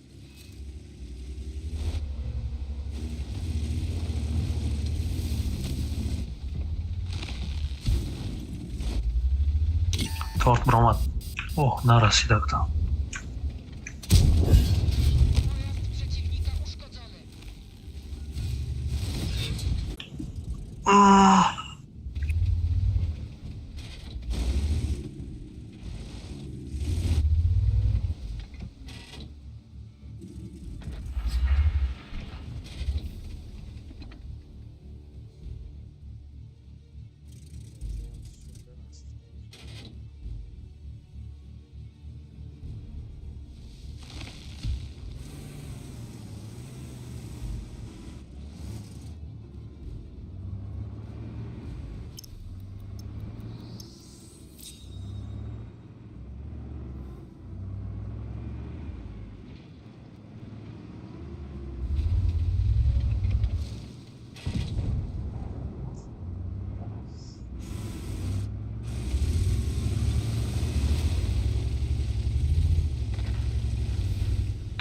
Торт баромад. Оҳ, нарасидак там. Pojazd przeciwnika uszkodzony. Супер аст.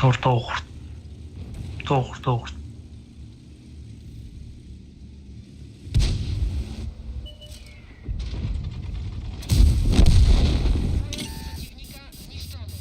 Торт хӯрд. То хӯрд, то хӯрд. Pojazd przeciwnika zniszczony.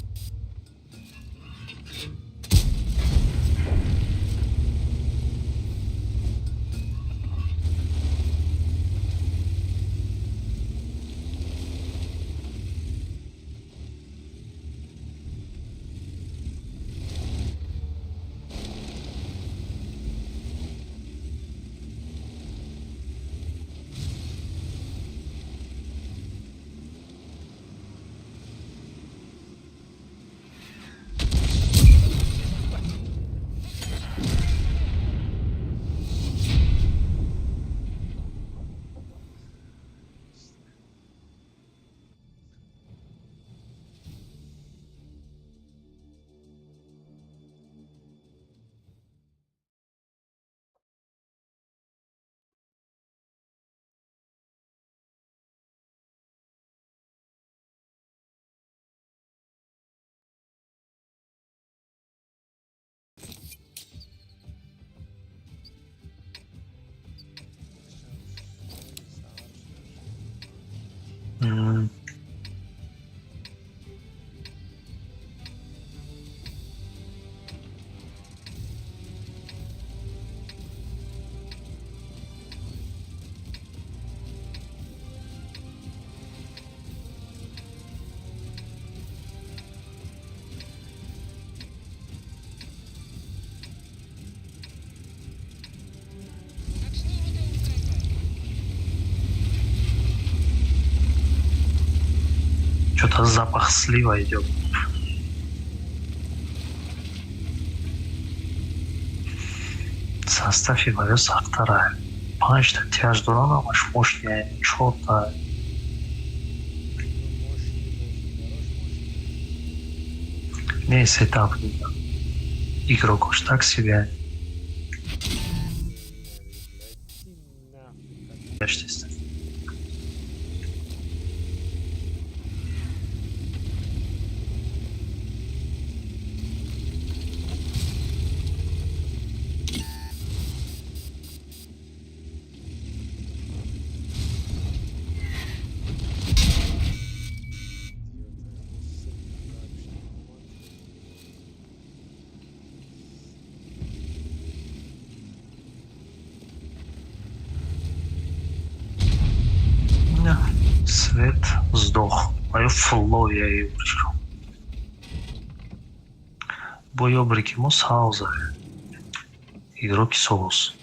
Что-то запах слива идет. Состави ваё сахтара. Панҷта тяж дорам, ҳамаш мощный, чорта. Мощный бозигарош мощный. Не, сетап игрокош так себе. Блядь, Гаштест. Свет сдох. Мою фловия ёбричку. Бо ёбрики мо сауза. Игроки соус.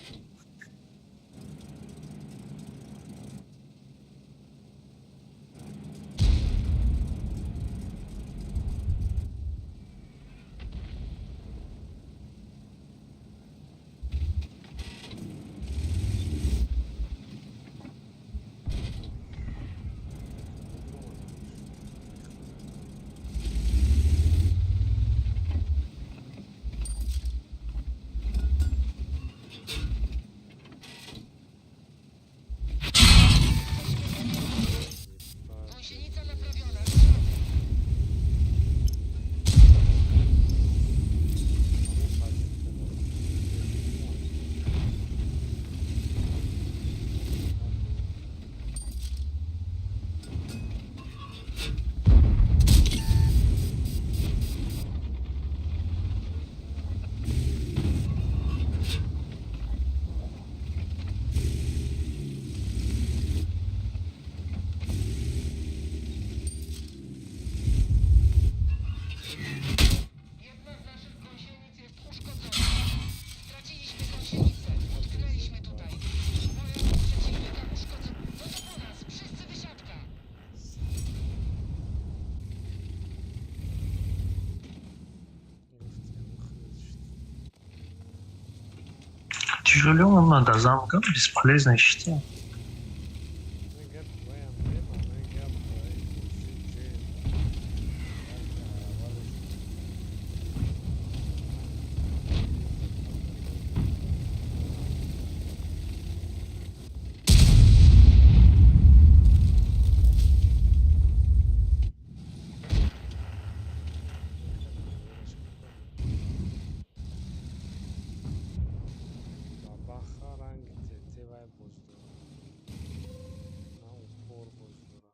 Gąsienica naprawiona. Ruszamy. Jedna z naszych gąsienic jest uszkodzona. Straciliśmy gąsienicę. Utknęliśmy tutaj. Pojazd przeciwnika uszkodzony. No to po nas. Wszyscy wysiadka. Тяжело надо замком, бесполезно щите. Бабаха ранги тетевай боз дора, на упор боз дора.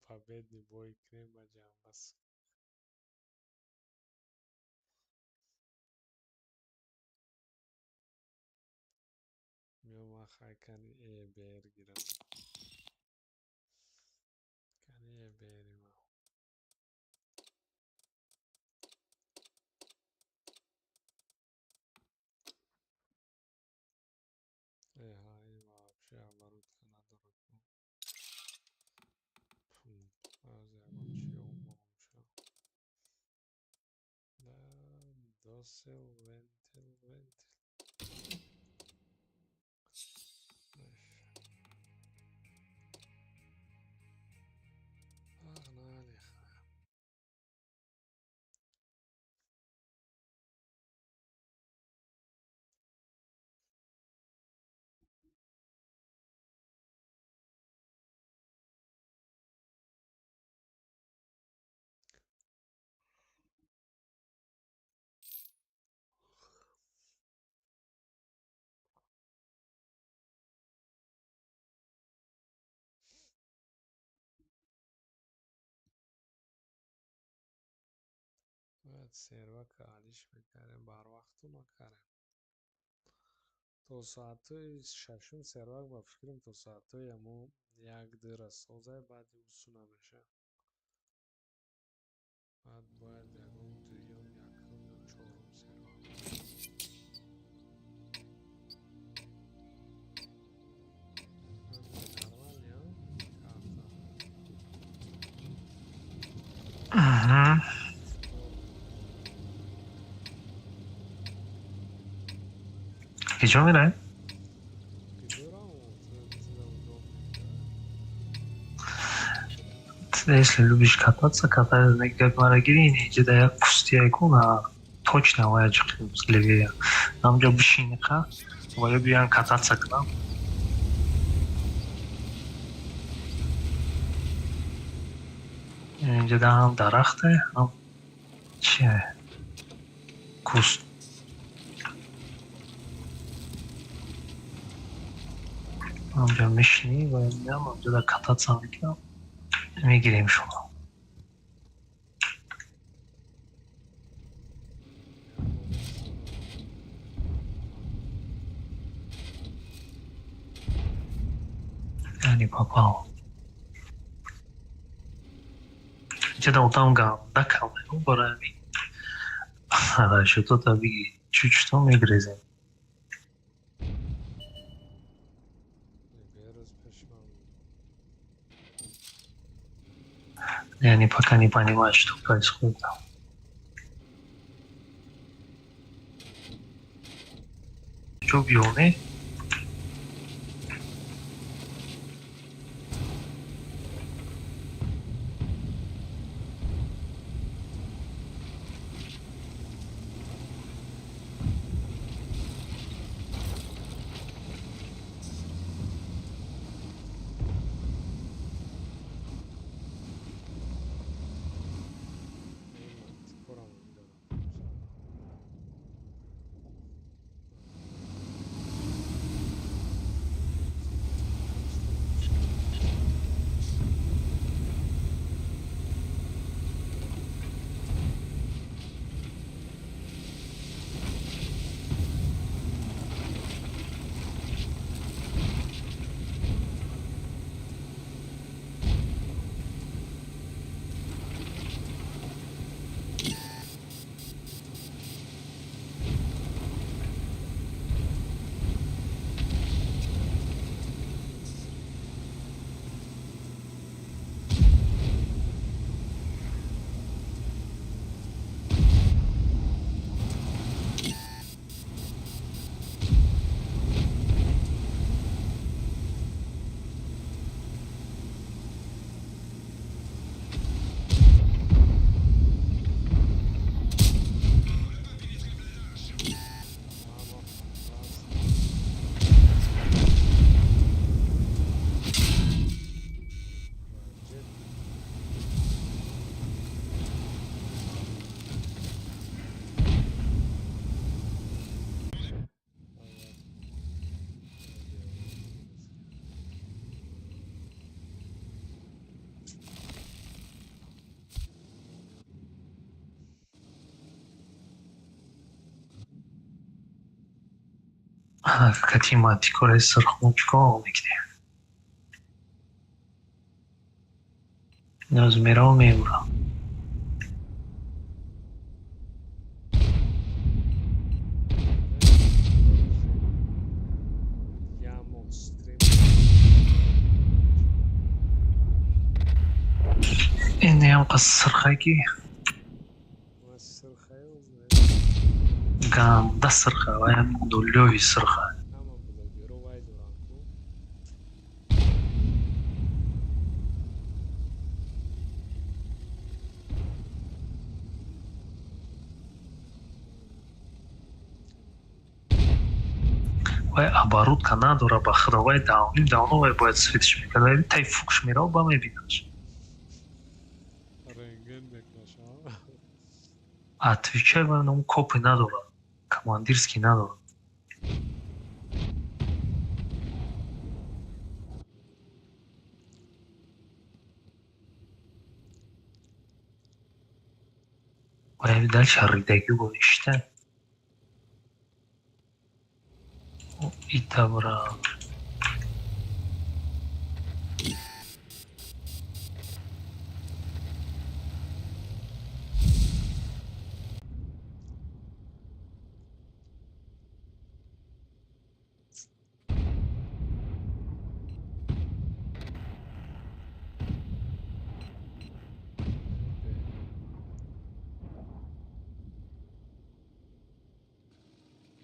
Победный бой кунем ба ҷамъбаст. Меом, ман хай кани эбр гирам, кани эбри ман. Эҳа, ин вообще оборудка надорад. Аз ягон чи омомша. Да, досел, вентил, вентил. Погнали. Бояд сервака алиш мекардем, барвақту накардем. То соатҳои шашум сервак, ба фикрам, то соатҳои ҳамо як дура созай, баъди усу намешавад. Баъд бояд ягон дуюм, якум ё чорум сервак. Нормально, карта. Мгм. Киҷо меравем? Киҷоро туда удобно. Если любишь кататься, катай, гап мара гири, инҷа да як кустия ку на точно вая ҷиқи левее. Ҳамҷо бишини қа, вая биёян кататься кунам. Инҷа да ҳам дарахте, ҳам чие? Куст. Ҳамҷо мешинӣ ва меам ҳамҷо да кататься мекунам. Мегирем шумо. Я не попал. Инҷа да одам ганда кам барои ҳамин расчётота биги чуть что мегрезем. Берӯз пеши ман буд. Я не пока не понимаю, что происходит там. Чё биёне? Ин мантикорам дорам. Ама Раҷеб. Кати мантикораи сурхмо чикор мекунем? Ноз меравам мемурам. Ямо стрим. Ин ҳам қас сирхае ки Ма сирхаё ганда сирха ваям дулёви сирха. Ҳама блогеро вай доранд ку. Вай оборудка надора, ба худо, вай давним давно вай бояд светиш мекард. Вай тай фукш мерав ба мебинаш. Рентген мекунаша. Отвечай, вай ном копи надора. Командирский надора. Бояд дальше ридагӣ бо ишта. Ита бра.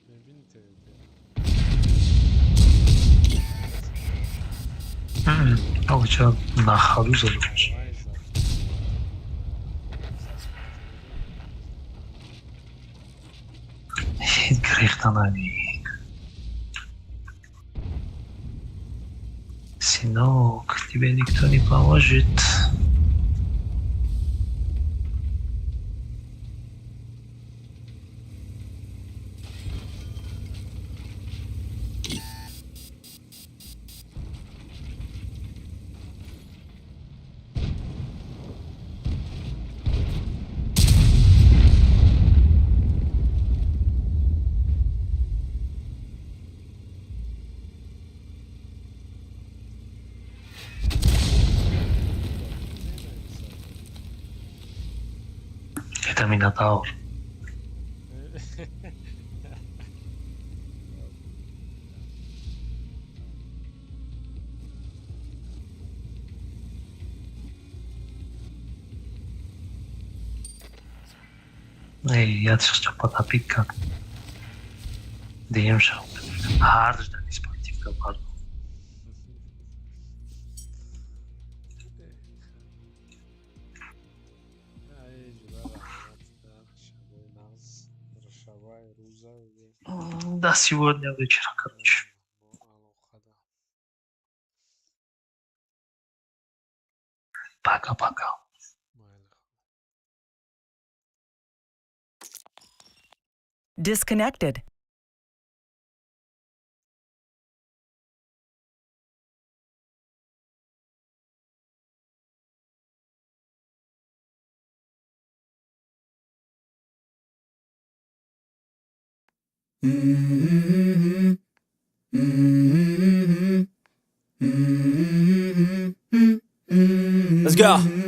Мебини ТВП? Оча на ходу задумаешь. Вай зад. Грехтанами. Сынок, тебе никто не поможет. Это Минотавр. Эй, я сейчас потопить как. Дием шав. Ҳардаш дар спортивка бардо. Ай, ҷуда раҳмат, да, шабои нағз, шабаи рӯза. Да, сегодня вечера, короче. Алоқада. Пока-пока. Майли. Disconnected. Let's go.